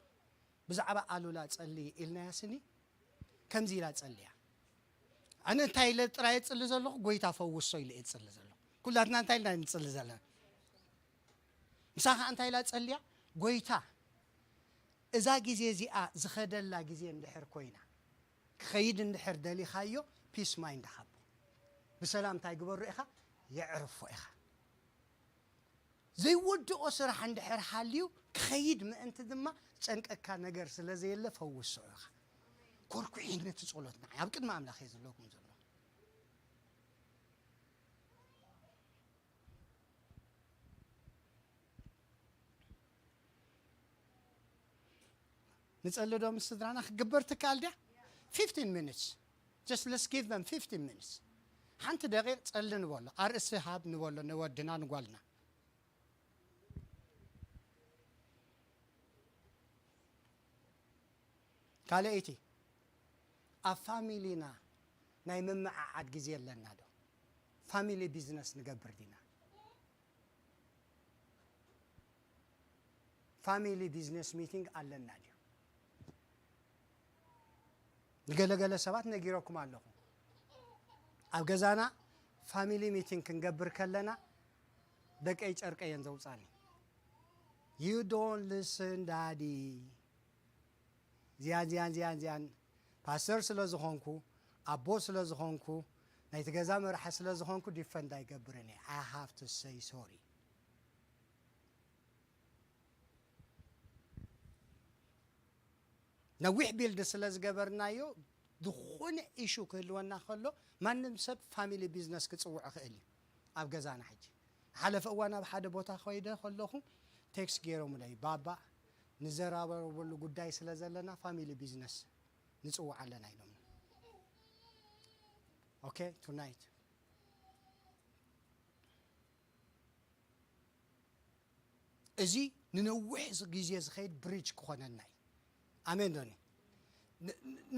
ብዛዕባ ኣሉላ ጸሊ ኢልናያ ስኒ ከምዚ ኢላ ጸልያ። ኣነ እንታይ ኢለ ጥራይ እጽሊ ዘለኹ? ጎይታ ፈውሶ ኢለ እጽሊ ዘለኹ። ኩላትና እንታይ ኢልና ንጽሊ ዘለና? ንሳ ኸዓ እንታይ ኢላ ጸልያ? ጎይታ እዛ ግዜ እዚኣ ዝኸደላ ግዜ እንድሕር ኮይና ክኸይድ እንድሕር ደሊኻዮ ፒስ ማይንድ ሃቦ። ብሰላም እንታይ ግበሮ ኢኻ? የዕርፎ ኢኻ። ዘይወድኦ ስራሕ እንድሕር ሃልዩ ክኸይድ ምእንቲ ድማ ጨንቀካ ነገር ስለ ዘየለ ፈውሶ ኢኻ። ኮርኩዒ ነቲ ጸሎትና ኣብ ቅድሚ ኣምላኽ እየ ዘለኩም ዘሎ። ንጸልዶ ምስ ስድራና ክግበር ትከኣል ድያ? fifteen minutes. Just let's give them fifteen minutes. ሓንቲ ደቂቕ ጸሊ ንበሎ፣ ኣርእሲ ሃብ ንበሎ ንወድና ንጓልና። ካልኣይቲ፣ ኣብ ፋሚሊና ናይ ምምዓዓድ ግዜ ኣለና ዶ? ፋሚሊ ቢዝነስ ንገብር ዲና? ፋሚሊ ቢዝነስ ሚቲንግ ኣለና ድዩ? ንገለገለ ሰባት ነጊረኩም ኣለኹ። ኣብ ገዛና ፋሚሊ ሚቲንግ ክንገብር ከለና ደቀይ ጨርቀየን ዘውፃኒ። You don't listen daddy። ዚያን ዚያን ዚያን ዚያን ፓስተር ስለ ዝኾንኩ፣ ኣቦ ስለ ዝኾንኩ፣ ናይቲ ገዛ መራሒ ስለ ዝኾንኩ ዲፈንድ ኣይገብርን እየ። I have to say sorry። ነዊሕ ቢልድ ስለ ዝገበርናዮ ዝኾነ ኢሹ ክህልወና ከሎ ማንም ሰብ ፋሚሊ ቢዝነስ ክጽውዕ ይኽእል እዩ። ኣብ ገዛና ሕጂ ሓለፈ እዋን ኣብ ሓደ ቦታ ኮይደ ከለኹ ቴክስት ገይሮምለይ፣ ባባ ንዘራረበሉ ጉዳይ ስለ ዘለና ፋሚሊ ቢዝነስ ንጽውዕ ኣለና ኢሎም። ኦኬ ቱናይት እዚ ንነዊሕ ግዜ ዝኸይድ ብሪጅ ክኾነና እዩ። ኣሜን ዶኒ?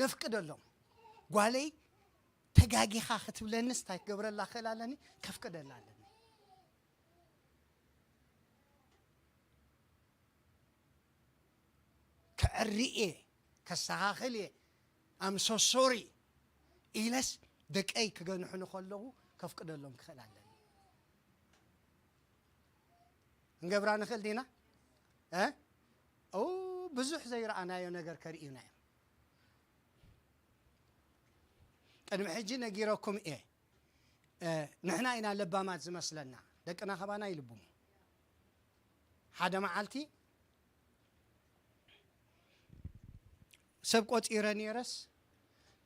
ነፍቅደሎም። ጓለይ ተጋጊኻ ክትብለንስ እንታይ ክገብረላ ክእል ኣለኒ? ከፍቅደላ ኣለኒ። ከዕሪ እየ፣ ከስተኻኽል እየ፣ I'm so sorry ኢለስ ደቀይ ክገንሑኒ ከለዉ ከፍቅደሎም ክኽእል ኣለኒ። ክንገብራ ንኽእል ዲና? እ? ኦ፣ ብዙሕ ዘይረኣናዮ ነገር ከርእዩና እዮም። ቅድሚ ሕጂ ነጊረኩም እየ። እ፣ ንሕና ኢና ለባማት ዝመስለና፣ ደቅና ካባና ይልብሙ። ሓደ መዓልቲ ሰብ ቆጺረ ነይረስ፣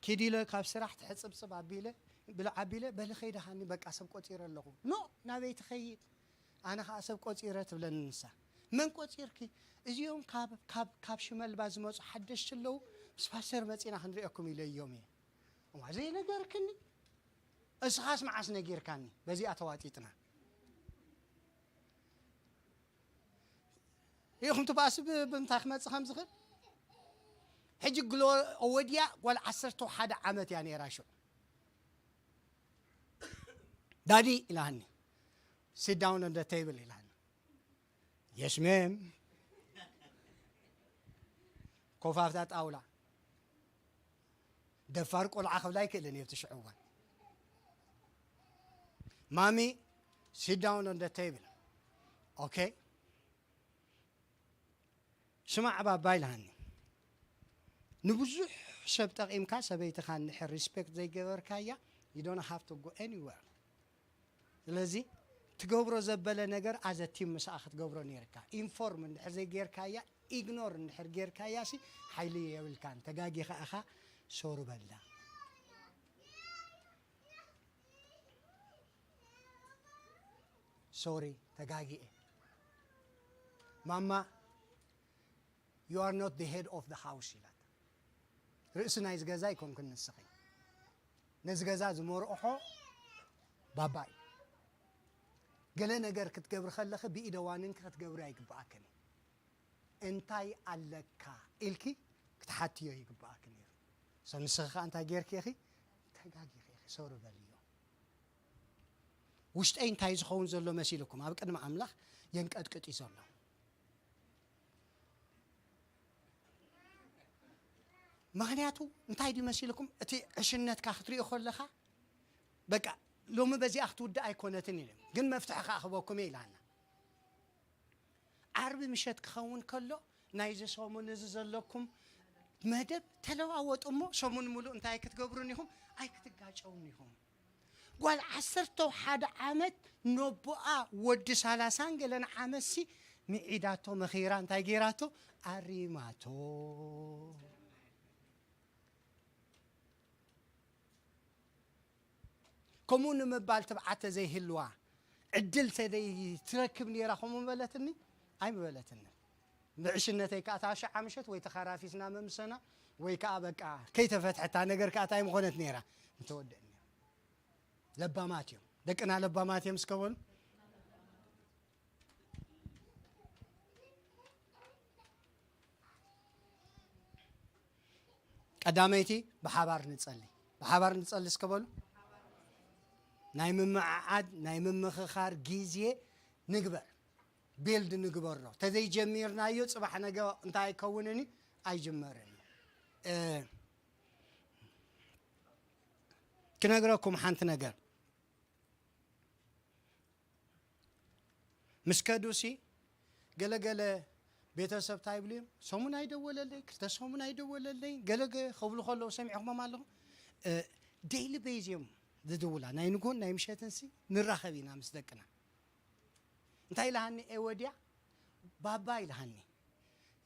ኪድ ኢለ ካብ ስራሕ ትሕጽብጽብ ኣቢለ፣ ብልዕ ኣቢለ፣ በሊ ኸይድሃኒ በቃ ሰብ ቆጺረ ኣለኹ። ኖ፣ ናበይ ትኸይድ? ኣነ ኸዓ ሰብ ቆጺረ ትብለኒ ንሳ። መን ቆጺርኪ? እዚኦም ካብ፣ ካብ፣ ካብ ሽመልባ ዝመጹ ሓደሽቲ ኣለዉ፣ ምስ ፓስተር መጺና ክንሪኦኩም ኢለዮም እየ። እዋ፣ ዘይነገርክኒ? እስኻስ መዓስ ነጊርካኒ? በዚኣ ተዋጢጥና። ኢኹም ትባእሱ ብ-፣ ብምንታይ ክመጽእ ከም ዝኽእል? ሕጂ ግሎ-፣ ወድያ ጓል ዓሰርተ ሓደ ዓመት እያ ነይራ ሽዑ። ዳዲ ኢላኒ፣ "Sit down on the table" ኢላኒ። "Yes, ma'am." ኮፍ ኣብታ ጣውላ። ደፋር ቆልዓ ክብላ ኣይክእልን እየ ኣብቲ ሽዑ እዋን። "ማሚ፣ sit down on the table." ኦኬ። "ስማዕ ባባ" ኢልሃኒ። ንብዙሕ ሰብ ጠቒምካ ሰበይትኻ እንድሕር ሪስፔክት ዘይገበርካያ፣ you don't have to go anywhere። ስለዚ ትገብሮ ዘበለ ነገር ኣዘ ቲም ምስኣ ክትገብሮ ነይርካ። ኢንፎርም እንድሕር ዘይጌርካያ፣ ኢግኖር እንድሕር ጌርካያ ሲ ሓይሊ የብልካን። ተጋጊኻ ኢኻ፣ ሶሪ በላ። ሶሪ፣ ተጋጊኤ። ማማ፣ You are not the head of the house ኢላታ። ርእሲ ናይዚ ገዛ ኣይኮንክን ንስኺ። ነዚ ገዛ ዝመርሖ ባባ እዩ። ገለ ነገር ክትገብሪ ከለኺ ብኢደ ዋኒንኪ ክትገብሪ ኣይግብኣክን እዩ። እንታይ ኣለካ ኢልኪ ክትሓትዮ ይግብኣክ ነይሩ። So ንስኺ ከኣ እንታይ ጌርኪ ኢኺ? ተጋጊኺ ኢኺ። ሶሪ በልዮ። ውሽጠይ እንታይ ዝኸውን ዘሎ መሲልኩም ኣብ ቅድሚ ኣምላኽ የንቀጥቅጥ እዩ ዘሎ። ምኽንያቱ እንታይ ድዩ መሲልኩም? እቲ ዕሽነትካ ክትሪኦ ከለኻ በቃ ሎሚ በዚኣ ክትውዳእ ኣይኮነትን ኢለ፣ ግን መፍትሒ ከኣ ክበኩም እየ ኢላና። ዓርቢ ምሸት ክኸውን ከሎ ናይዚ ሰሙን እዚ ዘለኩም መደብ ተለዋወጡ እሞ ሰሙን ሙሉእ እንታይ ክትገብሩን ኢኹም? ኣይክትጋጨውን ኢኹም። ጓል ዓሰርተ ሓደ ዓመት ነቦኣ ወዲ ሰላሳን ገለን ዓመትሲ ምዒዳቶ መኺራ እንታይ ገይራቶ? ኣሪማቶ። ከምኡ ንምባል ትብዓት ተዘይህልዋ፣ ዕድል ተዘይትረክብ ነይራ ከምኡ ምበለትኒ? ኣይምበለትኒ። ብዕሽነተይ ከኣ እታ ሽዓ ምሸት ወይ ተኻራፊስና መምሰና ወይ ከኣ በቃ ከይተፈትሐታ ነገር ከኣ እንታይ ምኾነት ነይራ? ምተወደእ ነይሩ። ለባማት እዮም ደቅና፣ ለባማት እዮም እስከ በሉ። ቀዳመይቲ ብሓባር ንጸሊ፣ ብሓባር ንጸሊ እስከ በሉ። ናይ ምምዕዓድ ናይ ምምኽኻር ግዜ ንግበር፣ ቢልድ ንግበሮ። ተዘይጀሚርናዮ ጽባሕ ነገ እንታይ ኣይከውንን እዩ? ኣይጅመርን እዩ። እ፣ ክነግረኩም ሓንቲ ነገር ምስ ከዱሲ ገለገለ ቤተሰብ እንታይ ይብሉ እዮም? ሰሙን ኣይደወለለይ፣ ክልተ ሰሙን ኣይደወለለይ፣ ገለገ ከብሉ ከለዉ ሰሚዕኹሞም ኣለኹም። እ፣ ዴይሊ ቤዝ እዮም ዝድውላ፣ ናይ ንጎን ናይ ምሸትንሲ ንራኸብ ኢና ምስ ደቅና። እንታይ ኢልሃኒ ኤወድያ? ባባ ኢልሃኒ፣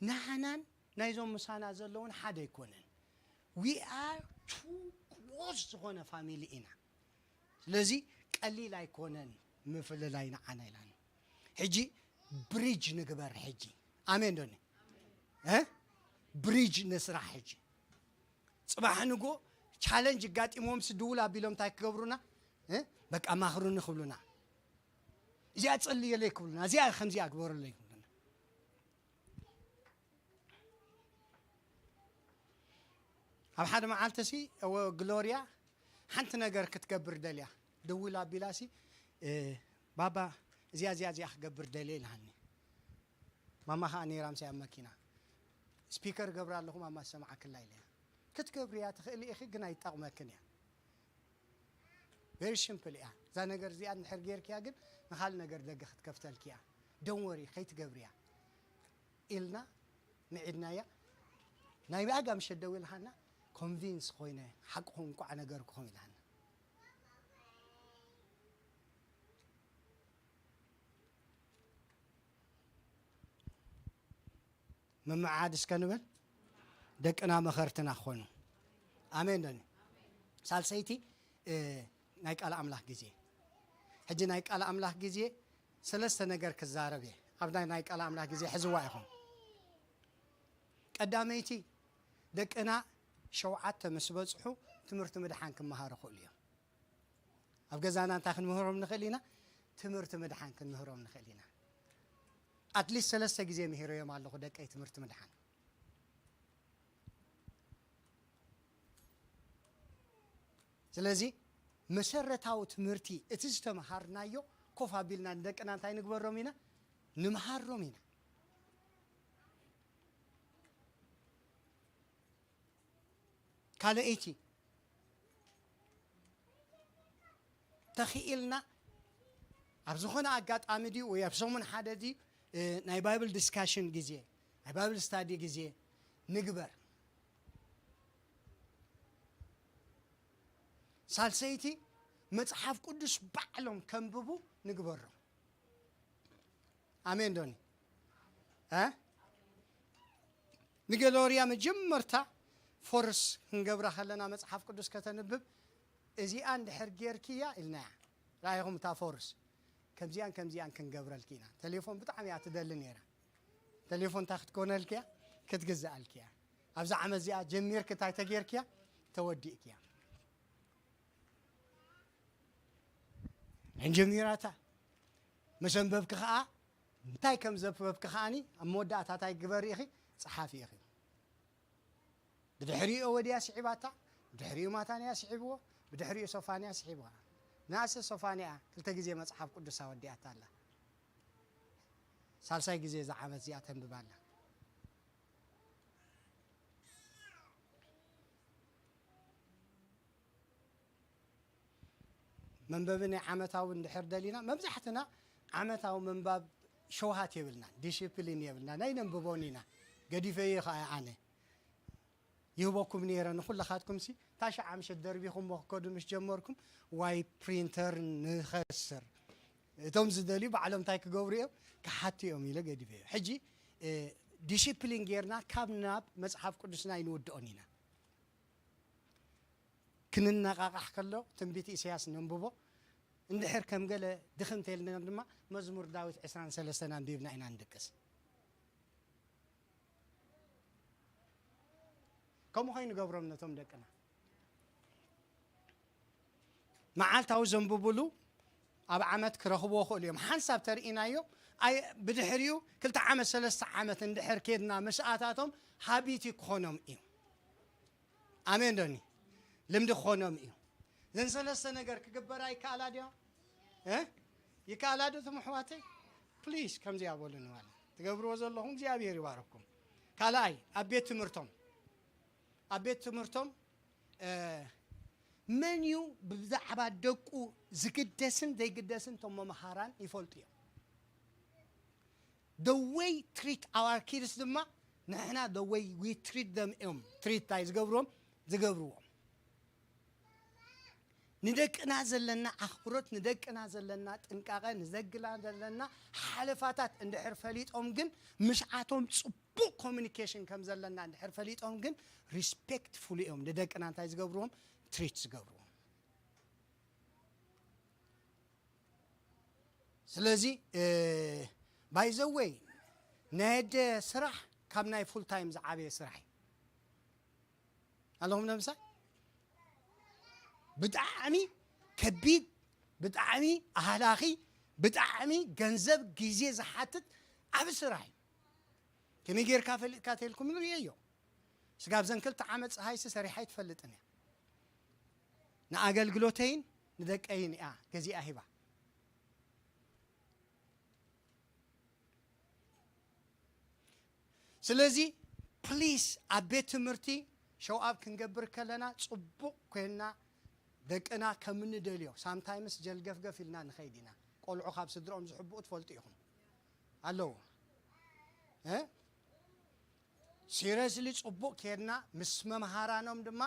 ንሓናን ናይዞም ምሳና ዘለውን ሓደ ኣይኮነን። We are too close ዝኾነ ፋሚሊ ኢና። ስለዚ ቀሊል ኣይኮነን ምፍልላይ ንዓና ኢላኒ። ሕጂ ብሪጅ ንግበር። ሕጂ ኣሜን ዶኒ እ ብሪጅ ንስራሕ። ሕጂ ጽባሕ ንጎ ቻለንጅ ጋጢሞም ስድውል ኣቢሎም እንታይ ክገብሩና እ በቃ ማኽሩኒ ክብሉና፣ እዚኣ ጸልየለይ ክብሉና፣ እዚኣ ከምዚኣ ግበረለይ ክብሉና። ኣብ ሓደ መዓልቲ ሲ እወ ግሎርያ ሓንቲ ነገር ክትገብር ደልያ፣ ደዊላ ኣቢላ ሲ እ፣ ባባ እዚኣ እዚኣ እዚኣ ክገብር ደልየ ኢልሃኒ። ማማ ከዓ ነይራ ምሳይ ኣብ መኪና። ስፒከር ገብራ ኣለኹ ማማ ዝሰምዓክላ ኢለያ። ክትገብርያ ትኽእሊ ኢኺ ግን ኣይጠቕመክን እያ። ቨሪ ሲምፕል እያ እዛ ነገር እዚኣ። እንድሕር ጌርክያ ግን ንኻል ነገር ደገ ክትከፍተልክያ። ደንወሪ ከይትገብርያ ኢልና ምዒድናያ። ናይ ብኣጋ ምሸት ደው ኢልሃና ኮንቪንስ ኮይነ ሓቅኹም እንቋዕ ነገርኩኹም ኢልሃና። ምምዓድ እስከ ንበል። ደቅና መኸርትና ክኾኑ። ኣሜን ዶኒ። ሳልሰይቲ እ፣ ናይ ቃል ኣምላኽ ግዜ። ሕጂ ናይ ቃል ኣምላኽ ግዜ ሰለስተ ነገር ክዛረብ እየ። ኣብ ናይ ናይ ቃል ኣምላኽ ግዜ ሕዝዋ ኢኹም። ቀዳመይቲ ደቅና ሸውዓተ ምስ በጽሑ ትምህርቲ ምድሓን ክመሃሩ ክእሉ እዮም። ኣብ ገዛና እንታይ ክንምህሮም ንኽእል ኢና? ትምህርቲ ምድሓን ክንምህሮም ንኽእል ኢና። ኣትሊስት ሰለስተ ግዜ ምሂረዮም ኣለኹ ደቀይ ትምህርቲ ምድሓን። ስለዚ መሰረታዊ ትምህርቲ እቲ ዝተምሃርናዮ ኮፍ ኣቢልና ንደቅና እንታይ ንግበሮም ኢና? ንምሃሮም ኢና። ካልኣይቲ ተኽኢልና ኣብ ዝኾነ ኣጋጣሚ ድዩ ወይ ኣብ ሰሙን ሓደ ድዩ እ፣ ናይ ባይብል ዲስካሽን ግዜ ናይ ባይብል ስታዲ ግዜ ንግበር። ሳልሰይቲ መጽሓፍ ቅዱስ ባዕሎም ከንብቡ ንግበሮም። ኣሜን ዶኒ እ ንገሎርያ መጀመርታ ፎርስ ክንገብራ ከለና መጽሓፍ ቅዱስ ከተንብብ እዚኣ እንድሕር ጌርክያ ኢልናያ። ራኢኹም እታ ፎርስ ከምዚኣን ከምዚኣን ክንገብረልኪ ኢና። ቴሌፎን ብጣዕሚ እያ ትደሊ ነይራ። ቴሌፎን እንታይ ክትኮነልክያ? ክትግዝኣልኪ እያ። ኣብዛ ዓመት እዚኣ ጀሚርኪ እንታይ ተጌርክያ? ተወዲእክያ። እንጀሚራታ መሰንበብኪ ኸዓ እንታይ ከም ዘንበብኪ ኸዓኒ ኣብ መወዳእታ እንታይ ግበሪ ኢኺ? ጸሓፊ ኢኺ። ብድሕሪኡ ወዲያ ስዒባታ፣ ብድሕሪኡ ማታንያ ስዒብዎ፣ ብድሕሪኡ ሶፋንያ ስዒብዋ። ንኣሰ ሶፋንያ ክልተ ግዜ መጽሓፍ ቅዱሳ ወዲኣታ ኣላ። ሳልሳይ ግዜ እዛ ዓመት እዚኣ ተንብባ ኣላ። መንበቢ ናይ ዓመታዊ እንድሕር ደሊና፣ መብዛሕትና ዓመታዊ ምንባብ ሸውሃት የብልና፣ ዲሲፕሊን የብልና፣ ናይ ነንብቦን ኢና። ገዲፈዮ ኸዓ ኣነ ይህበኩም ነይረ ንኹላኻትኩም ሲ፣ ታሽዓ ምሸት ደርቢኹሞ ክከዱ ምስ ጀመርኩም፣ ዋይ ፕሪንተር ንኸስር፣ እቶም ዝደልዩ ባዕሎም እንታይ ክገብሩ እዮም? ክሓቱ እዮም ኢለ ገዲፈዮ። ሕጂ፣ እ፣ ዲሲፕሊን ጌርና ካብ ናብ መጽሓፍ ቅዱስና ኣይንውድኦን ኢና። ክንነቓቓሕ ከሎ ትንቢት ኢሳያስ ነንብቦ። እንድሕር ከም ገለ ድኽም ተልና ድማ መዝሙር ዳዊት ዕስራን ሰለስተን ኣንቢብና ኢና ንድቅስ። ከምኡ ኸይንገብሮም ነቶም ደቅና። መዓልታዊ ዘንብቡሉ ኣብ ዓመት ክረኽብዎ ክእሉ እዮም። ሓንሳብ ተርኢናዮ፣ ኣይ፣ ብድሕሪኡ ክልተ ዓመት፣ ሰለስተ ዓመት እንድሕር ኬድና ምስኣታቶም ሃቢት ክኾኖም እዩ። ኣሜን ዶኒ? ልምዲ ክኾኖም እዩ። እዘን ሰለስተ ነገር ክግበራ ይከኣላ ድዮ? እ? ይከኣላ ዶ ትም ኣሕዋተይ? ፕሊዝ ከምዚኣ በሉኒ ማለት። ትገብርዎ ዘለኹም እግዚኣብሔር ይባርኩም። ካልኣይ፣ ኣብ ቤት ትምህርቶም፣ ኣብ ቤት ትምህርቶም፣ እ፣ መን እዩ ብዛዕባ ደቁ ዝግደስን ዘይግደስን እቶም መምሃራን ይፈልጡ እዮም። The way treat our kids ድማ ንሕና the way we treat them እዮም ትሪት እንታይ ዝገብርዎም ዝገብርዎም። ንደቅና ዘለና ኣኽብሮት፣ ንደቅና ዘለና ጥንቃቐ፣ ንደቅና ዘለና ሓለፋታት እንድሕር ፈሊጦም ግን ምስኣቶም ጽቡቕ ኮሚኒኬሽን ከም ዘለና እንድሕር ፈሊጦም ግን ሪስፔክትፉል እዮም ንደቅና እንታይ ዝገብርዎም ትሪት ዝገብርዎም። ስለዚ ባይዘወይ ናይ ኣደ ስራሕ ካብ ናይ ፉል ታይም ዝዓበየ ስራሕ እዩ ኣለኹም። ንምሳይ ብጣዕሚ ከቢድ፣ ብጣዕሚ ኣህላኺ፣ ብጣዕሚ ገንዘብ ግዜ ዝሓትት ዓብ ስራሕ እዩ። ከመይ ጌርካ ፈሊጥካ ተልኩም ንርእየዮ። ስጋብ ዘን ክልተ ዓመት ፀሃይሲ ሰሪሓ ኣይትፈልጥን እያ። ንኣገልግሎተይን ንደቀይን እያ ገዚኣ ሂባ። ስለዚ ፕሊስ ኣብ ቤት ትምህርቲ ሸውኣብ ክንገብር ከለና ፅቡቕ ኮይንና ደቅና ከም እንደልዮ ሳምታይምስ ጀልገፍገፍ ኢልና ንኸይድ ኢና። ቆልዑ ካብ ስድርኦም ዝሕብኡ ትፈልጡ ኢኹም ኣለዉ። ሲሪየስሊ ፅቡቕ ኬድና ምስ መምሃራኖም ድማ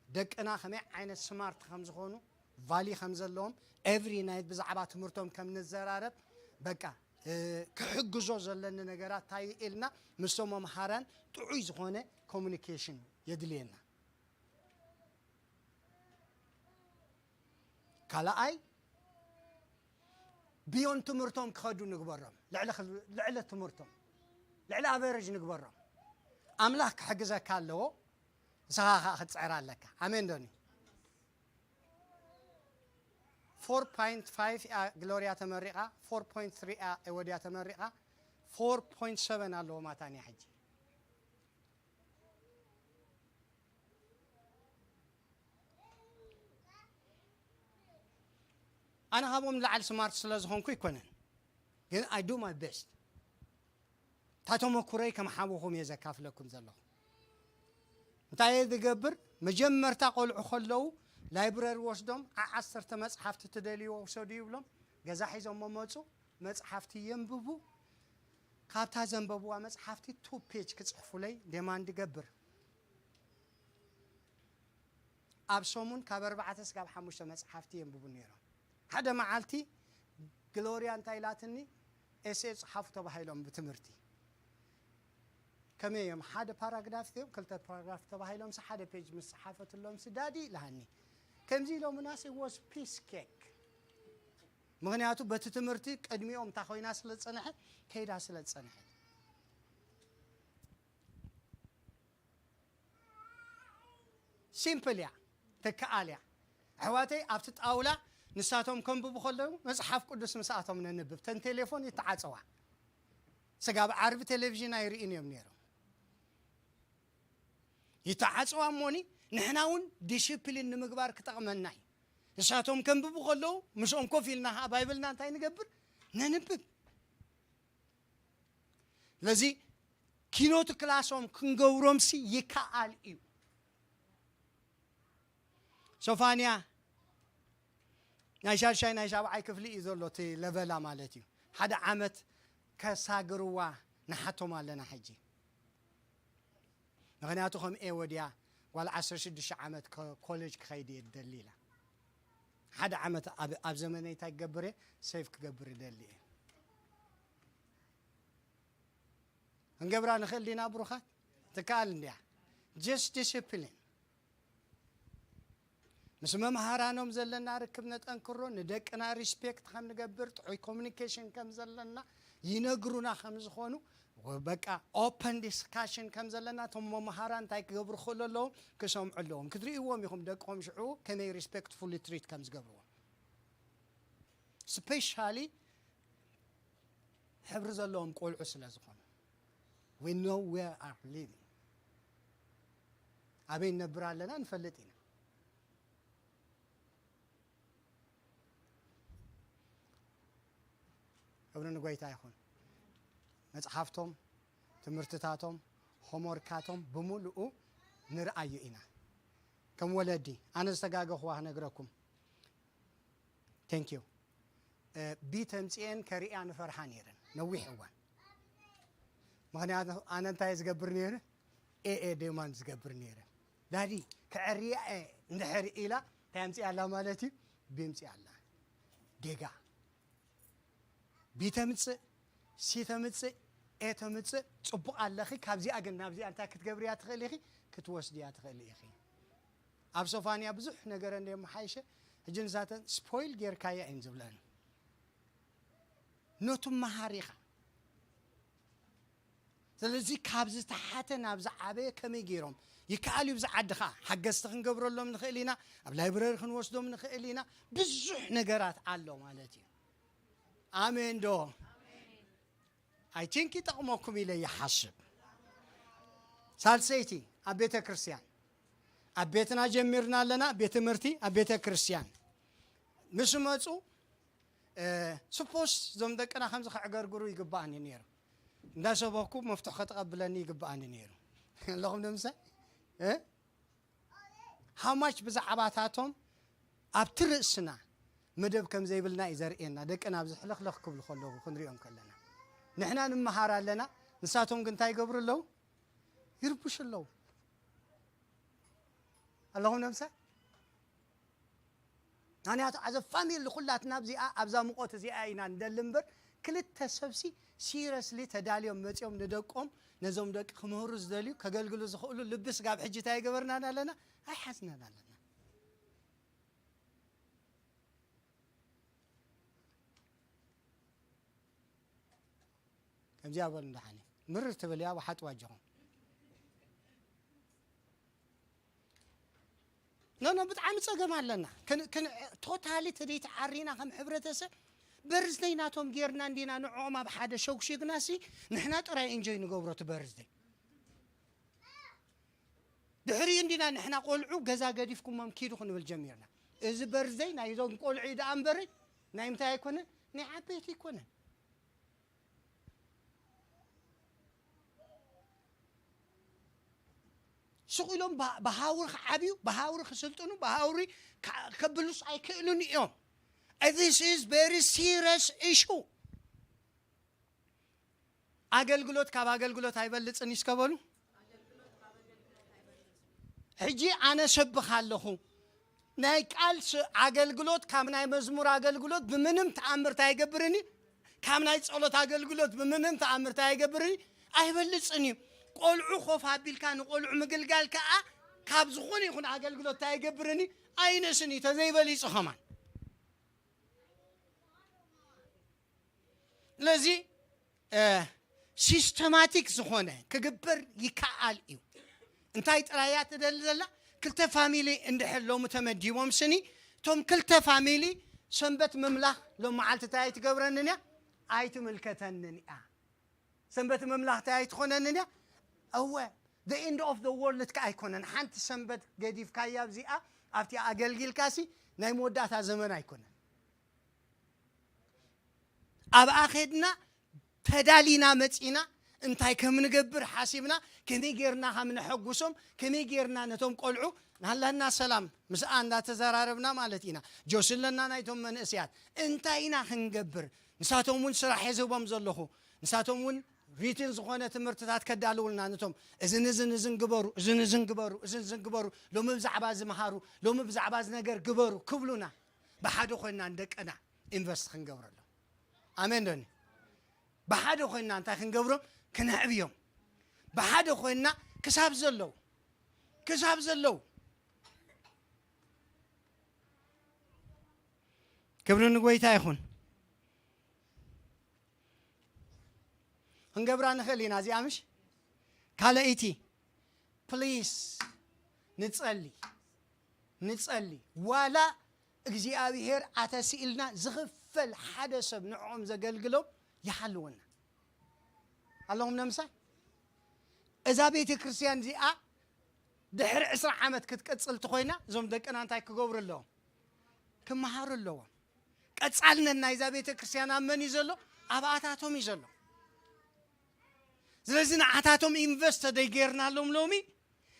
ደቅና ከመይ ዓይነት ስማርት ከም ዝኾኑ ቫሊ ከም ዘለዎም ኤቭሪ ናይት ብዛዕባ ትምህርቶም ከም ንዘራረብ በቃ ክሕግዞ ዘለኒ ነገራት እንታይ ኢልና ምስቶም መምሃራን ጥዑይ ዝኾነ ኮሚኒኬሽን የድልየና። ካልኣይ ብዮን ትምህርቶም ክኸዱ ንግበሮም። ልዕሊ ትምህርቶም ልዕሊ ኣቨረጅ ንግበሮም። ኣምላኽ ክሕግዘካ ኣለዎ። ንስኻ ከዓ ክትፅዕር ኣለካ። ኣሜን ዶኒ? ፎር ፖይንት ፋይቭ እያ ግሎሪያ ተመሪቓ። ፎር ፖይንት ትሪ እያ ኤወድያ ተመሪቓ። ፎር ፖይንት ሰቨን ኣለዎ ማታንያ ሕጂ። ኣነ ካብኦም ንላዕሊ ስማርት ስለ ዝኾንኩ ኣይኮነን፣ ግን I do my best። እታ ተመኩረይ ከም ሓውኹም እየ ዘካፍለኩም ዘለኹ። እንታይ እየ ዝገብር? መጀመርታ ቆልዑ ከለዉ ላይብረሪ ወስዶም ዓሰርተ መጽሓፍቲ ትደልይዎ ውሰዱ ይብሎም። ገዛ ሒዞም መመፁ መጽሓፍቲ የንብቡ። ካብታ ዘንበብዋ መጽሓፍቲ ቱ ፔጅ ክጽሕፉለይ ዴማንድ ገብር። ኣብ ሰሙን ካብ ኣርባዕተ ስጋብ ሓሙሽተ መጽሓፍቲ የንብቡ ነይሮም። ሓደ መዓልቲ ግሎርያ እንታይ ኢላትኒ? ኤስኤ ጽሓፉ ተባሂሎም ብትምህርቲ ከመይ እዮም ሓደ ፓራግራፍ እዮም ክልተ ፓራግራፍ ተባሂሎም ሓደ ፔጅ ምስ ጸሓፈትሎም ዳዲ ኢላሃኒ። ከምዚ ኢሎምናስ ወስ ፒስ ኬክ። ምኽንያቱ በቲ ትምህርቲ ቅድሚኦም እታ ኮይና ስለ ዝጸንሐት ከይዳ ስለ ዝጸንሐት። ሲምፕል እያ፣ ትከኣል እያ። ኣሕዋተይ ኣብቲ ጣውላ ንሳቶም ከንብቡ ከለዉ መጽሓፍ ቅዱስ ምስኣቶም ነንብብ። ተን ቴሌፎን ይተዓጸዋ። ስጋብ ዓርቢ ቴሌቪዥን ኣይርእን እዮም ነይሮም። ይተዓጸዋ እሞኒ ንሕና እውን ዲሲፕሊን ንምግባር ክጠቕመና እዩ። ንሳቶም ከንብቡ ከለዉ ምስኦም ኮፍ ኢልና ኸዓ ባይብልና እንታይ ንገብር? ነንብብ። ስለዚ ኪኖት ክላሶም ክንገብሮምሲ ይከኣል እዩ። ሶፋንያ ናይ ሻድሻይ ናይ ሻብዓይ ክፍሊ እዩ ዘሎ እቲ ለቨላ ማለት እዩ። ሓደ ዓመት ከሳግርዋ ንሓቶም ኣለና ሕጂ። ምኽንያቱ ከም ኤ ወድያ ጓል ዓሰርተ ሽዱሽተ ዓመት ኮ- ኮሌጅ ክኸይድ እየ ዝደሊ ኢላ። ሓደ ዓመት ኣብ ኣብ ዘመነይ እንታይ ክገብር እየ? ሴፍ ክገብር ይደሊ እየ። ክንገብራ ንኽእል ዲና ብሩኻት? ትከኣል እንድያ። Just discipline። ምስ መምሃራኖም ዘለና ርክብ ነጠንክሮ፣ ንደቅና ሪስፔክት ከም ንገብር፣ ጥዑይ ኮሚኒኬሽን ከም ዘለና ይነግሩና ከም ዝኾኑ፣ በቃ ኦፐን ዲስካሽን ከም ዘለና፣ እቶም መምሃራን እንታይ ክገብሩ ክኽእሉ ኣለዎም ክሰምዑ ኣለዎም። ክትርእይዎም ኢኹም ደቆም ሽዑ ከመይ ሪስፔክትፉሊ ትሪት ከም ዝገብርዎም። ስፔሻሊ ሕብሪ ዘለዎም ቆልዑ ስለ ዝኾኑ። We know where are living። ኣበይ ንነብር ኣለና ንፈልጥ ኢና። ክብሪ ንጎይታ ይኹን። መጽሓፍቶም፣ ትምህርትታቶም፣ ሆምወርካቶም ብምሉኡ ንርኣዩ ኢና። ከም ወለዲ ኣነ ዝተጋገኹዋ ክነግረኩም። Thank you። ቢ ተምፅኤን ከርእያ ንፈርሓ ነይረን ነዊሕ እዋን። ምኽንያቱ ኣነ እንታይ ዝገብር ነይረ? ኤኤ ዴማን ዝገብር ነይረ። ዳዲ ክዕርያ እየ እንድሕር ኢላ እንታይ ኣምፅኣ ኣላ ማለት እዩ? ቢ ኣምፅኣ ኣላ። ጌጋ። ቢ ተምፅእ፣ ሲ ተምፅእ፣ ኤ ተምፅእ፣ ፅቡቕ ኣለኺ። ካብዚኣ ግን ናብዚኣ እንታይ ክትገብርያ ትኽእል ኢኺ? ክትወስድያ ትኽእል ኢኺ። ኣብ ሶፋንያ ብዙሕ ነገር እንደ መሓይሸ ሕጂ ንሳተን ስፖይል ጌርካያ እየን ዝብለን። ኖቱ መሃር ኢኻ። ስለዚ ካብ ዝተሓተ ናብ ዝዓበየ ከመይ ገይሮም ይከኣል እዩ። ብዚ ዓድኻ ሓገዝቲ ክንገብረሎም ንኽእል ኢና፣ ኣብ ላይብረሪ ክንወስዶም ንኽእል ኢና። ብዙሕ ነገራት ኣሎ ማለት እዩ። ኣሜን ዶ? ኣይ ቲንክ ይጠቕመኩም ኢለ ይሓስብ። ሳልሰይቲ ኣብ ቤተ ክርስቲያን ኣብ ቤትና ጀሚርና ኣለና። ቤት ትምህርቲ ኣብ ቤተ ክርስቲያን ምስ መፁ ስፖስ እዞም ደቅና ከምዚ ከዕገርግሩ ይግባኣኒ ነይሩ። እንዳሰበኩ መፍትሑ ከተቐብለኒ ይግባኣኒ ነይሩ። ኣለኹም ንምሳይ ሃማች ብዛዕባታቶም ኣብቲ ርእስና መደብ ከም ዘይብልና እዩ ዘርእየና። ደቅና ኣብዚ ሕልኽልኽ ክብሉ ከለዉ ክንሪኦም ከለና ንሕና ንምሃር ኣለና፣ ንሳቶም ግን እንታይ ይገብሩ ኣለዉ? ይርብሹ ኣለዉ። ኣለኹም ነምሳ? ምኽንያቱ ኣዘ ፋሚሊ ኩላትና ኣብዚኣ ኣብዛ ሙቐት እዚኣ ኢና ንደሊ እምበር ክልተ ሰብሲ ሲረስሊ ተዳልዮም መፂኦም ንደቆም ነዞም ደቂ ክምህሩ ዝደልዩ ከገልግሉ ዝኽእሉ ልቢ ስጋብ ሕጂ እንታይ ይገበርናን ኣለና? ኣይሓዝናን ኣለና። ከምዚኣ በሉ እንዳሓኒ ምርር ትብል እያ። ብሓጥዋ ኣጆኹም። ኖ ኖ ብጣዕሚ ጸገም ኣለና። ቶታሊ ተደይተዓሪና ከም ሕብረተሰብ በርዝደይ ናቶም ጌርና እንዲና ንዕኦም ኣብ ሓደ ሸጉሺግናሲ ንሕና ጥራይ እንጆይ ንገብሮ እቲ በርዝደይ። ድሕሪኡ እንዲና ንሕና ቆልዑ ገዛ ገዲፍኩሞም ኪዱ ክንብል ጀሚርና። እዚ በርዝደይ ናይዞም ቆልዑ እዩ ደኣ እምበረይ ናይ ምንታይ ኣይኮነን፣ ናይ ዓበይቲ ኣይኮነን። ሱቕ ኢሎም ብሃውሪ ክዓብዩ፣ ብሃውሪ ክስልጥኑ፣ ብሃውሪ ከብሉስ ኣይክእሉን እዮም። This is very serious issue። ኣገልግሎት ካብ ኣገልግሎት ኣይበልፅን እስከ በሉ። ሕጂ ኣነ ሰብኽ ኣለኹ። ናይ ቃልሲ ኣገልግሎት ካብ ናይ መዝሙር ኣገልግሎት ብምንም ተኣምር እንታይ ኣይገብርን እዩ። ካብ ናይ ጸሎት ኣገልግሎት ብምንም ተኣምር እንታይ ኣይገብርን እዩ። ኣይበልጽን እዩ። ቆልዑ ኮፍ ኣቢልካ ንቆልዑ ምግልጋል ከኣ ካብ ዝኾነ ይኹን ኣገልግሎት እንታይ ኣይገብርን እዩ። ኣይነስን እዩ። ተዘይበሊጹ ኸማን። ስለዚ ሲስተማቲክ ዝኾነ ክግበር ይከኣል እዩ። እንታይ ጥራይ እያ ትደሊ ዘላ? ክልተ ፋሚሊ እንድሕር ሎሚ ተመዲቦም ስኒ፣ እቶም ክልተ ፋሚሊ ሰንበት ምምላኽ ሎም መዓልቲ እንታይ ኣይትገብረንን እያ? ኣይትምልከተንን እያ። ሰንበት ምምላኽ እንታይ ኣይትኾነንን እያ? እወ፣ the end of the world ከ ኣይኮነን። ሓንቲ ሰንበት ገዲፍካያ ኣብዚኣ ኣብቲ ኣገልጊልካሲ ናይ መወዳእታ ዘመን ኣይኮነን። ኣብኣ ኸድና ተዳሊና መጺና እንታይ ከም ንገብር ሓሲብና፣ ከመይ ጌርና ከም ነሐጉሶም፣ ከመይ ጌርና ነቶም ቆልዑ ናላና ሰላም ምስኣ እንዳተዘራረብና ማለት ኢና። ጆስ ኣለና ናይቶም መንእሰያት እንታይ ኢና ክንገብር? ንሳቶም እውን ስራሕ እየ ዝህቦም ዘለኹ። ንሳቶም እውን ሪትን ዝኾነ ትምህርትታት ከዳልውልና፣ ነቶም እዝን እዝን እዝን ግበሩ፣ እዝን እዝን ግበሩ፣ እዝን እዝን ግበሩ፣ ሎሚ ብዛዕባ እዚ ምሃሩ፣ ሎሚ ብዛዕባ እዚ ነገር ግበሩ ክብሉና፣ ብሓደ ኮይንና ንደቅና ኢንቨስት ክንገብረሎም። ኣሜን ዶኒ? ብሓደ ኮይንና እንታይ ክንገብሮም? ክነዕብዮም። ብሓደ ኮይንና ክሳብ ዘለዉ፣ ክሳብ ዘለዉ። ክብሪ ንጎይታ ይኹን። ክንገብራ ንኽእል ኢና እዚኣ፣ ምሽ? ካልኣይቲ፣ ፕሊስ፣ ንጸሊ፣ ንጸሊ። ዋላ እግዚኣብሔር ኣተስኢልና ዝኽፈል ሓደ ሰብ ንዕኦም ዘገልግሎም ይሃልወና። ኣለኹም ነምሳይ? እዛ ቤተ ክርስቲያን እዚኣ ድሕሪ ዕስራ ዓመት ክትቅጽል እንተኾይና፣ እዞም ደቅና እንታይ ክገብሩ ኣለዎም? ክመሃሩ ኣለዎም። ቀጻልነት ናይዛ ቤተ ክርስቲያን ኣብ መን እዩ ዘሎ? ኣብኣታቶም እዩ ዘሎ። ስለዚ ንዓታቶም ኢንቨስት ተዘይጌርናሎም፣ ሎሚ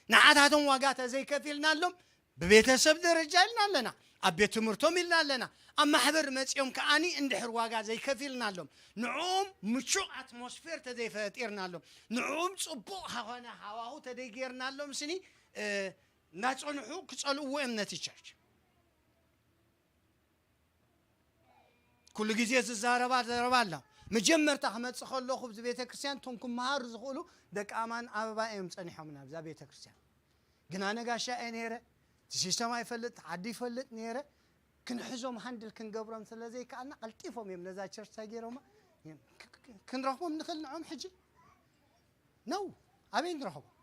ንዓታቶም ዋጋ ተዘይከፊልናሎም፣ ብቤተሰብ ደረጃ ኢልና ኣለና፣ ኣብ ቤት ትምህርቶም ኢልና ኣለና፣ ኣብ ማሕበር መጺኦም ከኣኒ እንድሕር ዋጋ ዘይከፊልናሎም፣ ንዕኦም ምቹእ ኣትሞስፌር ተዘይፈጢርናሎም፣ ንዕኦም ጽቡቕ ዝኾነ ሃዋሁ ተዘይጌርናሎም ስኒ፣ እ፣ እናጸንሑ ክጸልእዎ እዮም ነቲ ቸርች። ኩሉ ግዜ ዝዛረባ ዘረባ ኣላ። መጀመርታ ክመጽእ ከለኹ ኣብዚ ቤተ ክርስቲያን እቶም ክመሃሩ ዝኽእሉ ደቂ ኣማን ኣበባ እዮም ጸኒሖም ናብዛ ቤተ ክርስቲያን። ግን ኣነ ጋሻ እየ ነይረ፣ እቲ ሲስተም ኣይፈልጥ፣ ዓዲ ይፈልጥ ነይረ። ክንሕዞም ሃንድል ክንገብሮም ስለ ዘይከኣልና ቀልጢፎም እዮም ነዛ ቸርች እንታይ ገይሮማ? ክ-፣ ክ-፣ ክንረኽቦም ንኽእል ንዕኦም ሕጂ? ነው። ኣበይ ንረኽቦም?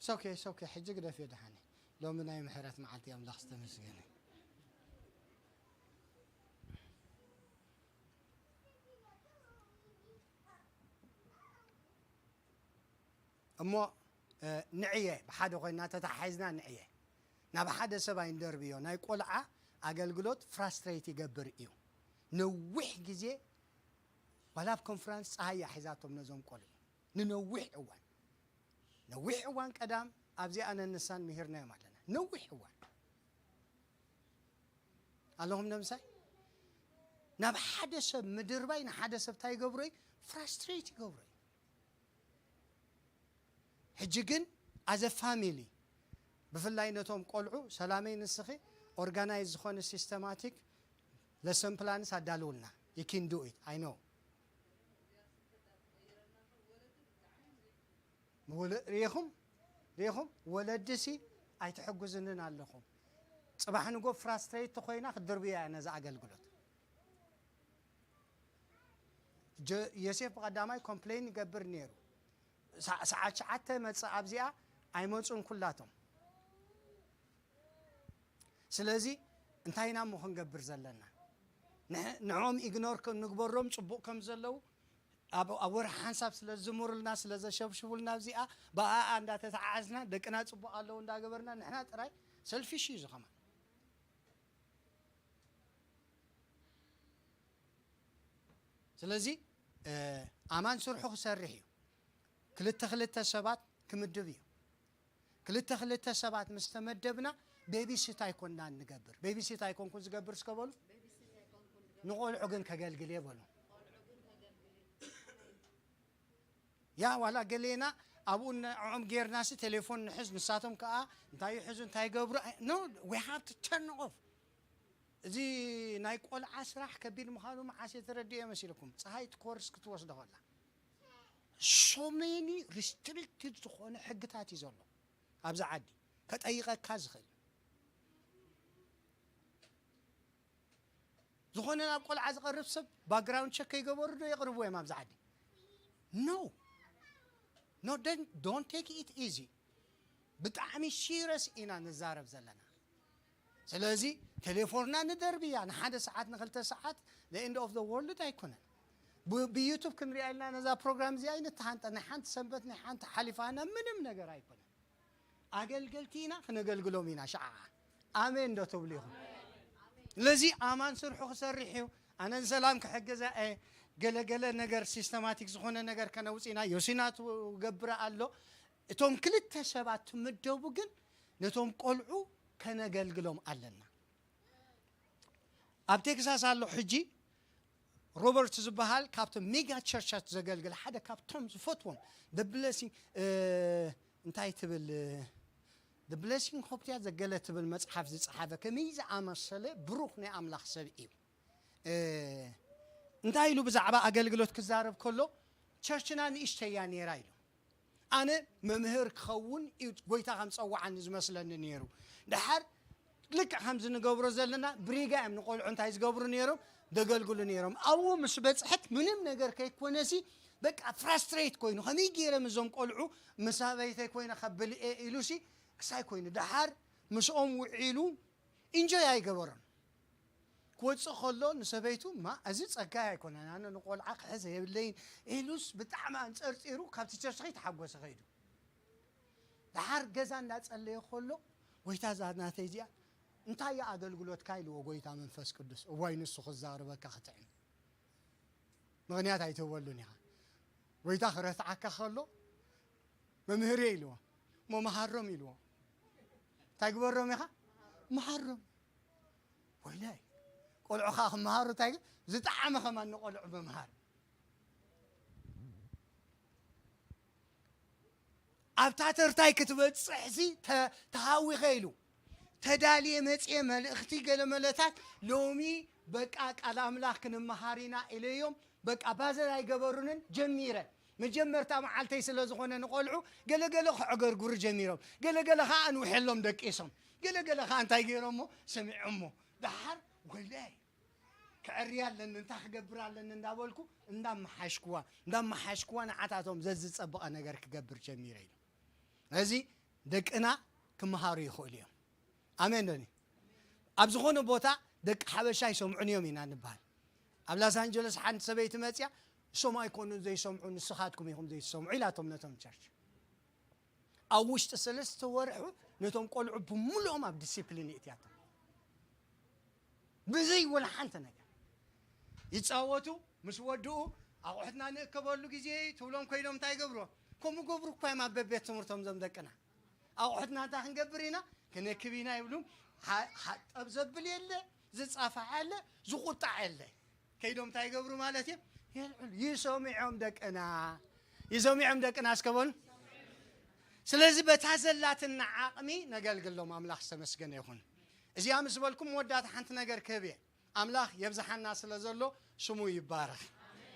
ሶኬ ሶኬ፣ ሕጂ ግደፍዮ ደሓነ። ሎሚ ናይ ምሕረት መዓልቲ ኣምላኽ ዝተመስገነ። እሞ፣ እ፣ ንዕየ፣ ብሓደ ኮይንና ተተሓሒዝና ንዕየ። ናብ ሓደ ሰብ ኣይንደርብዮ። ናይ ቆልዓ ኣገልግሎት ፍራስትሬት ይገብር እዩ። ነዊሕ ግዜ ዋላ ኣብ ኮንፈረንስ ፀሃይ እያ ሒዛቶም ነዞም ቆልዑ። ንነዊሕ እዋን፣ ነዊሕ እዋን ቀዳም ኣብዚኣ ነንሳን ምሂርናዮም ኣለና። ነዊሕ እዋን ኣለኹም ነምሳይ ናብ ሓደ ሰብ ምድርባይ ንሓደ ሰብ እንታይ ይገብሮ እዩ? ፍራስትሬት ይገብሮ እዩ። ሕጂ ግን ኣዘ ፋሚሊ ብፍላይ ነቶም ቆልዑ ሰላመይ ንስኺ ኦርጋናይዝ ዝኾነ ሲስተማቲክ ለሰን ፕላንስ ኣዳልውልና። You can do it, I know። ወለ-፣ ሪኢኹም? ሪኢኹም? ወለድሲ ኣይትሕግዙንን ኣለኹም። ጽባሕ ንጎ ፍራስትሬት ተኾይና ክትድርብያ እያ ነዛ ኣገልግሎት። ጀ-፣ ዮሴፍ ብቐዳማይ ኮምፕሌን ይገብር ነይሩ። ሰዓ-፣ ሰዓት ትሽዓተ መጽእ ኣብዚኣ ኣይመጹን ኩላቶም። ስለዚ እንታይ ኢና እሞ ክንገብር ዘለና? ንሕ-፣ ንዕኦም ኢግኖር ከም ንግበሮም ጽቡቕ ከም ዘለዉ ኣብ፣ ኣብ ወርሒ ሓንሳብ ስለ ዝዝምሩልና፣ ስለ ዘሸብሽቡልና ኣብዚኣ ብኣኣ እንዳተተዓዓዝና ደቅና ጽቡቕ ኣለዉ እንዳገበርና ንሕና ጥራይ ሰልፊሽ እዩ ዝኸማ። ስለዚ፣ እ፣ ኣማን ስርሑ ክሰርሕ እዩ። ክልተ ክልተ ሰባት ክምድብ እዩ። ክልተ ክልተ ሰባት ምስ ተመደብና ቤቢሲት ኣይኮንና እንገብር። ቤቢሲት ኣይኮንኩን ዝገብር እስከ በሉ። ንቆልዑ ግን ከገልግል እየ በሉ። ያ ዋላ ገሌና ኣብኡ ንዕኦም ጌርናሲ ቴሌፎን ንሕዝ፣ ንሳቶም ከኣ እንታይ ይሕዙ እንታይ ይገብሩ? ኣይ-፣ no, we have to turn off። እዚ ናይ ቆልዓ ስራሕ ከቢድ ምዃኑ መዓስ እየ ተረዲኤ መሲልኩም? ፀሃይ እቲ ኮርስ ክትወስዶ ከላ። So many restricted ዝኾነ ሕግታት እዩ ዘሎ ኣብዚ ዓዲ። ከጠይቐካ ዝኽእል። ዝኾነ ናብ ቆልዓ ዝቐርብ ሰብ ባክግራውንድ ቸክ ከይገበሩ ዶ የቕርብዎ እዮም ኣብዚ ዓዲ? No, no, don't take it easy. ብጣዕሚ ሲረስ ኢና ንዛረብ ዘለና። ስለዚ ቴሌፎንና ንደርብያ ንሓደ ሰዓት ንክልተ ሰዓት፣ the end of the world ኣይኮነን። ብዩቱብ ክንሪኣ ኢልና ነዛ ፕሮግራም እዚኣ ኣይንተሃንጠ። ናይ ሓንቲ ሰንበት ናይ ሓንቲ ሓሊፋና ምንም ነገር ኣይኮነን። ኣገልገልቲ ኢና፣ ክነገልግሎም ኢና። ሸዓ ኣሜን ዶ ትብሉ ኢኹም? ስለዚ ኣማን ስርሑ ክሰርሕ እዩ። ኣነ ንሰላም ክሕግዛ እየ። ገለገለ ነገር ሲስተማቲክ ዝኾነ ነገር ከነውፅ ኢና። ዮሲና ትገብረ ኣሎ። እቶም ክልተ ሰባት ትምደቡ ግን ነቶም ቆልዑ ከነገልግሎም ኣለና። ኣብ ቴክሳስ ኣሎ ሕጂ ሮበርት ዝበሃል ካብቶም ሜጋ ቸርቻት ዘገልግል ሓደ ካብቶም ዝፈትዎም the blessing እንታይ ትብል the blessing ሆፕቲያ ዘገለ ትብል መፅሓፍ ዝፀሓፈ ከመይ ዝኣመሰለ ብሩኽ ናይ ኣምላኽ ሰብ እዩ። እንታይ ኢሉ ብዛዕባ ኣገልግሎት ክዛረብ ከሎ ቸርችና ንእሽተያ ነይራ ኢሉ ኣነ መምህር ክኸውን እዩ ጎይታ ከም ጸዋዓኒ ዝመስለኒ ነይሩ። ድሓር ልክዕ ከምዚ ንገብሮ ዘለና ብሪጋ እዮም ንቆልዑ እንታይ ዝገብሩ ነይሮም? ዘገልግሉ ነይሮም። ኣብኡ ምስ በጽሐት ምንም ነገር ከይኮነሲ በቃ ፍራስትሬት ኮይኑ ከመይ ገይረ ምዞም ቆልዑ ምስ ኣበይተይ ኮይነ ከብል እየ ኢሉሲ ክሳይ ኮይኑ ድሓር ምስኦም ውዒሉ ኢንጆይ ኣይገበሮን። ክወፅእ ከሎ ንሰበይቱ ማ እዚ ፀጋይ ኣይኮነን ኣነ ንቆልዓ ክሕዘ የብለይን ኢሉስ ብጣዕሚ ኣንፀርፂሩ ካብቲ ቸርች ከይተሓጎሰ ከይዱ። ደሓር ገዛ እንዳፀለየ ከሎ ጎይታ እዛ ናተይ እዚኣ እንታይ እያ ኣገልግሎትካ ኢልዎ ጎይታ መንፈስ ቅዱስ። እዋይ ንሱ ክዛረበካ ክትዕን ምኽንያት ኣይትህበሉን ኢኻ። ጎይታ ክረትዓካ ከሎ መምህር እየ ኢልዎ እሞ መሃሮም ኢልዎ። እንታይ ግበሮም ኢኻ? መሃሮም። ወይላይ ቆልዑ ከዓ ክመሃሩ እንታይ ዝጠዓመ ከማን ንቆልዑ ምምሃር። ኣብታ ተርታይ ክትበፅሕ ሲ ተሃዊኸ ኢሉ ተዳልየ መፅየ መልእኽቲ ገለ መለታት ሎሚ በቃ ቃል ኣምላኽ ክንመሃር ኢና ኢለዮም። በቃ ባዘር ኣይገበሩንን ጀሚረ መጀመርታ መዓልተይ ስለ ዝኾነ ንቆልዑ ገለገለ ክዕገርጉሩ ጀሚሮም፣ ገለገለ ከዓ ኣንውሐሎም ደቂሶም፣ ገለገለ ከዓ እንታይ ገይሮሞ ሰሚዖሞ። ደሓር ወይለይ ክዕሪ ኣለኒ እንታይ ክገብር ኣለኒ እንዳበልኩ እንዳመሓሽክዋ እንዳመሓሽክዋ ንዓታቶም ዘዝፀበቐ ነገር ክገብር ጀሚረ ኢሉ። እዚ ደቅና ክመሃሩ ይኽእሉ እዮም። ኣሜን ዶኒ? ኣብ ዝኾነ ቦታ ደቂ ሓበሻ ይሰምዑን እዮም ኢና ንበሃል። ኣብ ላስ ኣንጀለስ ሓንቲ ሰበይቲ መፅያ እሶም ኣይኮኑን ዘይሰምዑ ንስኻትኩም ኢኹም ዘይትሰምዑ ኢላቶም ነቶም ቸርች። ኣብ ውሽጢ ሰለስተ ወርሑ ነቶም ቆልዑ ብምሉኦም ኣብ ዲሲፕሊን የእትያቶም። ብዘይ ወላ ሓንቲ ነገር ይፃወቱ ምስ ወድኡ ኣቑሑትና ንእከበሉ ግዜ ትብሎም ኮይኖም እንታይ ይገብርዎ? ከምኡ ገብሩ እኳ እዮም ኣብ ቤት ትምህርቶም ዞም ደቅና። ኣቑሑትና እንታይ ክንገብር ኢና? ክነክብ ኢና ይብሉ። ሓጠብ ዘብል የለ፣ ዝፃፋዕ የለ፣ ዝቁጣዕ የለ። ከይዶም እንታይ ይገብሩ ማለት እዮም? የልዕሉ። ይሰሚዖም ደቅና፣ ይሰሚዖም ደቅና እስከ በሉ። ስለዚ በታ ዘላትና ዓቕሚ ነገልግሎም። ኣምላኽ ዝተመስገነ ይኹን። እዚኣ ምስ በልኩም መወዳእታ ሓንቲ ነገር ክህብ እየ። ኣምላኽ የብዝሓና ስለ ዘሎ ሽሙ ይባረኽ።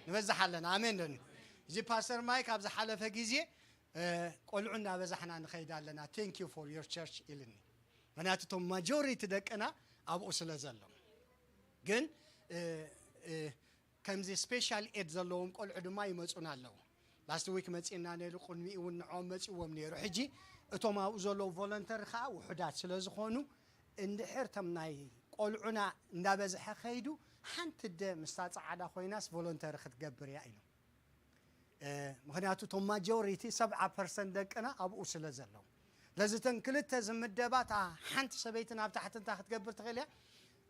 ንበዝሕ ኣለና። ኣሜን ዶ? እዚ ፓስተር ማይክ ኣብ ዝሓለፈ ግዜ ቆልዑ እናበዛሕና ንኸይድ ኣለና thank you for your church ኢልኒ። ምክንያቱ እቶም ማጆሪቲ ደቅና ኣብኡ ስለ ዘሎ። ግን ከምዚ ስፔሻል ኤድ ዘለዎም ቆልዑ ድማ ይመፁና ኣለዉ። ላስት ዊክ መፂና ነይሩ፣ ቅድሚኡ እውን ንዕኦም መፂዎም ነይሩ። ሕጂ እቶም ኣብኡ ዘለዉ ቮለንተሪ ከዓ ውሑዳት ስለ ዝኾኑ እንድሕር እቶም ናይ ቆልዑና እንዳበዝሐ ከይዱ ሓንቲ ኣደ ምስታ ፃዕዳ ኮይናስ ቮለንተሪ ክትገብር እያ ኢሉ። ምክንያቱ እቶም ማጆሪቲ ሰብዓ ፐርሰንት ደቅና ኣብኡ ስለ ዘለዉ ለዚ ተን ክልተ ዝምደባ እታ ሓንቲ ሰበይቲ ናብ ታሕቲ እንታይ ክትገብር ትኽእል እያ?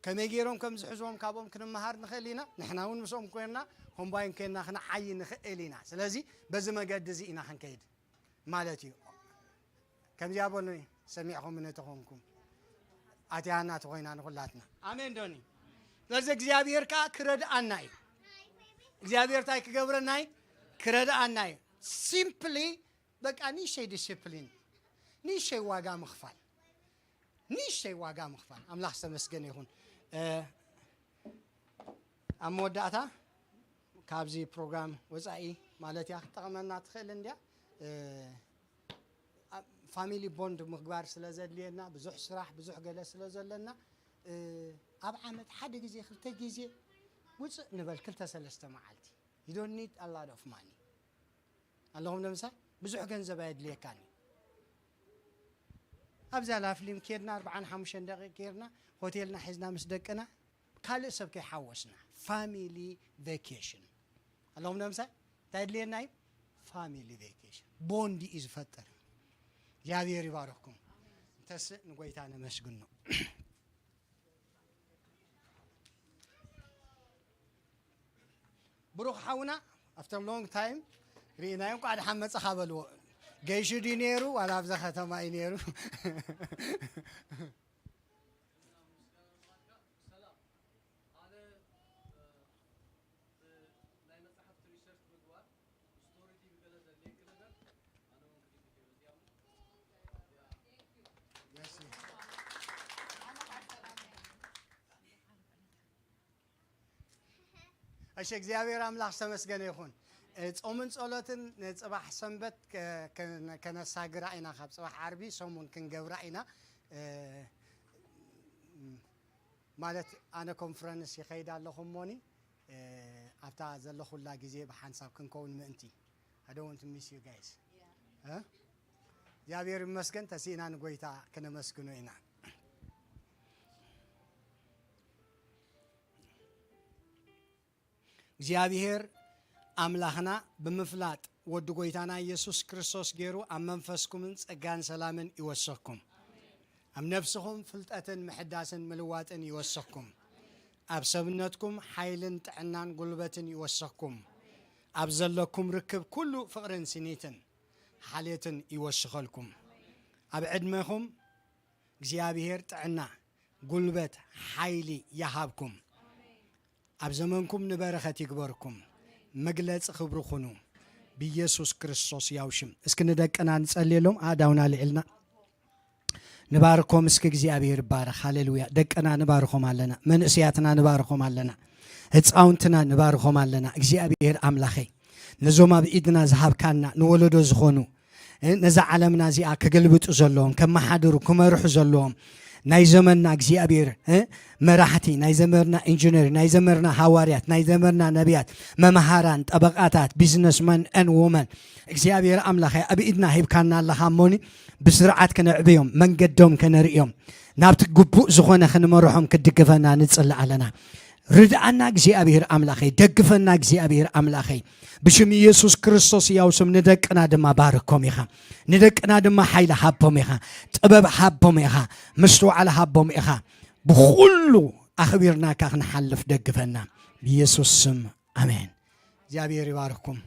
ከመይ ገይሮም ከም ዝሕዝዎም ካብኦም ክንመሃር ንኽእል ኢና። ንሕና እውን ምስኦም ኮይንና ኮምባይን ኮይንና ክንዓይ ንኽእል ኢና። ስለዚ በዚ መገዲ እዚ ኢና ክንከይድ ማለት እዩ። ከምዚኣ በሉኒ ሰሚዕኹም ነተኾንኩም ኣትያና ተኾይና ንኹላትና ኣሜን ዶኒ። ስለዚ እግዚኣብሔር ከዓ ክረድኣና እዩ። እግዚኣብሔር እንታይ ክገብረና እዩ? ክረድኣና እዩ። ሲምፕሊ በቃ ንእሽተይ ዲስፕሊን ንእሽተይ ዋጋ ምኽፋል ንእሽተይ ዋጋ ምኽፋል። ኣምላኽ ዝተመስገነ ይኹን። ኣብ መወዳእታ ካብዚ ፕሮግራም ወፃኢ ማለት እያ ክትጠቕመና ትኽእል እንድያ። ፋሚሊ ቦንድ ምግባር ስለ ዘድልየና ብዙሕ ስራሕ ብዙሕ ገለ ስለ ዘለና ኣብ ዓመት ሓደ ግዜ ክልተ ግዜ ውፅእ ንበል ክልተ ሰለስተ መዓልቲ you don't need a lot of money ኣለኹም ንምሳይ ብዙሕ ገንዘብ ኣየድልየካን እዩ። ኣብዛ ላፍሊም ኬድና ኣርብዓን ሓሙሽተን ደቂቕ ኬድና ሆቴልና ሒዝና ምስ ደቅና ካልእ ሰብ ከይሓወስና ፋሚሊ ቬኬሽን ኣለኹም ንምሳይ እንታይ ኣድልየና እዩ? ፋሚሊ ቬኬሽን ቦንድ እዩ ዝፈጥር። እግዚኣብሔር ይባርኽኩም። እንተስእ ንጎይታ ነመስግኖ። ብሩኽ ሓውና after long time ርኢናዮ። እንኳዕ ደሓን መጻኻ በልዎ። ገይሹ ድዩ ነይሩ ዋላ ኣብዛ ከተማ እዩ ነይሩ? እሺ፣ እግዚኣብሔር ኣምላኽ ዝተመስገነ ይኹን። እ፣ ጾምን ጸሎትን ንጽባሕ ሰንበት ከ-፣ ከ-፣ ከነሳግራ ኢና። ካብ ጽባሕ ዓርቢ ሰሙን ክንገብራ ኢና። እ፣ ማለት ኣነ ኮንፈረንስ ይኸይድ ኣለኹ እሞኒ፣ እ፣ ኣብታ ዘለኹላ ግዜ ብሓንሳብ ክንከውን ምእንቲ። I don't want to miss you guys. እ? እግዚኣብሔር ይመስገን፣ ተሲእና ንጎይታ ክነመስግኖ ኢና። እግዚኣብሔር ኣምላኽና ብምፍላጥ ወዲ ጎይታና ኢየሱስ ክርስቶስ ገይሩ ኣብ መንፈስኩምን ጸጋን ሰላምን ይወሰኩም። ኣብ ነፍስኹም ፍልጠትን ምሕዳስን ምልዋጥን ይወሰኩም። ኣብ ሰብነትኩም ሓይልን ጥዕናን ጉልበትን ይወሰኩም። ኣብ ዘለኩም ርክብ ኩሉ ፍቕርን ስኒትን ሓልየትን ይወስኸልኩም። ኣብ ዕድመኹም እግዚኣብሔር ጥዕና፣ ጉልበት፣ ሓይሊ ይሃብኩም። ኣብ ዘመንኩም ንበረኸት ይግበርኩም። መግለጺ ክብሪ ኩኑ። ብኢየሱስ ክርስቶስ ያው ሽም። እስኪ ንደቅና ንጸልየሎም። ኣእዳውና ኣልዒልና ንባርኮም እስኪ። እግዚኣብሔር ይባረኽ። ሃሌሉያ። ደቅና ንባርኾም ኣለና። መንእሰያትና ንባርኾም ኣለና። ህፃውንትና ንባርኾም ኣለና። እግዚኣብሔር ኣምላኸይ፣ ነዞም ኣብ ኢድና ዝሃብካና ንወለዶ ዝኾኑ፣ እ፣ ነዛ ዓለምና እዚኣ ክግልብጡ ዘለዎም፣ ከመሓድሩ፣ ክመርሑ ዘለዎም፣ ናይ ዘመንና እግዚኣብሔር፣ እ፣ መራሕቲ፣ ናይ ዘመንና ኢንጂነር፣ ናይ ዘመንና ሃዋርያት፣ ናይ ዘመንና ነቢያት፣ መምሃራን፣ ጠበቃታት፣ ቢዝነስመን ኤን ዎመን፣ እግዚኣብሔር ኣምላኸ ኣብ ኢድና ሂብካና ኣለኻ እሞኒ፣ ብስርዓት ከነዕብዮም፣ መንገዶም ከነርእዮም፣ ናብቲ ግቡእ ዝኾነ ክንመርሖም ክትድግፈና ንጽሊ ኣለና። ርድኣና እግዚኣብሔር ኣምላኸይ፣ ደግፈና እግዚኣብሔር ኣምላኸይ። ብሽም ኢየሱስ ክርስቶስ ያው ስም ንደቅና ድማ ባርኮም ኢኻ። ንደቅና ድማ ሓይሊ ሃቦም ኢኻ። ጥበብ ሃቦም ኢኻ። ምስትውዓል ሃቦም ኢኻ። ብኹሉ ኣኽቢርናካ ክንሓልፍ ደግፈና። ብኢየሱስ ስም ኣሜን። እግዚኣብሔር ይባርኩም።